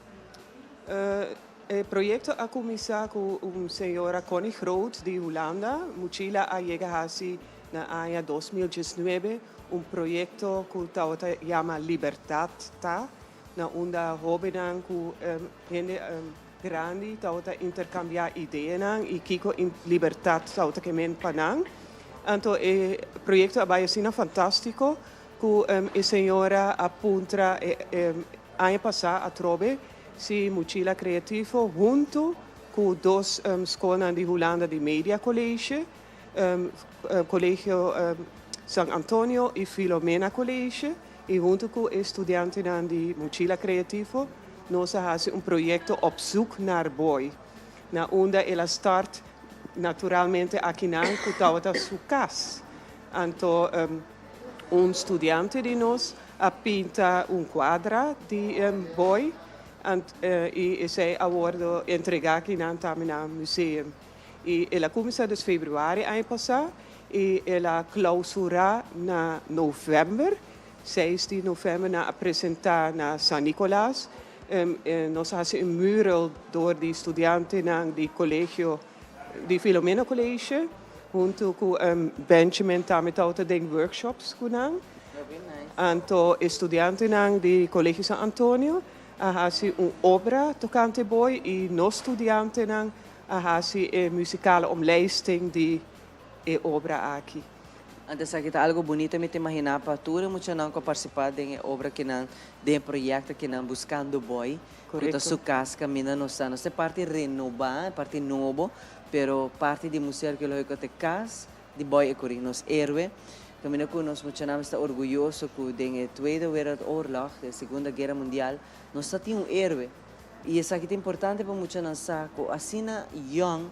E proyekto a kuminsá ku un señora Connie Groot di Hulanda. Muchila a yega hasi na aña 2019 un proyekto ku tabata yama Libertat Ta, na unda hóbennan ku hende grandi tabata interkambiá ideanan i kiko libertat tabata ke men pa nan. Anto e proyekto a bai asina fantástiko Ku e señora a puntra e aña pasá atrobe si Muchila Creativo huntu ku dos skolnan di Hulanda di Media College, Colegio San Antonio i Filomena College, i huntu ku e studiantenan di Muchila Creativo. nos a hasi un proyekto Op zoek naar Boy, na unda el a start naturalmente akinan ku tabata su kas. Anto un studiante di nos a pinta un kuadra di Boy i esei a wordo entregá akinan tambe na museum. I el a kuminsá dus februari aña pasá i el a klausurá na novèmber, seis di novèmber nan a presentá na San Nicolas. Nos a hasi un mural dor di studiantenan di kolegio di Filomena College huntu ku Benjamin tambe tabata den workshops ku nan. Anto e studiantenan di Kolegio San Antonio a hasi un obra tokante Boy i nos studiantenan a hasi e muzikale omlijsting di e obra aki. Anto esaki ta algo bunito mi ta imagina pa tur e muchanan ku a partisipá den e obra kinan, den e proyekto kinan Buscando Boy, ku ta su kas kaminda nos ta. Nos ta e parti renobá, e parti nobo, pero parti di Museo Arkeológiko ta e kas di Boy Ecury, nos héroe. Kaminda ku nos muchanan mester ta orguyoso ku den e Tweede Wereldoorlog, e Segunda Guera Mundial, nos ta tin un héroe. I esaki ta importante pa muchanan sa ku asina yòn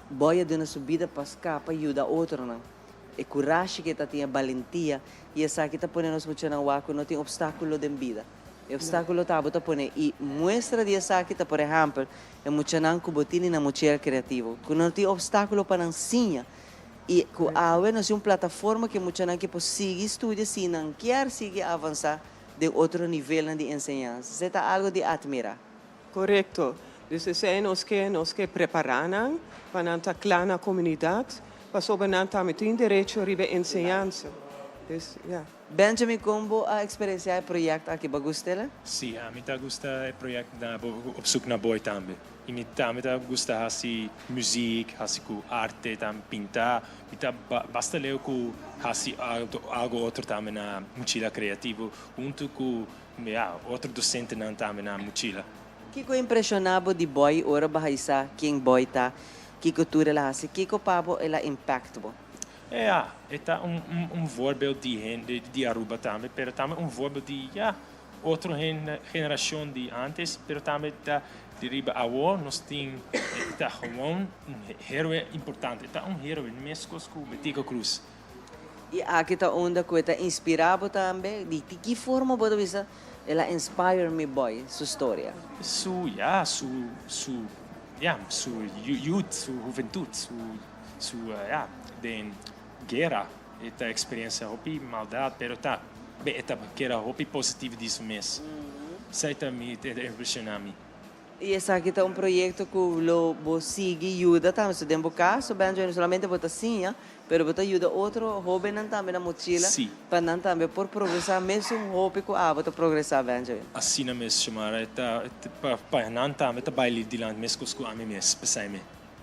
Boy a duna su bida pa skapa yuda otronan. E kurashi ku e ta tin, e balentia, i esaki ta pone nos muchanan wak ku no tin opstákulo den bida. E opstákulo ta abo ta pone i muestra di esaki ta por ehèmpel e muchanan ku bo tini na Mochila Kreativo, ku no tin opstákulo pa nan siña i ku awe nos tin un plataforma ku e muchanan ke por sigui studia si nan kier sigui avansá den otro nivelnan di enseñansa. Esei ta algo di atmirá. Korekto. Dus esei nos ke, nos ke prepará nan pa nan ta kla na komunidat, pasobra nan tambe tin derecho riba e enseñansa. Dus, ya. Benjamin, kon bo a eksperensiá e proyekto aki? Bo a gusta el? Sí, ami ta gusta e proyekto na bo op zoek naar Boy tambe. I mi tambe ta gusta hasi muziek, hasi ku arte tambe, pinta. Mi ta basta leu ku hasi algo otro tambe na Muchila Creativo huntu ku ya otro dosentenan tambe na Muchila. Kiko a impreshoná bo di Boy ora bo a haisa ken Boy ta? Kiko tur el a hasi? Kiko pa bo el a impact bo? Ya, e ta un un voorbeeld di hende di Aruba tambe, pero tambe un voorbeeld di ya otro generashon di antes, pero tambe ta di riba awor nos tin e ta gewoon un heroe importante, e ta un heroe meskos ku Betico Croes. I aki ta unda ku e ta inspirá bo tambe? Di ki forma bo ta bisa el a inspire mi boy su storia? Su ya, su su ya, su youth, su huventut, su su ya den guera e ta experiencia hopi maldad pero ta e ta keda hopi positivo di su mes. Esai ta mi ta impresiona mi. I esaki ta un proyekto ku lo bo sigui yuda tambe. So den bo kaso, Benjamin, no solamente bo ta siña, pero bo ta yuda otro hóbennan tambe na mochila pa nan tambe por progresá mesun hopi ku abo ta progresá, Benjamin. Asina mes, Xiomara. E ta pa nan tambe ta bai dilanti meskos ku ami mes, p'esei mi.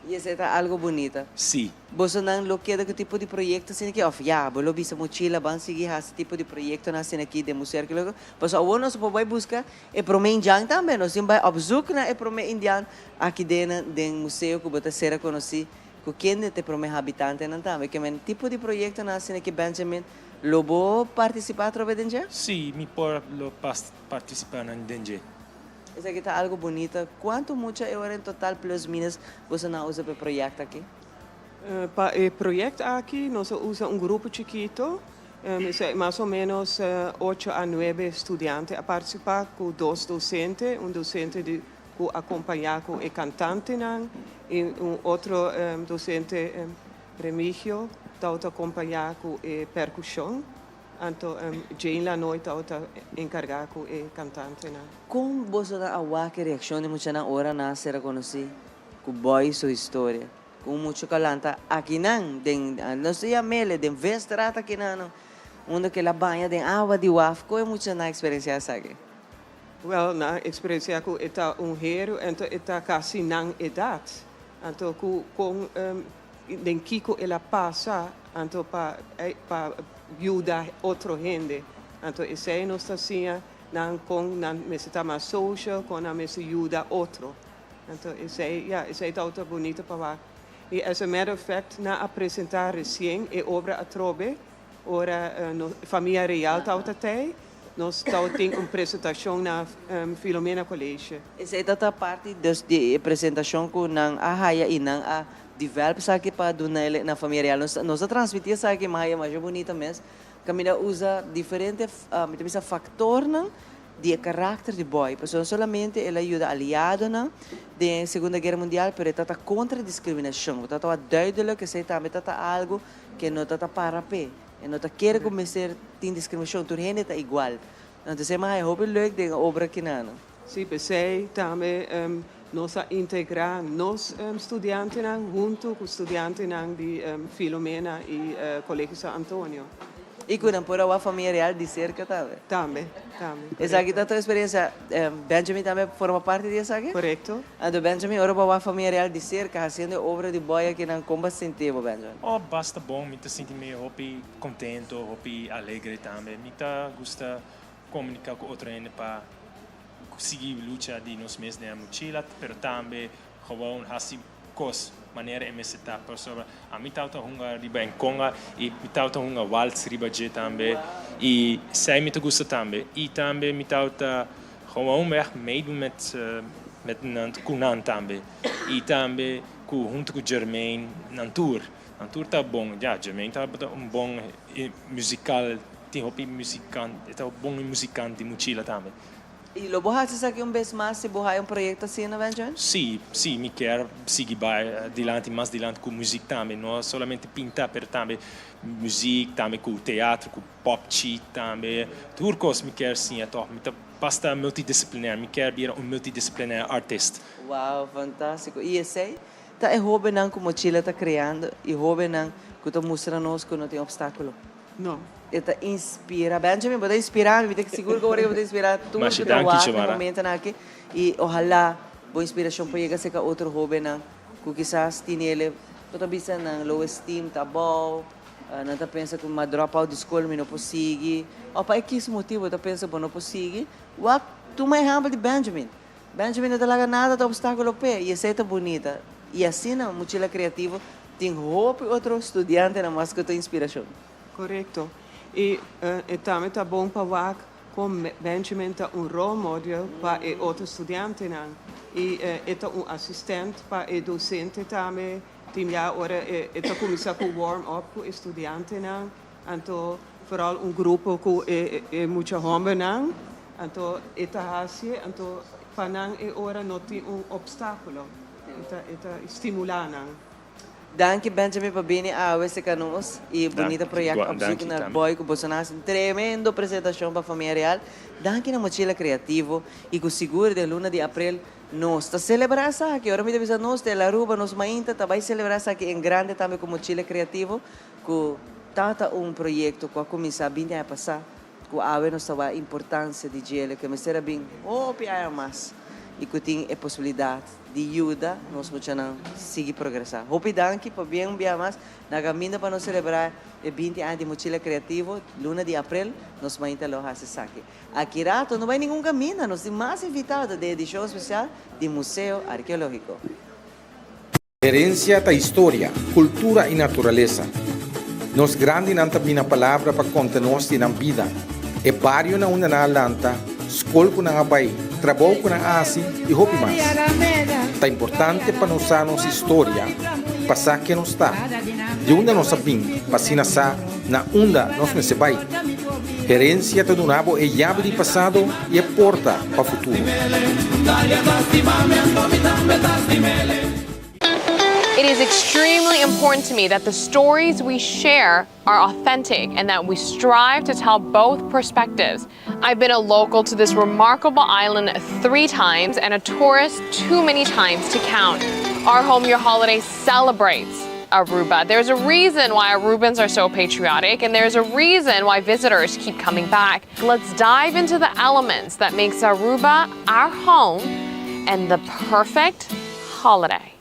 I esei ta algo bunita. Sí. Bosonan lo keda ku tipo di proyekto asina aki? Òf ya, bo lo bisa mochila ban sigui hasi tipo di proyektonan asina aki den Museo Arkeológiko? Pasobra awor nos por bai buska e promé indian tambe. Nos tin bai op zoek na e promé indian aki den den museo ku bo ta ser rekonosí ku kende ta e promé habitantenan tambe. Ke men tipo di proyektonan asina aki, Benjamin, lo bo partisipá atrobe den dje? Sí, mi por lo partisipá nan den dje. Esaki ta algo bunita. Cuanto mucha e ora en total plus minus boso nan a usa pa e proyect aki? Pa e proyect aki nos a usa un grupo chikito, esei mas o menos ocho a nuebe studiante a participa cu dos docente, un docente di cu a compaña cu e cantantenan y un otro docente Remigio tawata compaña cu e percusion. Anto Jane Lanoy tabata enkargá ku e kantantenan. Kon boso ta a wak e reakshon di muchanan ora nan a ser rekonosí ku Boy su historia? Ku un mucha ku a lanta akinan den, nos ta yam'el den Vestraat akinan, unda ku el a baña den awa di waf. Kon e muchanan a eksperensiá esaki? Wèl, nan a eksperensiá ku e ta un heru, anto e ta kasi nan edat. Anto ku kon den kiko el a pasa anto pa pa yuda otro hende. Anto esei nos ta siña nan kon nan mester ta mas social, kon nan mester yuda otro. Anto esei, ya, esei ta otro bunito pa wak. I as a matter of fact nan a presenta recien e obra atrobe ora nos famia real tabata tei. nos tabatin un presentashon na Filomena College. Esei ta ta parti dus di e presentashon ku nan a haya i nan a develop esaki pa duna el na Famia Real. Nos nos a transmití esaki ma haya masha bunita mes. Kaminda usa diferente mi ta bisa faktornan di e karakter di Boy. Pasobra no solamente el a yuda aliadonan den e Segunda Guera Mundial pero e ta ta kontra diskriminashon. Bo ta tabata duidelijk esei tambe ta ta algu ke no ta ta para p'e. E no ta kere ku mester tin diskriminashon, tur hende ta igual. Anto esei mi a haya hopi leuk den e obra kinan. Sí, p'esei tambe nos a integrá nos studiantenan huntu ku studiantenan di Filomena i Colegio San Antonio. I ku nan por a wak famia real di serka tambe. Tambe, tambe. Esaki ta tur experiencia. Benjamin tambe forma parti di esaki? Korekto. Anto Benjamin, ora bo a wak famia real di serka hasiendo e obra di boy akinan, kon bo a sinti bo, Benjamin? Oh, basta bon. Mi ta sinti mi hopi kontento, hopi alegre tambe. Mi ta gusta komunika ku otro hende pa sigui lucha di nos mes den e mochila, pero tambe gewoon hasi kos manera e mester ta. Pasobra ami tabata hunga riba en konga i mi tabata hunga wals riba dje tambe i esei mi ta gusta tambe. I tambe mi tabata gewoon weg meedoen met met nan ku nan tambe i tambe ku huntu ku Jermaine nan tur. Nan tur ta bon. Ya, Jermaine tabata un bon muzikal, tin hopi muzikant, e ta bon muzikant di mochila tambe. I lo bo hasi esaki un bes mas si bo haya un proyekto asina, Benjamin? Sí, sí, mi kier sigui bai dilanti, mas dilanti ku muzik tambe. No solamente pinta, pero tambe muzik, tambe ku teatro, ku popchi tambe. Tur kos mi kier siña tòg. Mi ta basta multidisciplinair, mi kier bira un multidisciplinair artist. Wow, fantástiko. I esei ta e hóbennan ku Mochila ta kreando i hóbennan ku ta mustra nos ku no tin opstákulo. No. E ta inspira. Benjamin, bo ta inspira mi. Mi ta sigur ku bo ta inspira tur Masha ku ta danki, wak na Xiomara. momentonan aki. I ohalá bo inspirashon por yega serka otro hóbennan ku kisas tin ele, bo ta bisa nan low esteem ta abou, nan ta pensa ku mi a drop out di skol mi no por sigui. Òf pa ekis motibu bo ta pensa bo no por sigui. Wak, tuma ehèmpel di Benjamin. Benjamin no ta laga nada ta obstákulo p'e i esei ta bunita. I asina Muchila Kreativo tin hopi otro studiantenan mas ku ta inspirashon. Korekto. I e tambe ta bon pa wak kon Benjamin ta un role model pa e otro studiantenan. I e ta un asistent pa e dosente tambe. Tin bia ora e ta kuminsá ku warm up ku e studiantenan. Anto vooral un grupo ku e mucha hòmbernan. Anto e ta hasi, anto pa nan e ora no tin un obstáculo. E ta e ta stimulá nan. Danki Benjamin pa bini awe serka nos y bunita proyecto op zoek naar boy cu boso nan haci un tremendo presentacion pa famia real. Danki na Mochila Creativo y cu sigur den luna di april nos ta celebra esaki. Ora mi ta bisa nos ta el Aruba nos mainta ta bay celebra esaki en grande tambe cu Mochila Creativo cu ta ta un proyecto cu a cuminsa binti aña pasa. Ku awe nos ta wak importansia di djele ku e mester a bin hopi aña mas i ku tin e posibilidat di yuda nos muchanan sigui progresá. Hopi danki pa bien un bia mas na kaminda pa nos selebrá e 20 aña di Mochila Kreativo luna di aprel nos mainta lo hasi esaki. Aki rato no bai ningun kaminda nos tin mas invitado den edishon spesial di Museo Arkeológiko. Herencia ta historia, cultura y naturalesa. Nos grandinan ta bina palabra pa conta nos di nan bida, e bario na unda nan a lanta, scol cu nan a bay, trabou cu nan a haci y hopi mas. Ta importante pa nos sa nos historia pa sa ken nos ta, di unda nos a bin pa asina sa na unda nos mester bay. Herencia ta duna bo e yabi di pasado y e porta pa futuro. It is extremely important to me that the stories we share are authentic and that we strive to tell both perspectives. I've been a local to this remarkable island three times and a tourist too many times to count. Our Home Your Holiday celebrates Aruba. There's a reason why Arubans are so patriotic and there's a reason why visitors keep coming back. Let's dive into the elements that makes Aruba our home and the perfect holiday.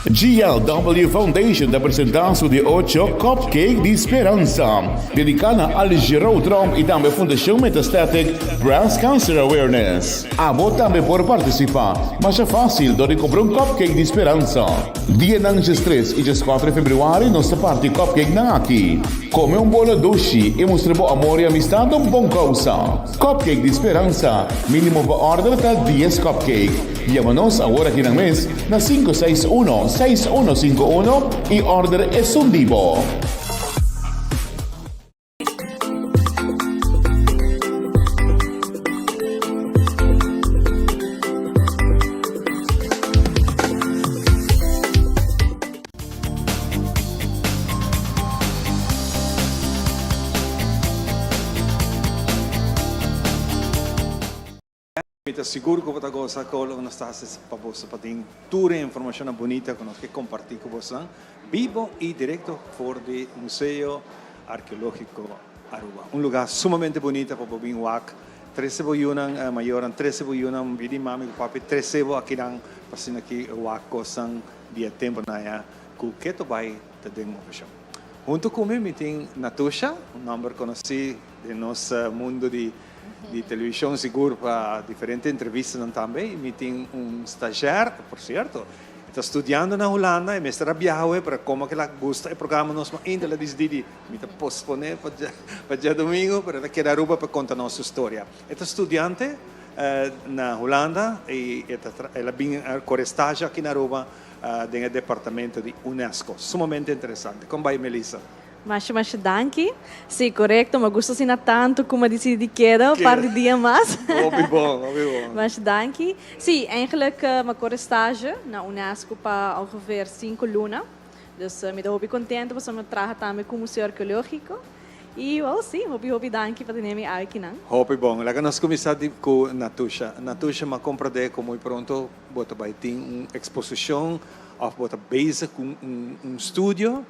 GLW Foundation ta presenta su di ocho Cupcake di Speransa, dedica na Al Giraud Tromp y tambe Fundacion Metastatic Breast Cancer Awareness. Abo tambe por participa, masha facil dor di cumpra un Cupcake di Speransa. Dianan diestres y diescuatro di februari nos ta parti cupcakenan aki. Come un bolo dushi y mustra bo amor y amistad na un bon causa. Cupcake di Speransa, minimo pa order ta dies cupcake. Yama nos awor aki nan mes na sinku seis uno, seis uno sinku uno y order esun di bo. Mi ta sigur ku bo ta gosa ku loke nos ta hasi pa boso pa tin tur e informashonnan bunita ku nos ke kompartí ku bosonan bibo i direkto for di Museo Arkeológiko Aruba. Un lugá sumamente bunita pa bo bin wak. Trese bo yunan, mayornan trese bo yunan, pidi mami ku papi trese bo akinan pa asina ki wak kosnan di e temponan aya ku keto bai ta den moveshon. Huntu ku mi mi tin Natusha, un nòmber konosí den nos mundu di di televishon sigur pa diferente entrevistanan tambe i mi tin un stazjèr, por sierto e ta studiando na Hulanda, e mester a biaha awe pero komo ke el a gusta e programa nos mainta el a disidí di mi ta posponé pa pa djadumingu pero el a keda Aruba pa konta nos su storia. E ta studiante na Hulanda i e ta el a bin kore stazje aki na Aruba den e departamento di UNESCO. Sumamente interesante. Kon bai Melissa? Masha masha danki. Si, korekto. Mi a gusta asina tantu ku mi a disidi di keda un par di dia mas. Hopi bon, hopi bon. Masha danki. Si, eigenlijk mi a kore stage na UNESCO pa ongeveer sinku luna. Dus mi ta hopi kontentu pasobra mi a traha tambe ku Museo Arkeológiko. I wèl, si, hopi hopi danki pa tene mi akinan. Hopi bon. Laga nos kuminsá di ku Natusha. Natusha, mi a komprendé ku muy pronto bo ta bai tin un eksposishon òf bo ta bezig ku un studio.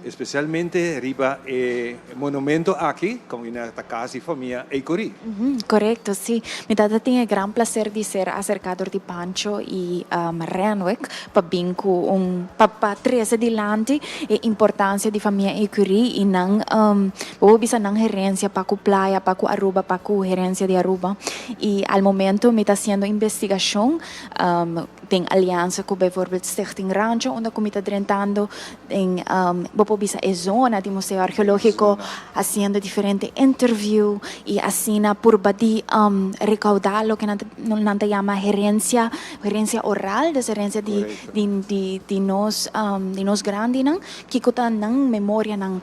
Especialmente riba e monumento aki, como ina ta cas di famia Ecury. Corecto, si. Mi tata tin e gran placer di ser acerca dor di Pancho y Renwick pa bin cu un, pa pa trece dilanti e importancia di famia Ecury y nan, bo por bisa nan herencia pa cu Playa, pa cu Aruba, pa cu herencia di Aruba. Y al momento mi ta haciendo investigacion den aliansa cu bijvoorbeeld Stichting Rancho unda cu mi ta drentando den bo por bisa e zona di Museo Arkeológiko hasiendo diferente interview i asina purba di rekoudá loke nan ta nan ta yama herensia herensia oral, dus herensia di di di nos di nos grandinan kiko ta nan memorianan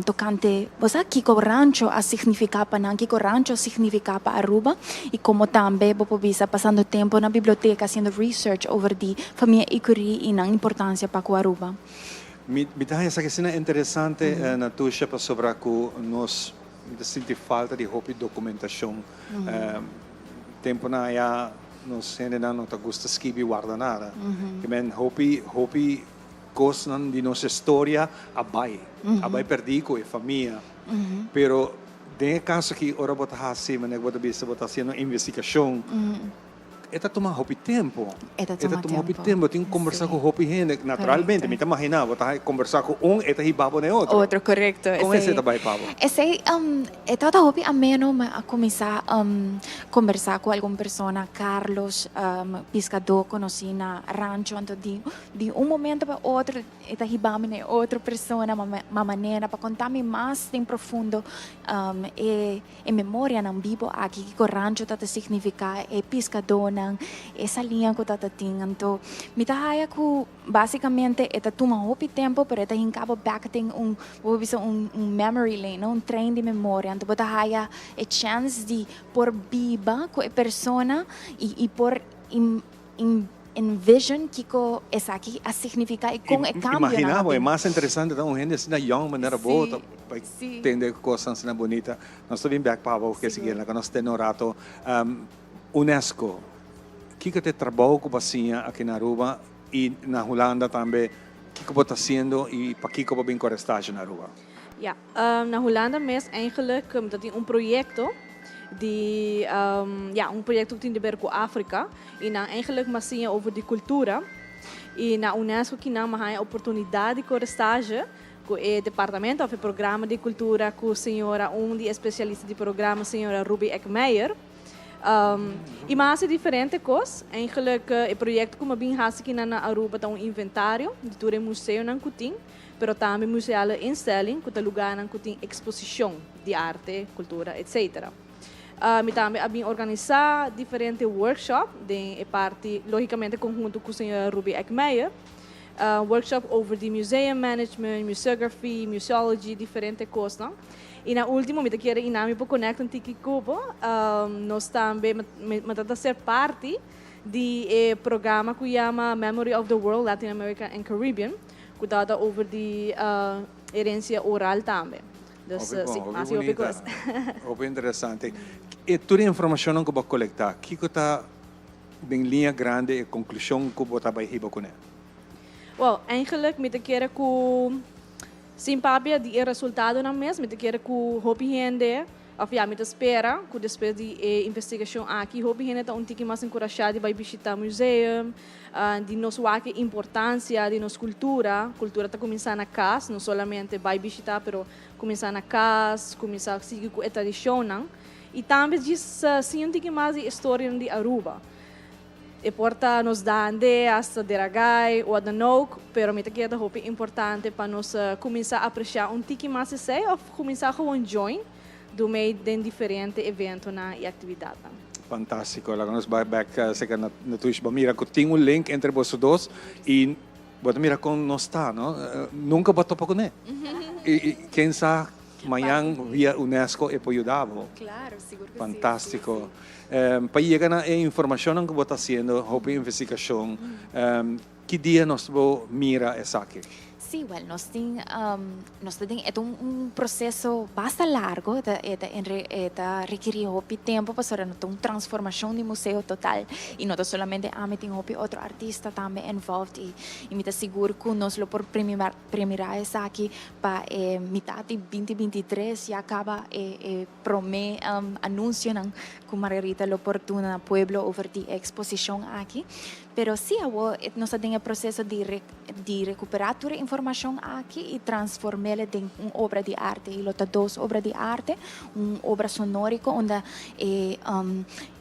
tokante bo sa kiko rancho a signifiká pa nan, kiko rancho a signifiká pa Aruba i komo tambe bo por bisa pasando tempu na biblioteka hasiendo research over di Famia Ecury i nan importansia pa ku Aruba. Mi mi ta haña esaki asina interesante Natusha pasobra ku nos mi ta sinti falta di hopi dokumentashon. Tempunan aya nos hendenan no ta gusta skibi warda nada. Ke men hopi hopi kosnan di nos historia a bai, a bai pèrdí ku e famia. Pero den e kaso aki ora bo ta hasi manera ku bo ta bisa bo ta hasiendo un investigashon. E ta tuma hopi tempu. E ta tuma hopi tempu. Tin ku kombersá ku hopi hende. Naturalmente, mi ta imaginá bo ta kombersá ku un, e ta hiba bo na e otro. Otro, korekto. Kon esei ta bai pa bo? Esei, e tabata hopi ameno. Mi a kuminsá kombersá ku algun persona, Carlos, piskadó konosí na rancho. Anto di di un momento pa otro e ta hiba mi na e otro persona, ma manera pa konta mi mas den profundo e. E memorianan bibo aki, kiko rancho ta ta signifiká, e piskadónan, e saliña ku ta ta tin. Anto mi ta haya ku básikamente e ta tuma hopi tempu, pero e ta hinka bo bèk den un, bo por bisa un un memory lane, no, un trein di memoria. Anto bo ta haya e chèns di por biba ku e persona i i por Envision kiko esaki a significa y con e cambionan Imagina a bo, e bin. mas interesante ta un hende asina young manera bo ta bai tende cosnan asina bunita. Nos ta bin bek pa bo ke sigui laga nos tene un rato. Unesco, kiko ta e trabou ku bo a siña aki na Aruba y na Hulanda tambe? Kiko bo ta haciendo y pakiko bo bin kore stage na Aruba? Ya, na Hulanda mes eigenlijk ta tin un proyecto di, ya, un proyecto ku tin di ber ku Afrika. I nan eigenlijk mas siña over di kultura. Y na UNESCO akinan m'a haya oportunidad di core stage cu e departamento of e programa di cultura cu señora, un di e specialista di programa, señora Ruby Eckmeijer. Y m'a haci diferente cos. Eigenlijk e proyecto cu m'a bin haci akinan na Aruba ta un inventario di tur e museonan cu tin, pero tambe museale instelling cu ta lugarnan cu tin exposicion di arte, cultura, etc. Mi tambe a bin organisa diferente workshop den e parti, logicamente conhunto cu señora Ruby Eckmeijer. Workshop over di museum management, museography, museology, diferente cosnan. Y na ultimo mi ta kere y na mi por connect un tiki cu bo, nos tambe mi ta ta ser parti di e programa cu yama Memory of the World, Latin America and Caribbean, cu ta ta over di herencia oral tambe. Dus Hopi si, bon, hopi mas y hopi bunita, cos. Hopi interesante. E tur e informacionnan cu bo a colecta, kico ta den liña grandi e conclusion cu bo ta bay hiba cune? Wel, eigenlijk mi ta kere cu sin papia di e resultadonan mes, mi ta kere cu hopi hende, of ya, mi ta spera cu despues di e investigacion aki, hopi hende ta un tiki mas encurasha di bay bishita museum, di nos wak e importancia di nos cultura. Cultura ta cuminsa na cas, no solamente bay bishita, pero cuminsa na cas, cuminsa sigui cu e tradicionnan. Y tambe djis siña un tiki mas di e storianan di Aruba. E por ta nos dande hasta Deragai o Adanouk, pero mi ta kere ta hopi importante pa nos cuminsa aprecia un tiki mas esey of cuminsa gewoon join dumey den diferente eventonan y actividadnan. Fantastico, laga nos bay bek cerca Natush. Bo mira cu tin un link entre boso dos y bo ta mira con nos ta, no? Nunca bo a topa cune. Y ken sa Mañan via UNESCO e por yuda bo. Claro, sigur cu si. Fantastico. Pa yega na e informacionnan cu bo ta haciendo, hopi investigacion, ki dia nos bo mira esaki? Si, wel, nos tin, nos ta den, e ta un proceso basta largo, e ta, e ta, e ta rekeri hopi tempo pasobra no ta un transformacion di museo total y no ta solamente ami, tin hopi otro artista tambe involved y, y mi ta sigur cu nos lo por Premirá esaki pa e mitad di binti 23 ya caba e e prome anuncionan cu Margarita lo por duna na pueblo over di e exposicion aki. Pero si awo nos ta den e proceso di di recupera tur e informacion aki y transformele den un obra di arte y lo ta dos obra di arte, un obra sonorico unda e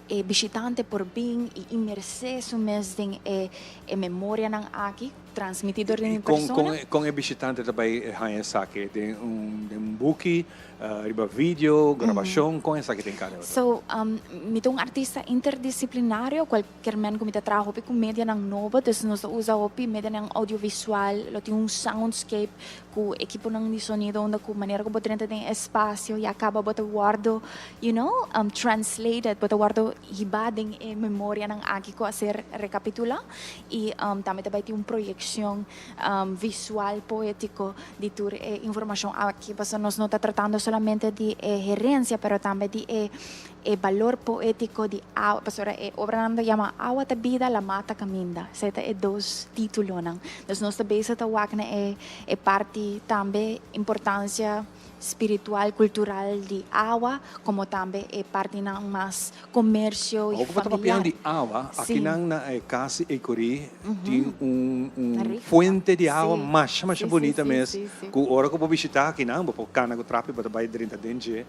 e bishitante por bin y inmerse su mes den e e memorianan aki. Transmití dor di mi persona. Kon kon e bishitante ta bai haña esaki? Den un den un buki, riba video, grabashon? Kon esaki ta enkarga? So, mi ta un artista interdisiplinario, kual kier men ku mi ta traha hopi ku medianan nobo, dus nos ta usa hopi medianan audiovisual, lo tin un soundscape ku ekiponan di sonido unda ku manera ku bo drenta den e espasio ya kaba bo ta wòrdu you know translated, bo ta wòrdu hibá den e memorianan aki ku a ser rekapitulá. Y tambe ta bay tin un proyeccion visual poetico di tur e informacion aki, pasobra nos no ta tratando solamente di e herencia, pero tambe di e e balor poetico di awa, pasobra e obranan ta yama Awa ta bida, Lamá ta caminda, esey ta e dos titulonan. Dus nos ta bezig ta wak na e e parti tambe importancia spiritual, cultural di awa, como tambe e partinan mas comercio y Awor ku bo ta familiar. papiando di awa, Sí. akinan na e kas di Ecury tin un Na un rica. fuente di awa Sí. masha masha Sí, sí, bunita sí, mes, sí, sí. ku ora ku bo bishita akinan bo por kana ku trapi bo ta bai drenta den dje,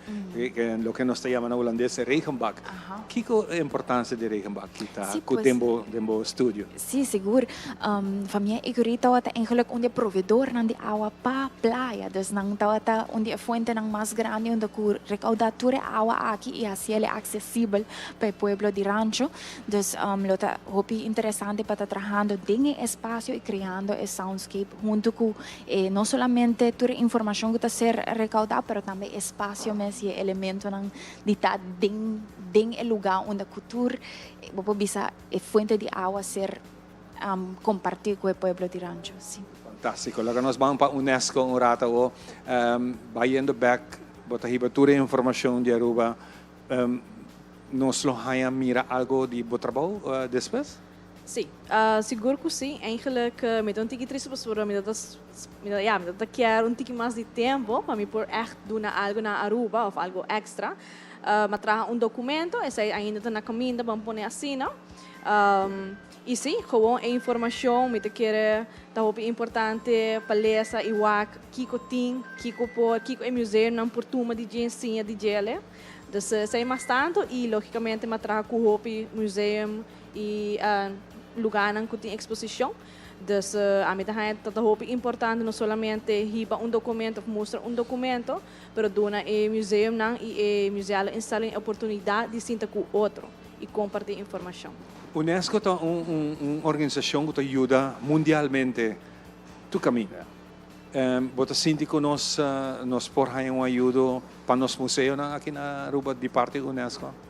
ke loke nos ta yama na hulandes regenbak. Kiko e importancia di regenbak ki ta Sí, ku pues. den bo den bo studio? Sí, sigur. Famia Ecury tabata eigenlijk un di e proveedornan di awa pa playa. Dus nan tabata un di e fuentenan mas grandi unda ku rekoudá tur e awa aki i hasi el aksesibel pa e pueblo di Rancho. Dus lo ta hopi interesante pa ta trahando den e espasio i kreando e soundscape huntu ku e no solamente tur e informashon ku ta ser rekoudá pero tambe e espasio mes i e elementonan di ta den den e lugá unda ku tur bo por bisa e fuente di awa ser comparti cu e pueblo di Rancho, si. Fantastico. Laga nos ban pa UNESCO un rato awo. Bayendo bek, bo ta hiba tur e informacion di Aruba. Nos lo haña mira algo di bo trabou despues? Si, sigur cu si. Eigenlijk mi ta un tiki triste pasobra mi ta ya, mi ta kier un tiki mas di tempo pa mi por echt duna algo na Aruba of algo extra. Mi a traha un documento, esey ainda ta na caminda, ban pone asina. Y si, gewoon e informacion mi ta kere ta hopi importante pa lesa y wak kico tin, kico por, kico e museumnan por tuma di dje, siña di djele. Dus esey mas tanto y logicamente mi a traha cu hopi museum y lugarnan cu tin exposicion. Dus ami ta haña ta ta hopi importante no solamente hiba un documento of mustra un documento, pero duna e museumnan y e museale instelling e oportunidad di sinta cu otro y comparti informacion. Unesco ta un un organisacion cu ta yuda mundialmente tur caminda. Bo ta sinti cu nos nos por haña un ayudo pa nos museonan aki na Aruba di parti Unesco?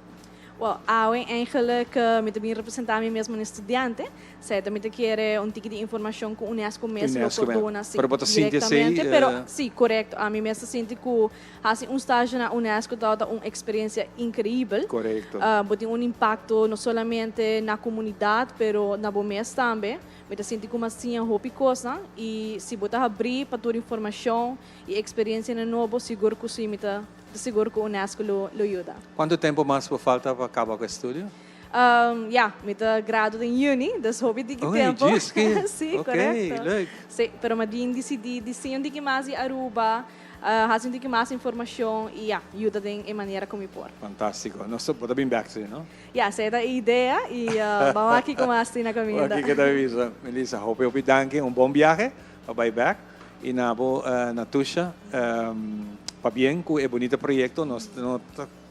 Wel, awe eigenlijk mi ta bin representa mi mes manera studiante. Sey ta mi ta kere un tiki di informacion cu Unesco mes lo por duna si Pero bo ta sinti esey? directamente. Pero si, corecto. Ami mes ta sinti cu haci un stage na Unesco tabata un experiencia increibel. Bo tin un impacto no solamente na comunidad, pero na bo mes tambe. Mi ta sinti cu mi a siña hopi cosnan y si bo ta habri pa tur informacion y experiencianan nobo, sigur cu si mi ta sigur cu Unesco lo lo yuda. Cuanto tempo mas bo falta pa caba cu e studio? Ya, mi ta gradu den juni, dus hopi diki Oy, tempo. djis ki. Si, Ok, corecto. leuk. Si, pero mi a bin dicidi di siña un diki mas di Aruba, haci un diki mas informacion y ya, yuda den e manera cu mi por. Fantastico. Nos ta, bo ta bin bek si, no? Ya, esey ta e idea y bam aki cu mas tin na caminda. Aki ta bisa. Melissa, hopi hopi danki. Un bon biahe pa bay bek. Y na bo Natusha, pabien cu e bunita proyecto. Nos no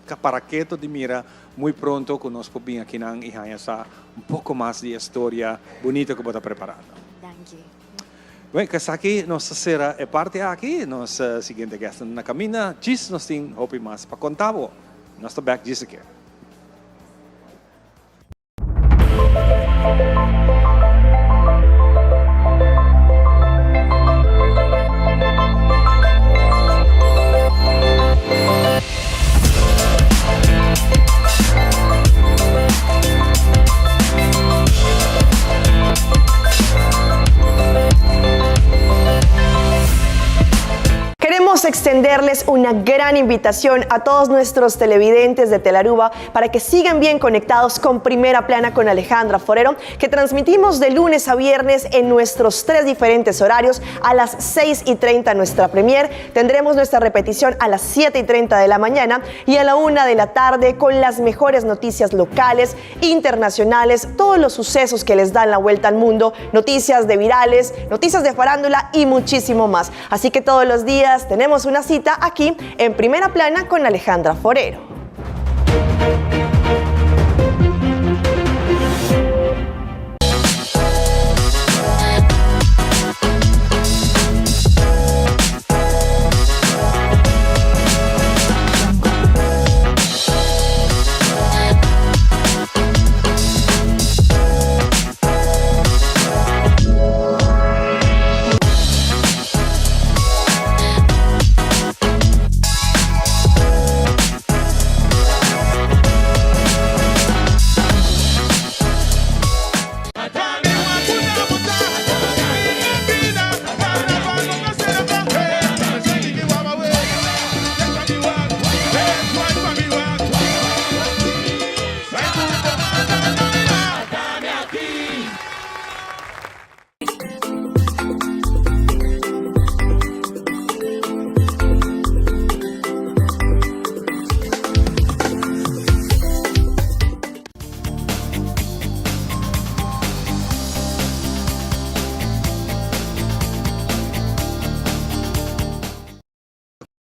ta para keto di mira muy pronto cu nos por bin akinan y haña sa un poco mas di e storia bunita cu bo ta preparando. Danki. Bueno, cu esaki nos ta cera e parti aki. Nos siguiente guestnan na caminda. Djis nos tin hopi mas pa conta bo. Nos ta bek djis aki. Queremos extenderles una gran invitación a todos nuestros televidentes de Telaruba para que sigan bien conectados con Primera Plana con Alejandra Forero, que transmitimos de lunes a viernes en nuestros tres diferentes horarios a las 6 y 30 nuestra premier. Tendremos nuestra repetición a las 7 y 30 de la mañana y a la 1 de la tarde con las mejores noticias locales, internacionales, todos los sucesos que les dan la vuelta al mundo, noticias de virales, noticias de farándula y muchísimo más. Así que todos los días tenemos una cita aquí en Primera Plana con Alejandra Forero.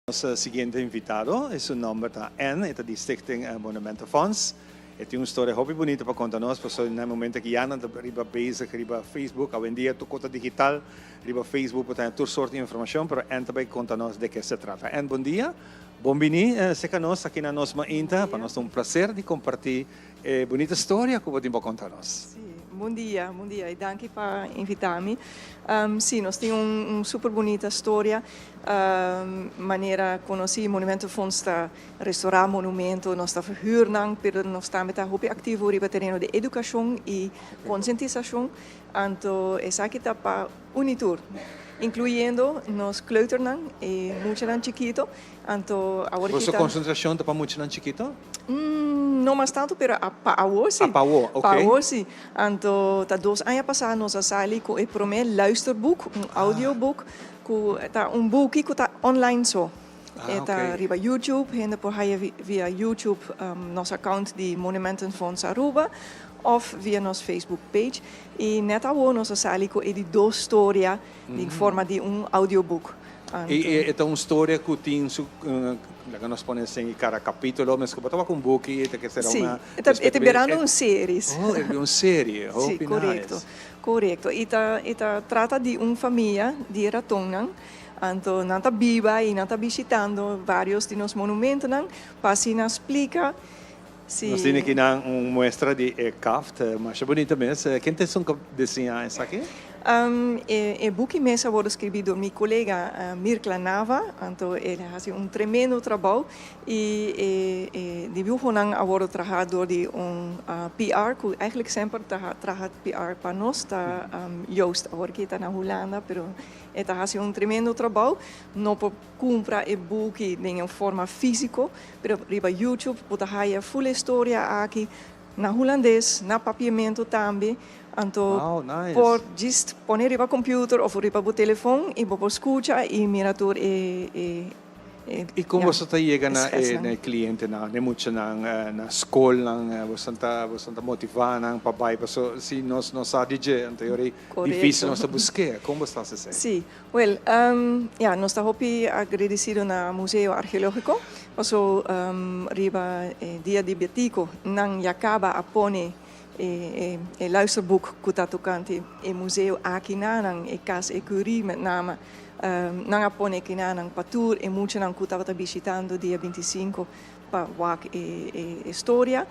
Nos siguiente invitado, e su nomber ta Ann, e ta di Stichting Monumentenfonds. E tin un storia hopi bunito pa konta nos, pasobra na e momento aki ya nan ta riba bezig riba Facebook. Awendia tur kos ta digital, riba Facebook bo ta haña tur sort di informashon, pero Ann ta bai konta nos de ke se trata. Ann, bon dia, bon bini serka nos aki na Nos Mainta. Pa nos ta un placer di kompartí e bunita storia ku bo tin pa konta nos. Sí, bon dia, bon dia i danki pa invitá mi. Sí, nos tin un super bunita storia. Manera konosí, Monumentenfonds ta restorá monumento, nos ta verhuur nan, pero nos tambe ta hopi aktivo riba tereno di edukashon i konsientisashon. Anto esaki ta pa un i tur, inkluyendo nos kleuternan, e muchanan chikito. Anto awor Boso kita. konsentrashon ta pa muchanan chikito? No mas tanto, pero a pa awo si. A pa awo, ok. Pa awo si. Anto ta dos aña pasá nos a sali ku e promé luisterboek, un audioboek, ku ta un buki ku ta online so. E ta riba YouTube, hende por haya via YouTube nos account di Monumentenfonds Aruba of via nos Facebook page. Y net awo nos a sali cu e di dos storia den forma di un audioboek. Y e ta un storia cu tin su, laga nos pone esei cada capitulo, mes cu bo ta wak un buki e ta ke sera una. Si, e ta birando un series. Oh, e ta un serie, hopi nice. Si, corecto, corecto. Y ta trata di un famia di ratonnan. Anto nan ta biba y nan ta bishitando varios di nos monumentonan pa asina splica si. Nos tin akinan un muestra di e kaft, masha bunita mes. Ken ta esun ku diseñá esaki? E buki mes a wordo scribi door mi colega Mirkla Nava, anto el a haci un tremendo trabou y e dibuhonan a wordo traha door di un PR cu eigenlijk semper ta traha PR pa nos, ta Joost, awor ki e ta na Hulanda pero E ta hasi un tremendo trabou. No por kumpra e buki den un forma físiko, pero riba YouTube bo ta haya ful e storia aki na hulandes, na papiamentu tambe. Anto por djis pone riba computer of riba bo telefon i bo por skucha i mira tur e e. I kon boso ta yega na e klientenan, na e muchanan, na skolnan? Boso ta boso ta motivá nan pa bai? Paso si nos no sa di dje, anto yora difísil nos ta busk'é. Kon boso ta hasi esei? Sí, wèl, ya, nos ta hopi agradesido na Museo Arkeológiko paso riba e dia di Betico nan ya kaba a pone e luisterboek ku ta tokante e museo aki na nan, e Kas Ecurie met name. Nan a pone kinanan pa tur e muchanan ku tabata bishitando dia bintisinko pa wak e storia.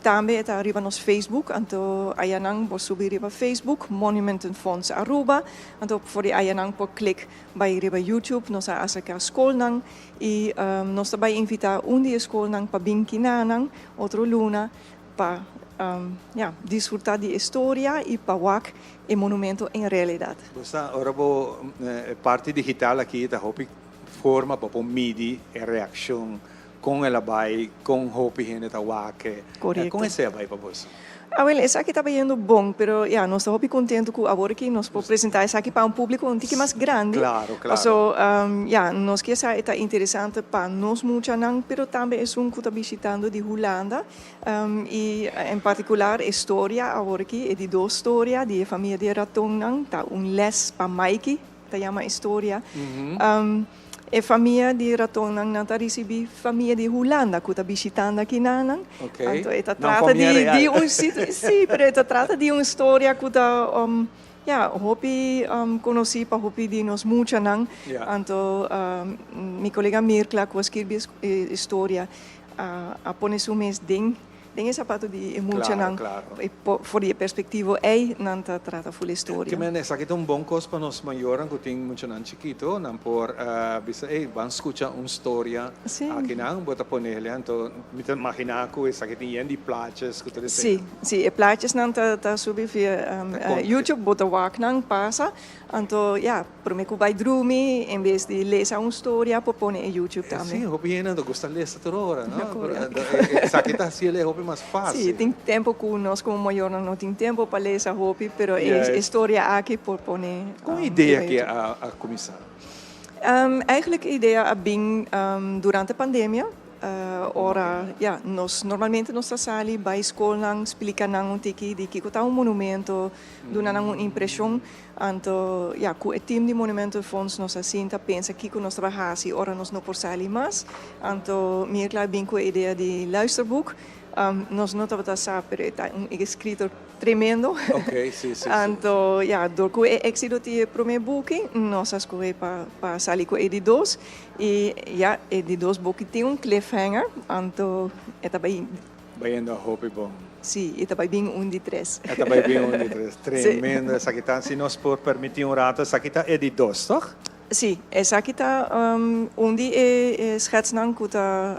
Tambe e ta riba nos Facebook, anto ayanan por subi riba Facebook, Monumentenfonds Aruba, anto for di ayanan por klik bai riba YouTube. Nos a aserká skolnan i nos ta bai invitá un di e skolnan pa bin kinanan otro luna pa ya disfruta di e storia y pa wak e monumento en realidad. Bo sa, ora bo e parti digital aki ta hopi forma pa por midi e reaccion, con el a bay, con hopi hende ta wak e. Correcto. Con esey a bay pa boso? Awel, esaki ta bayendo bon, pero ya, nos ta hopi contento cu awor aki nos por presenta esaki pa un publico un tiki mas grandi. Claro, claro. Paso, ya, nos kier sa e ta interesante pa nos muchanan, pero tambe esun cu ta bishitando di Hulanda. I en partikular e storia awor aki, e di dos storia di e famia di e ratonnan, ta un les pa Maiki, ta yama e storia. E famia di ratonnan nan ta risibí famia di Hulanda ku ta bishitando aki nan. Anto e ta trata di un sí, pero e ta trata di un storia ku ta ya hopi konosí pa hopi di nos muchanan. Anto mi kolega Mirkla ku a skirbi e storia A pone su mes den den e sapato di e muchanan for di e perspektivo ei nan ta trata ful e storia. Ke men esaki ta un bon kos pa nos mayornan ku tin muchanan chikito, nan por bisa ey ban skucha un storia aki nan bo ta ponele anto mi ta imaginá ku esaki tin yen di plaatjes ku ta desea. Si, si e plaatjesnan ta subi via YouTube bo ta wak nan pasa anto ya. Prome ku bai drumi, en bes di lesa un storia, por pone e YouTube tambe. Sí, hopi hende ta gusta lesa tur ora, no? Esaki ta hasiel e hopi mas fácil. Sí, tin tempu ku nos komo mayornan no tin tempu pa lesa hopi, pero e storia aki por pone. Kon e idea aki a kuminsá? Eigenlijk e idea a bin durante pandemia. Ora, ya, nos normalmente nos ta sali bai skolnan, splika nan un tiki di kiko ta un monumento, duna nan un impreshon. Anto, ya, ku e tim di Monumentenfonds nos a sinta pensa kiko nos ta bai hasi ora nos no por sali mas. Anto Mirkla a bin ku e idea di luisterboek. Nos no tabata sa, pero e ta un eskritor tremendo. Ok, si, si, si. Anto, ya, dor ku e éksito di e promé buki, nos a skohe pa pa sali ku e di dos. I, ya, e di dos buki tin un cliffhanger, anto e ta bai. Bayendo hopi bon. Sí, e ta bai bin un di tres. E ta bai bin un di tres. Tremendo esaki ta. Si nos por permití un rato, esaki ta e di dos, toch? Sí, esaki ta un di e schetsnan ku ta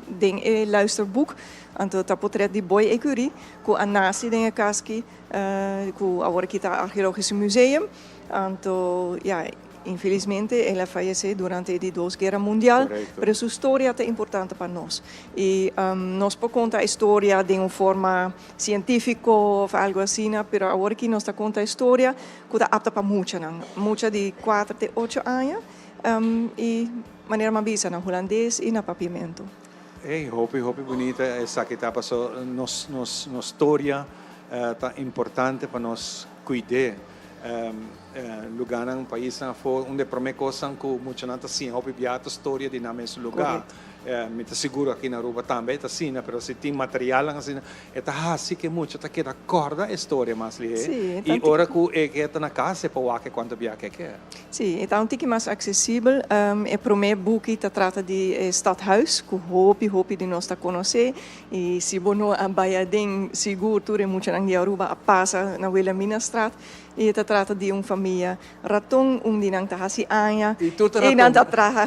den e luisterboek. Anto ta potret di Boy Ecury ku a nasi den e kas ki ku awor aki ta Archeologische Museum. Anto, ya. Infelizmente el a fayece durante e di dos guera mundial, pero su storia ta importante pa nos. Y nos por conta e storia den un forma cientifico of algo asina, pero awor aki nos ta conta e storia cu ta apta pa muchanan, mucha di cuater te ocho aña, y manera mi a bisa na Hulandes y na Papiamento. Ey, hopi hopi bunita esaki ta paso nos nos nos storia ta importante pa nos cuid'e. Lugánan, paisnan afó, un di e promé kosnan ku muchanan ta siña hopi bia ta storia di nan mes lugá. Mi ta sigur aki na Aruba tambe e ta asina, pero si tin materialnan asina, e ta hasi ku e mucha ta keda kòrda e storia mas lihé. I ora ku e ke ta na kas e por wak e kuantu bia ku e ke. Sí, e ta un tiki mas aksesibel. E promé buki ta trata di e stadhuis, ku hopi hopi di nos ta konosé. I si bo no a bai aden, sigur tur e muchanan di Aruba a pasa na Wilhelminastraat. I e ta trata di un famia raton, un di nan ta hasi aña I tur ta i nan ta raton. traha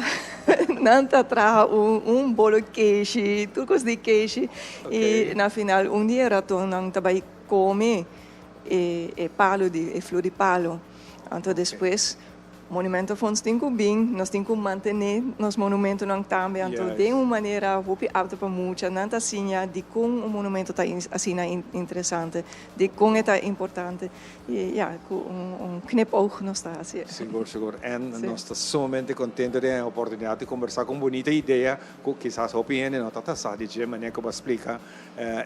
nan ta traha un un bolo keshi, tur kos di keshi. I Ok. na final un di e ratonnan ta bai kome e e palu di e flor di palu. Anto despues Monumentenfonds tin ku bin, nos tin ku mantené nos monumentonan tambe, anto den un manera hopi apto pa mucha, nan ta siña dikon un monumento ta asina interesante, dikon e ta importante, i ya, ku un knipoog nos ta hasi e. Sigur, sigur. En nos ta sumamente kontento den e oportunidat di kombersá ku un bunita idea ku kisas hopi hende no ta ta sa di dje, manera ku bo a splika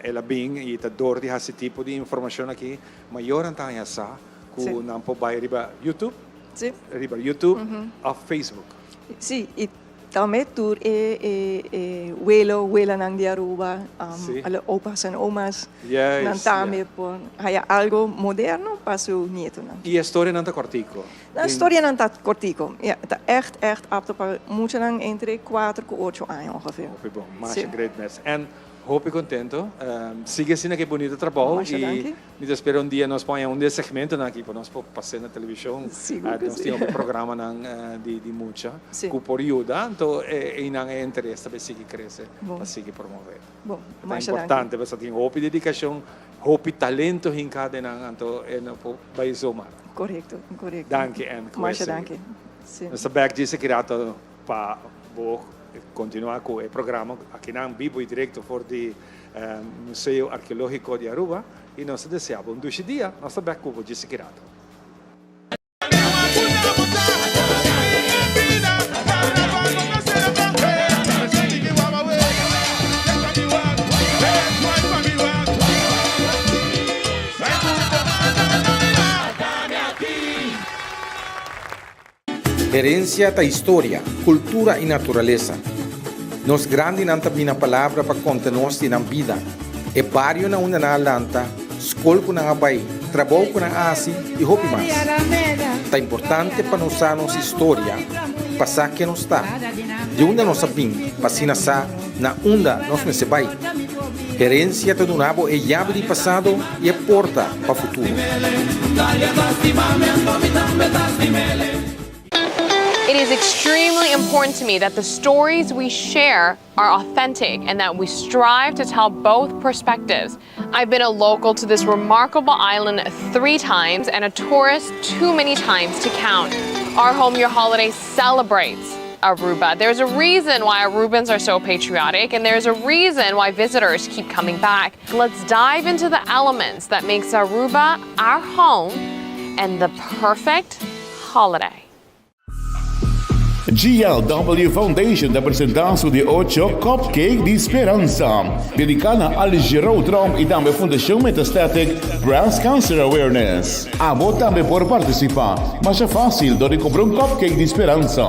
el a bin i ta dor di hasi tipo di informashon aki, mayornan ta haña sa Ku nan por bai riba YouTube? Sí. Riba YouTube of Facebook? Sí, i tambe tur e e e welo, welanan di Aruba, alle opa's en oma's, nan tambe por haya algo moderno pa su nietonan. I e storianan ta kortiko? E storianan ta kortiko, ja. Ta ègt, ègt apto pa muchanan entre kuater ku ocho aña ongeveer. Hopi bon, masha great mes. En hopi kontento. Sigui asina ku e bunita trabou i Mi ta spera un dia nos por haña un di e segmentonan aki pa nos por pas'é na televishon. Sigur ku Nos si. tin hopi programanan di mucha Si. ku por yuda, anto einan e interes ta bay sigui krese Bon. pa sigui promove. Bon, Ta masha danki. importante pasobra tin hopi dedikashon, hopi talento hinká den nan, anto e no por bay zomaar. Korekto, korekto. Danki Ann ku Masha esei. danki. Si. Nos ta bek djis aki rato pa bo kontinuá ku e programa akinan bibo i direkto for di Museo Arkeológiko di Aruba i nos ta desea bo un dushi dia. Nos ta bek ku bo djis aki rato. Herencia ta historia, cultura y naturalesa. Nos grandinan ta bina palabra pa conta nos di nan bida, e bario na unda nan a lanta, scol cu nan a bay, trabou cu nan a haci y hopi mas. Ta importante pa nos sa nos historia pa sa ken nos ta, di unda nos a bin pa asina sa na unda nos mester bay. Herencia ta duna bo e yabi di pasado y e porta pa futuro. It is extremely important to me that the stories we share are authentic and that we strive to tell both perspectives. I've been a local to this remarkable island three times and a tourist too many times to count. Our Home Your Holiday celebrates Aruba. There's a reason why Arubans are so patriotic and there's a reason why visitors keep coming back. Let's dive into the elements that makes Aruba our home and the perfect holiday. GLW Foundation ta presenta su di ocho Cupcake di Speransa, dedica na Alice Giraud Tromp y tambe Fundacion Metastatic Breast Cancer Awareness. Abo tambe por participa, masha facil dor di cumpra un Cupcake di Speransa.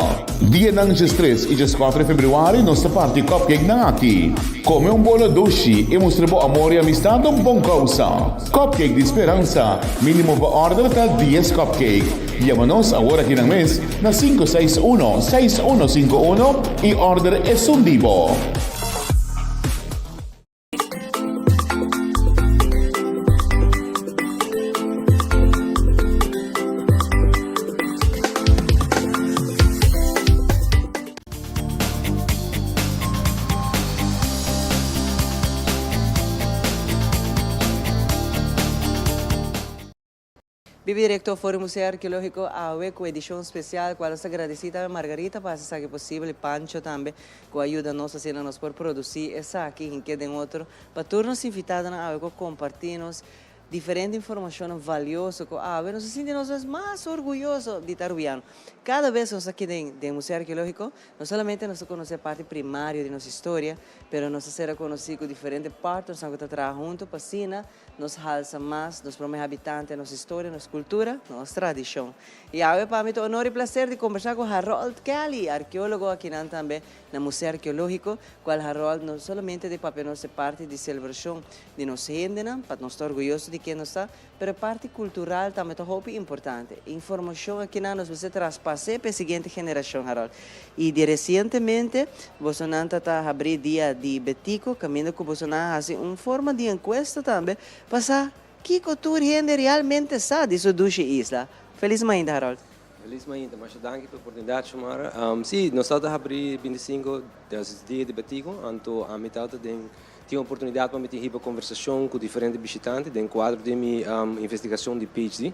Dianan diestres y diescuatro di februari nos ta parti cupcakenan aki. Come un bolo dushi y mustra bo amor y amistad un bon causa. Cupcake di Speransa, minimo pa order ta dies cupcake. Yama nos awor aki nan mes na sinku seis uno, seis uno sinku uno i order esun di bo. Bibi directo for di Museo Arqueologico awe cu edicion special cual nos ta gradici tambe Margarita pa haci esaki posibel y Pancho tambe cu a yuda nos asina nos por produci esaki hinke den otro pa tur nos invitadonan awe cu a comparti nos diferente informacionnan valioso cu awe nos ta sinti nos mes mas orguyoso di ta Rubiano. Cada bes nos ta aki den den Museo Arqueologico no solamente nos ta conoce parti primario di nos historia pero nos ta ser conoci cu diferente partnersnan cu ta traha hunto pa asina Nos halsa mas nos prome habitante, nos historia, nos cultura, nos tradicion. Y awe pa mi ta honor y placer di conversa cu Harold Kelly, arqueologo akinan tambe na Museo Arqueologico, cual Harold no solamente di papia nos e parti di celebracion di nos hendenan, pa nos ta orguyoso di ken nos ta, pero e parti cultural tambe ta hopi importante. Informacion akinan nos mester traspas'e pa e siguiente generacion, Harold. Y di recientemente bosonan ta ta habri dia di Betico caminda cu bosonan a haci un forma di encuesta tambe pa sa kico tur hende realmente sa di su dushi isla. Feliz mainta Harold. Feliz mainta, masha danki pa e oportunidad Xiomara. Si, nos ta ta habri bintisinco des dia di Betico, anto ami ta ta den tin oportunidad pa mi tin hiba conversacion cu diferente bishitante den cuadro di mi investigacion di PhD.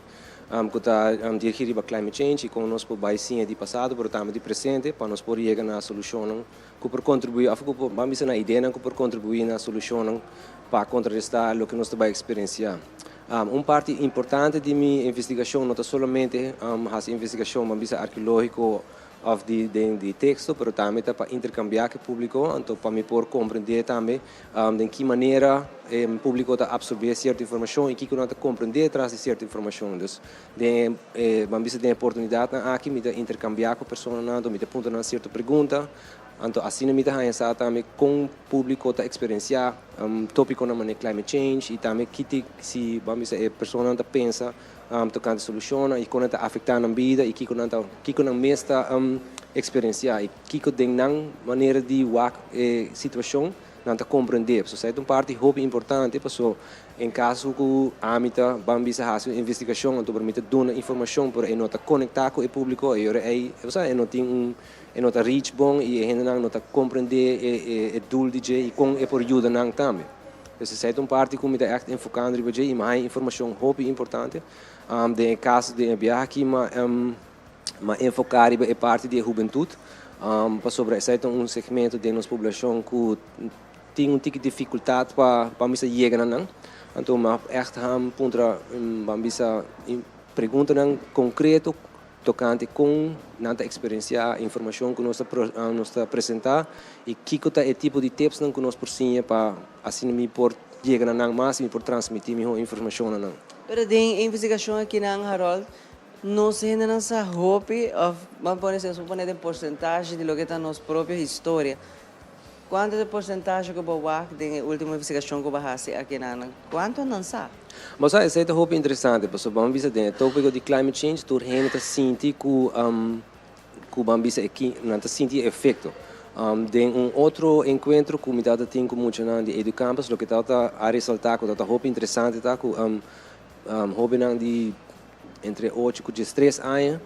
Ku ta dirigí riba climate change i kon nos por bai siña di pasado pero tambe di presente pa nos por yega na solushonnan ku por kontribuí òf ku por ban bisa na ideanan ku por kontribuí na solushonnan pa kontrarestá loke nos ta bai eksperensiá. Un parti importante di mi investigashon no ta solamente hasi investigashon ban bisa arkeológiko òf di den di teksto pero tambe ta pa interkambiá ku e públiko anto pa mi por komprendé tambe Den ki manera e públiko ta apsorbé sierto informashon i kiko nan ta komprendé tras di sierto informashon. Dus den e ban bisa den e oportunidatnan aki mi ta interkambiá ku personanan anto mi ta puntra nan sierto pregunta. Anto asina mi ta haña sa tambe kon públiko ta eksperensiá tópikonan manera climate change i tambe ki ti si ban bisa e personanan ta pensa tokante solushonnan i kon nan ta afektá nan bida i kiko nan ta kiko nan mes ta eksperensiá i kiko den nan manera di wak e situashon nan ta komprendé. Pasobra esei ta un parti hopi importante paso en kaso ku ami ta ban bisa hasi un investigashon anto mi ta duna informashon pero e no ta konektá ku e públiko e ora ei e no tin un e no ta reach bon i e hendenan no ta komprendé e doel di dje i kon e por yuda nan tambe. Pues esei ta un parti ku mi ta ègt enfokando riba dje i mi haña informashon hopi importante. Den e kaso den e biaha aki mi a enfoká riba e parti di e hubentut pasobra esei ta un segmento den nos poblashon ku tin un tiki difikultat pa pa mi sa yega na nan. Anto mi a ègt puntra ban bisa preguntanan konkreto tokante kon nan ta eksperensiá informashon ku nos ta nos ta presentá i kiko ta e tipo di tipsnan ku nos por siña pa asina mi por yega na nan mas i mi por transmití mihó informashon na nan. Pero den e investigashon akinan, Harold, nos hendenan sa hopi òf ban pone si nos por pone den porsentahe di loke ta nos propio historia. Kuantu ta e porsentahe ku bo wak den e último investigashon ku bo a hasi akinan? Kuantu nan sa? Bo sa, esei ta hopi interesante, pasobra ban bisa den e tópiko di climate change tur hende ta sinti ku ku ban bisa e ki nan ta sinti e efekto. Den un otro enkuentro ku mi tabata tin ku muchanan di Educampus loke tabata a resaltá ku tabata hopi interesante ta ku hóbennan di entre ocho ku diestres aña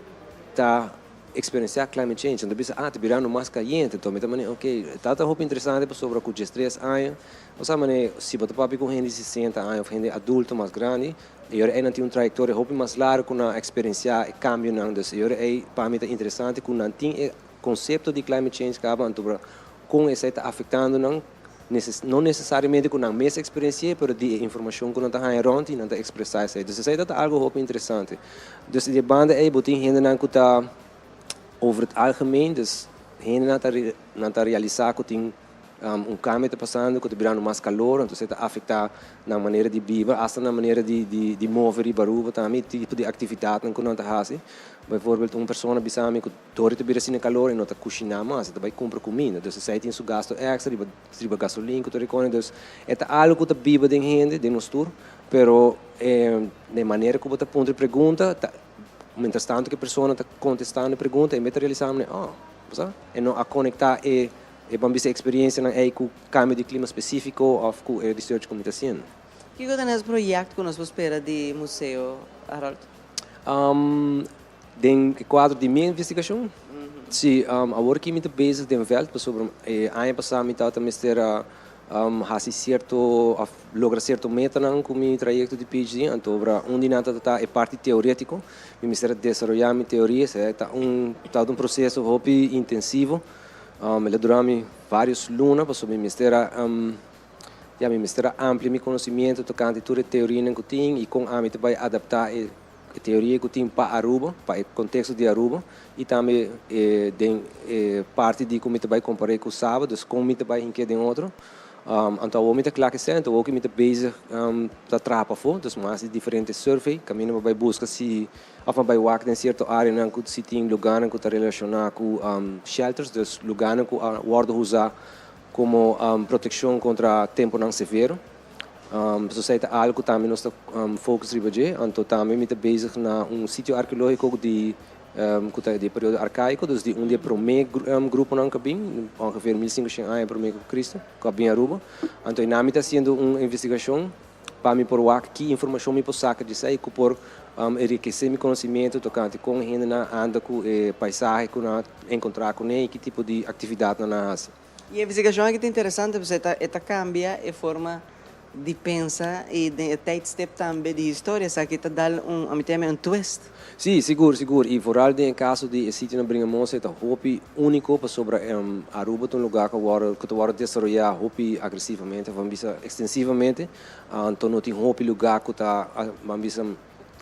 ta eksperensiá climate change. Nan ta bisa, ah, ta birando mas kayente. Anto mi ta manera, ok, ta ta hopi interesante pasobra ku diestres aña, bo sa manera, si bo ta papia ku hende di sesenta aña òf hende adulto mas grandi, e ora ei nan tin un trayektoria hopi mas largu ku nan a eksperensiá e kambionan. Dus e ora ei pa mi ta interesante ku nan tin e konsepto di climate change kaba, anto kon esei ta afektando nan, No nesesariamente ku nan mes eksperensi'é, pero di e informashon ku nan ta haña rònt i nan ta ekspresá esei. Dus esei ta ta algu hopi interesante. Dus di e banda ei bo tin hendenan ku ta over het algemeen, dus hendenan ta nan ta realisá ku tin un kambio ta pasando, ku ta birando mas kalor, anto esei ta afektá nan manera di biba, asta nan manera di di move riba Aruba tambe, e tipo di aktividatnan ku nan ta hasi. Bijvoorbeeld un persona bisa mi ku. Tori ta bira asina kalor e no ta kushiná mas, e ta bai kumpra kuminda. Dus esei tin su gasto èkstra riba riba gasolin ku ta rekone. Dus e ta algu ku ta biba den hende, den nos tur, pero e manera ku bo ta puntra e pregunta ta mientras tanto ku e persona ta kontestando e pregunta e mester realisá manera oh, bo sa? E no a konektá e e ban bisa e eksperensianan ei ku kambio di klima spesífiko òf ku e research ku mi ta hasiendo. Kiko ta nes proyèkt ku nos por spera di museo, Harold? Den e kuadro di mi investigashon? Si, awor ki mi ta bezig den vèlt pasobra e aña pasá mi tabata mester a hasi sierto òf logra sierto metanan ku mi trayekto di PhD. Anto obra un di nan ta ta e parti teorétiko. Mi mester a desaroyá mi teoria, esei ta un tabata un proseso hopi intensivo. El a dura mi vários luna pasobra mi mester a ya mi mester a amplia mi konosimiento tokante tur e teorianan ku tin i kon ami ta bai adaptá e E teoria ku tin pa Aruba, pa e konteksto di Aruba i tambe den e parti di ku mi ta bai kompar'é ku Saba, dus kon mi ta bai hink'é den otro. Anto awor mi ta kla ku esei, anto awor ku mi ta bezig ta traha pafó, dus mi a hasi diferente survey kaminda mi a bai buska si òf mi a bai wak den sierto áreanan ku si tin lugánan ku ta relashoná ku shelters, dus lugánan ku a wòrdu usá komo protekshon kontra tempunan severo. Pasobra esei ta algu ku tambe nos ta focus riba dje. Anto tambe mi ta bezig na un sitio arkeológiko di ku ta di e periodo arkaiko, dus di un di e promé gruponan ku a bin, ongeveer 1500 aña promé ku Kristu, ku a bin Aruba. Anto einan mi ta hasiendo un investigashon pa mi por wak ki informashon mi por saka di esei ku por enrikesé mi konosimiento tokante kon hendenan a anda ku e paisahe ku nan a enkontrá kuné i ki tipo di aktividatnan nan a hasi. E investigashon aki ta interesante pasobra e ta e ta kambia e forma di pensa i den e tijdstip tambe di historia. Esaki ta dal un, ami ta yama un twist. Sí, sigur, sigur. I vooral den e kaso di e sitio na Bringamosa e ta hopi úniko pasobra Aruba ta un lugá ku a wòrdu ku ta wòrdu desaroyá hopi agresivamente, ban bisa ekstensivamente. Anto no tin hopi lugá ku ta, ban bisa,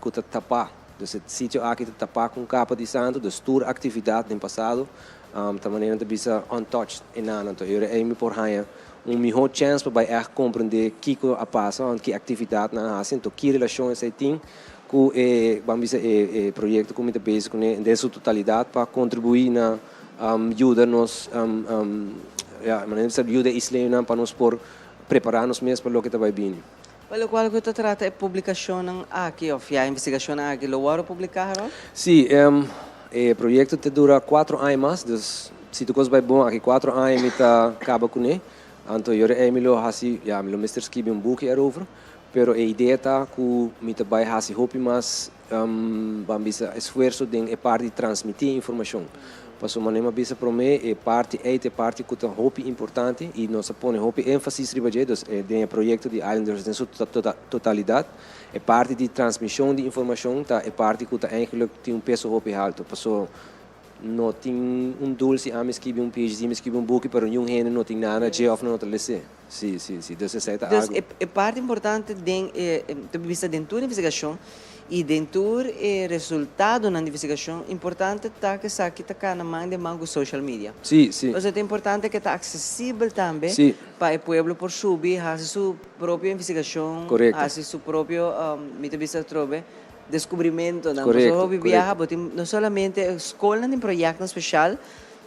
ku ta tapá. Dus e sitio aki ta tapá ku un kapa di santu, dus tur aktividat den pasado Ta manera nan ta bisa untouched enanan. Anto e ora ei mi por haña un mihó chèns pa bai ègt komprendé kiko a pasa, ki aktividat nan a hasi, anto ki relashon esei tin ku e, ban bisa, e proyekto ku mi ta bezig kuné den su totalidat pa kontribuí na yuda nos, ya, manera di bisa yuda e isleñonan pa nos por prepará nos mes pa loke ta bai bini. Pa lokual ku ta trata e publikashonnan aki òf ya investigashonnan aki lo wòrdu publiká, Harold? Sí, e proyekto ta dura kuatro aña mas, dus si tur kos bai bon aki kuatro aña mi ta kaba kuné. Anto yora ei mi lo hasi, ya mi lo mester skibi un buki erover, pero e idea ta ku mi ta bai hasi hopi mas ban bisa esfuerso den e parti di transmití informashon. Pasobra manera mi a bisa promé, e parti ei ta e parti ku ta hopi importante i nos a pone hopi énfasis riba dje, dus den e proyekto di Islanders den su totalidat, e parti di transmishon di informashon ta e parti ku ta eigentlik tin un peso hopi haltu. Pasobra no tin un dulsi ami skibi un PhD, mi skibi un buki, pero niun hende no tin nada na dje òf no ta les'é. Sí, sí, sí. Dus esei ta Dus algu. e parti importante den e, ta bisa den tur investigashon i den tur e resultadonan di investigashon, importante ta ku esaki ta kana man den man ku social media. Sí, sí. Pasobra ta importante ku e ta aksesibel tambe Sí. pa e pueblo por subi, hasi su propio investigashon, Korekto. hasi su propio, mi ta bisa atrobe, deskubrimentonan. Korekto, Pasobra hopi biaha korekto. bo tin no solamente skolnan tin proyektonan speshal,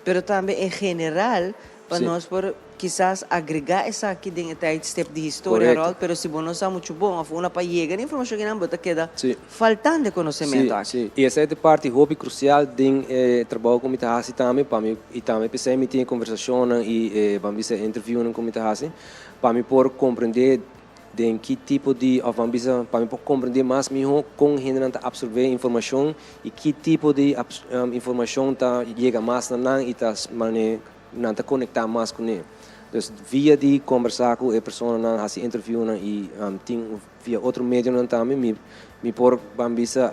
pero tambe en general Pa nos por kisas agregá esaki den e tijdstip di historia, Harold, pero si bo no sa muchu bon òf una pa yega na informashon kinan bo ta keda faltando e konosementu aki. Sí, sí. I esei ta e parti hopi krusial den e trabou ku mi ta hasi tambe pa mi i tambe p'esei mi tin e konversashonnan i e ban bisa e interviewnan ku mi ta hasi pa mi por komprendé den ki tipo di òf ban bisa pa mi por komprendé mas mihó kon hendenan ta apsorbé informashon i ki tipo di informashon ta yega mas na nan i ta mane Nan ta konektá mas kuné. Dus via di kombersá ku e personanan, hasi interviewnan i tin via otro medionan tambe mi mi por ban bisa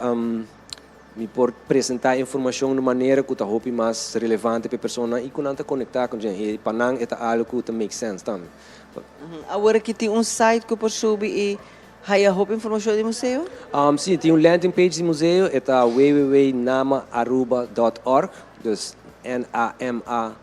mi por presentá informashon di un manera ku ta hopi mas relevante pa e personanan i ku nan ta konektá ku dje i pa nan e ta algu ku ta make sense tambe. Awor aki tin un site ku por subi i haya hopi informashon di museo? Sí, tin un landing page di museo, e ta www.namaaruba dòt org, dus N-A-M-A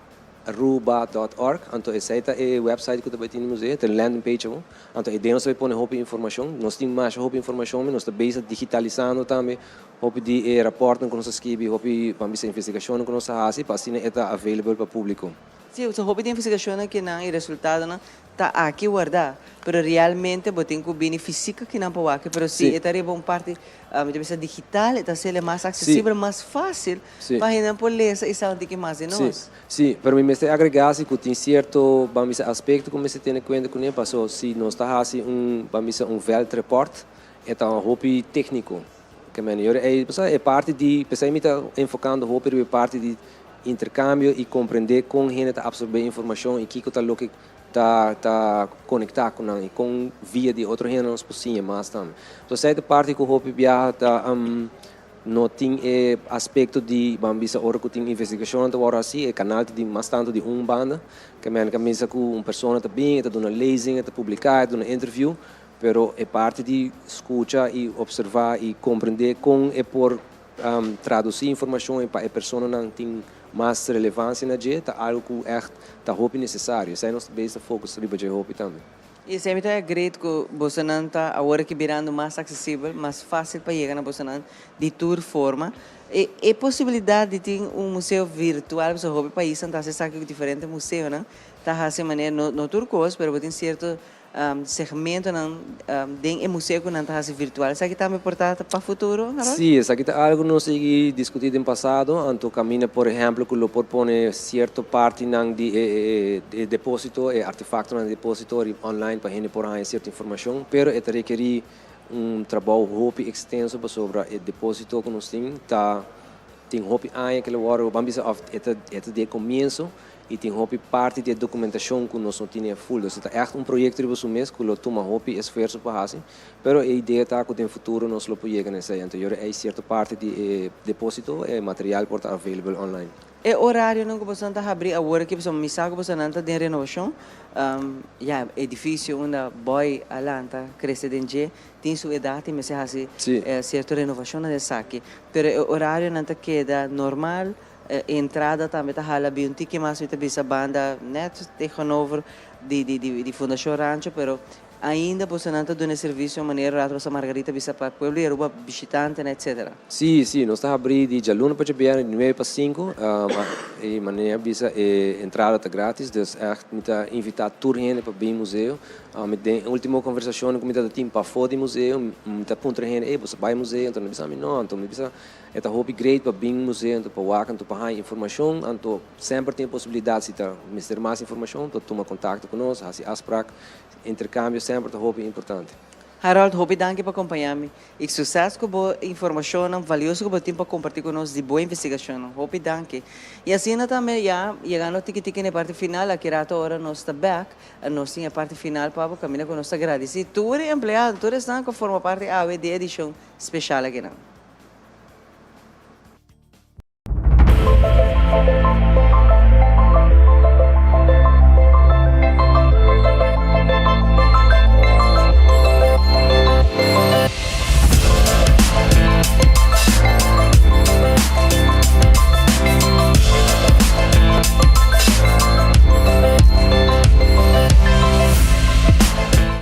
Aruba dòt org, anto esei ta e website ku ta bai tin di museo, ta e landing page awor. Anto ei den nos ta bai pone hopi informashon, nos tin masha hopi informashon, nos ta bezig digitalisando tambe hopi di e rapòrtnan ku nos a skibi, hopi ban bisa investigashonnan ku nos a hasi pa asina e ta available pa públiko. Sí, hopi di investigashonnan kinan i resultadonan Ta aki wardá, pero realmente bo tin ku bini fisiko kinan pa wak, pero si e ta riba un parti mi ta bisa digital e ta haciel e mas aksesibel, mas fásil pa hendenan por lesa i sa un tiki mas di nos. Sí, sí, pero mi mester agregá si ku tin sierto ban bisa aspekto ku mester tene kuenta kuné, paso si nos ta hasi un ban bisa un veldreport e ta hopi tékniko, ke men yora ei pasobra e parti di p'esei mi ta enfokando hopi riba e parti di interkambio i komprendé kon hende ta apsorbé informashon i kiko ta loke. ta ta konektá ku nan i kon via di otro hende nos por siña mas tambe. Entonces esei ta parti ku hopi biaha ta no tin e aspekto di ban bisa ora ku tin investigashonnan ta wòrdu hasi e kanal ta di mas tantu di un banda ke men ka misa ku un persona ta bin e ta duna lezing e ta publiká e ta duna interview pero e parti di skucha i opservá i komprendé kon e por Tradusí informashon i pa e personanan tin mas relevansia na dje ta algu ku ègt ta hopi nesesario. Esei nos ta bes ta focus riba dje hopi tambe. I esei mi ta great ku bosonan ta awor aki birando mas aksesibel, mas fásil pa yega na bosonan di tur forma. E e posibilidat di tin un museo virtual, pasobra hopi paisnan ta hasi esaki ku diferente museonan, ta hasi manera, no no tur kos, pero bo tin sierto Segmentonan den e museo ku nan ta hasi virtual. Esaki tambe por ta pa futuro, Harold? Sí, esaki ta algu nos sigui diskutí den pasado. Anto kaminda por ehèmpel ku lo por pone sierto partinan di e e depósito, e artefaktonan di depósito riba online pa hende por haña sierto informashon. Pero e ta rekerí un trabou hopi ekstenso pasobra e depósito ku nos tin ta tin hopi aña ku el a wòrdu, ban bisa òf e ta e ta di e komienso. I tin hopi parti di e dokumentashon ku nos no tine e ful. Dus e ta ègt un proyekto riba su mes ku lo tuma hopi esfuerso pa hasi. Pero e idea ta ku den futuro nos lo por yega na esei. Anto yora ei sierto parti di e depósito, e material por ta available online. E orarionan ku bosonan ta habrí awor aki, pasobra mi sa ku bosonan ta den renovashon, ya, edifisio unda Boy a lanta krese den dje tin su edat i mester hasi sierto renovashonnan di esaki. Pero e orarionan ta keda normal? E entrada tambe ta hala bin un tiki mas mi ta bisa banda net tegenover di di di Fundacion Rancho pero ainda bosonan ta duna e servicio manera rato Rosa Margarita bisa pa pueblo di Aruba bishitantenan etcetera. Si, si, nos ta habri di djaluna pa djabièrnè di nuebe pa sinku i manera bisa e entrada ta gratis dus ègt mi ta invitá tur hende pa bin museo. Mi den e ultimo konversashonnan ku mi ta tin pafó di museo mi ta puntra hende ey boso a bai museo anto nan bisa mi no anto mi bisa E ta hopi great pa bin museo anto pa wak anto pa haña informashon anto semper tin e posibilidat si ta mester mas informashon pa tuma kontakto ku nos hasi afsprak interkambio semper ta hopi importante. Harold, hopi danki pa kompañá mi i suses ku bo informashonnan valioso ku bo tin pa kompartí ku nos di bo investigashonnan. Hopi danki. I asina tambe ya yegando tiki tiki na e parti final aki rato ora nos ta bèk nos tin e parti final pa bo kaminda ku nos ta gradisí tur e empleado tur esnan ku a forma parti awe di e edishon speshal akinan.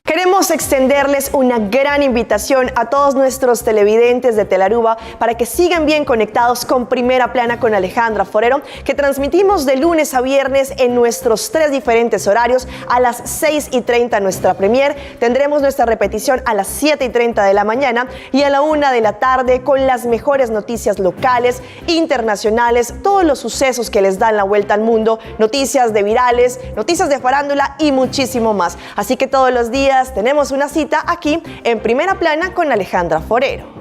Queremos extenderles una gran invitación a todos nuestros televidentes de Telaruba para que sigan bien conectados con Primera Plana con Alejandra Forero, que transmitimos de lunes a viernes en nuestros tres diferentes horarios a las 6 y 30 nuestra premier. Tendremos nuestra repetición a las 7 y 30 de la mañana y a la 1 de la tarde con las mejores noticias locales, internacionales, todos los sucesos que les dan la vuelta al mundo, noticias de virales, noticias de farándula y muchísimo más. Así que todos los días tenemos una cita aquí en Primera Plana con Alejandra Forero.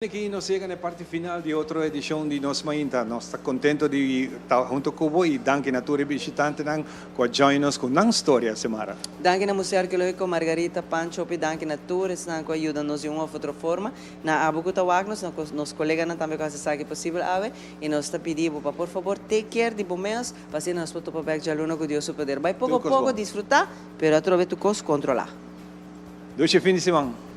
Aki nos yega na e parti final di otro edicion di Nos Mainta. Nos ta contento di ta hunto cu bo y danki na tur e bishitantenan cu a join nos cu nan storia, Semara. Danki na Museo Arkeológiko Margarita Pancho Hopi danki na tur esnan ku a yuda nos di un òf otro forma. Na abo ku ta wak nos, na nos koleganan tambe ku hasi esaki posibel awe. I nos ta pidi bo pa por fabor take care di bo mes, pa asina nos por topa bèk djaluna ku Dios su poder. Bai poko Tur kos poko bon. disfrutá, pero atrobe tur kos kontrolá. Dushi fin di siman.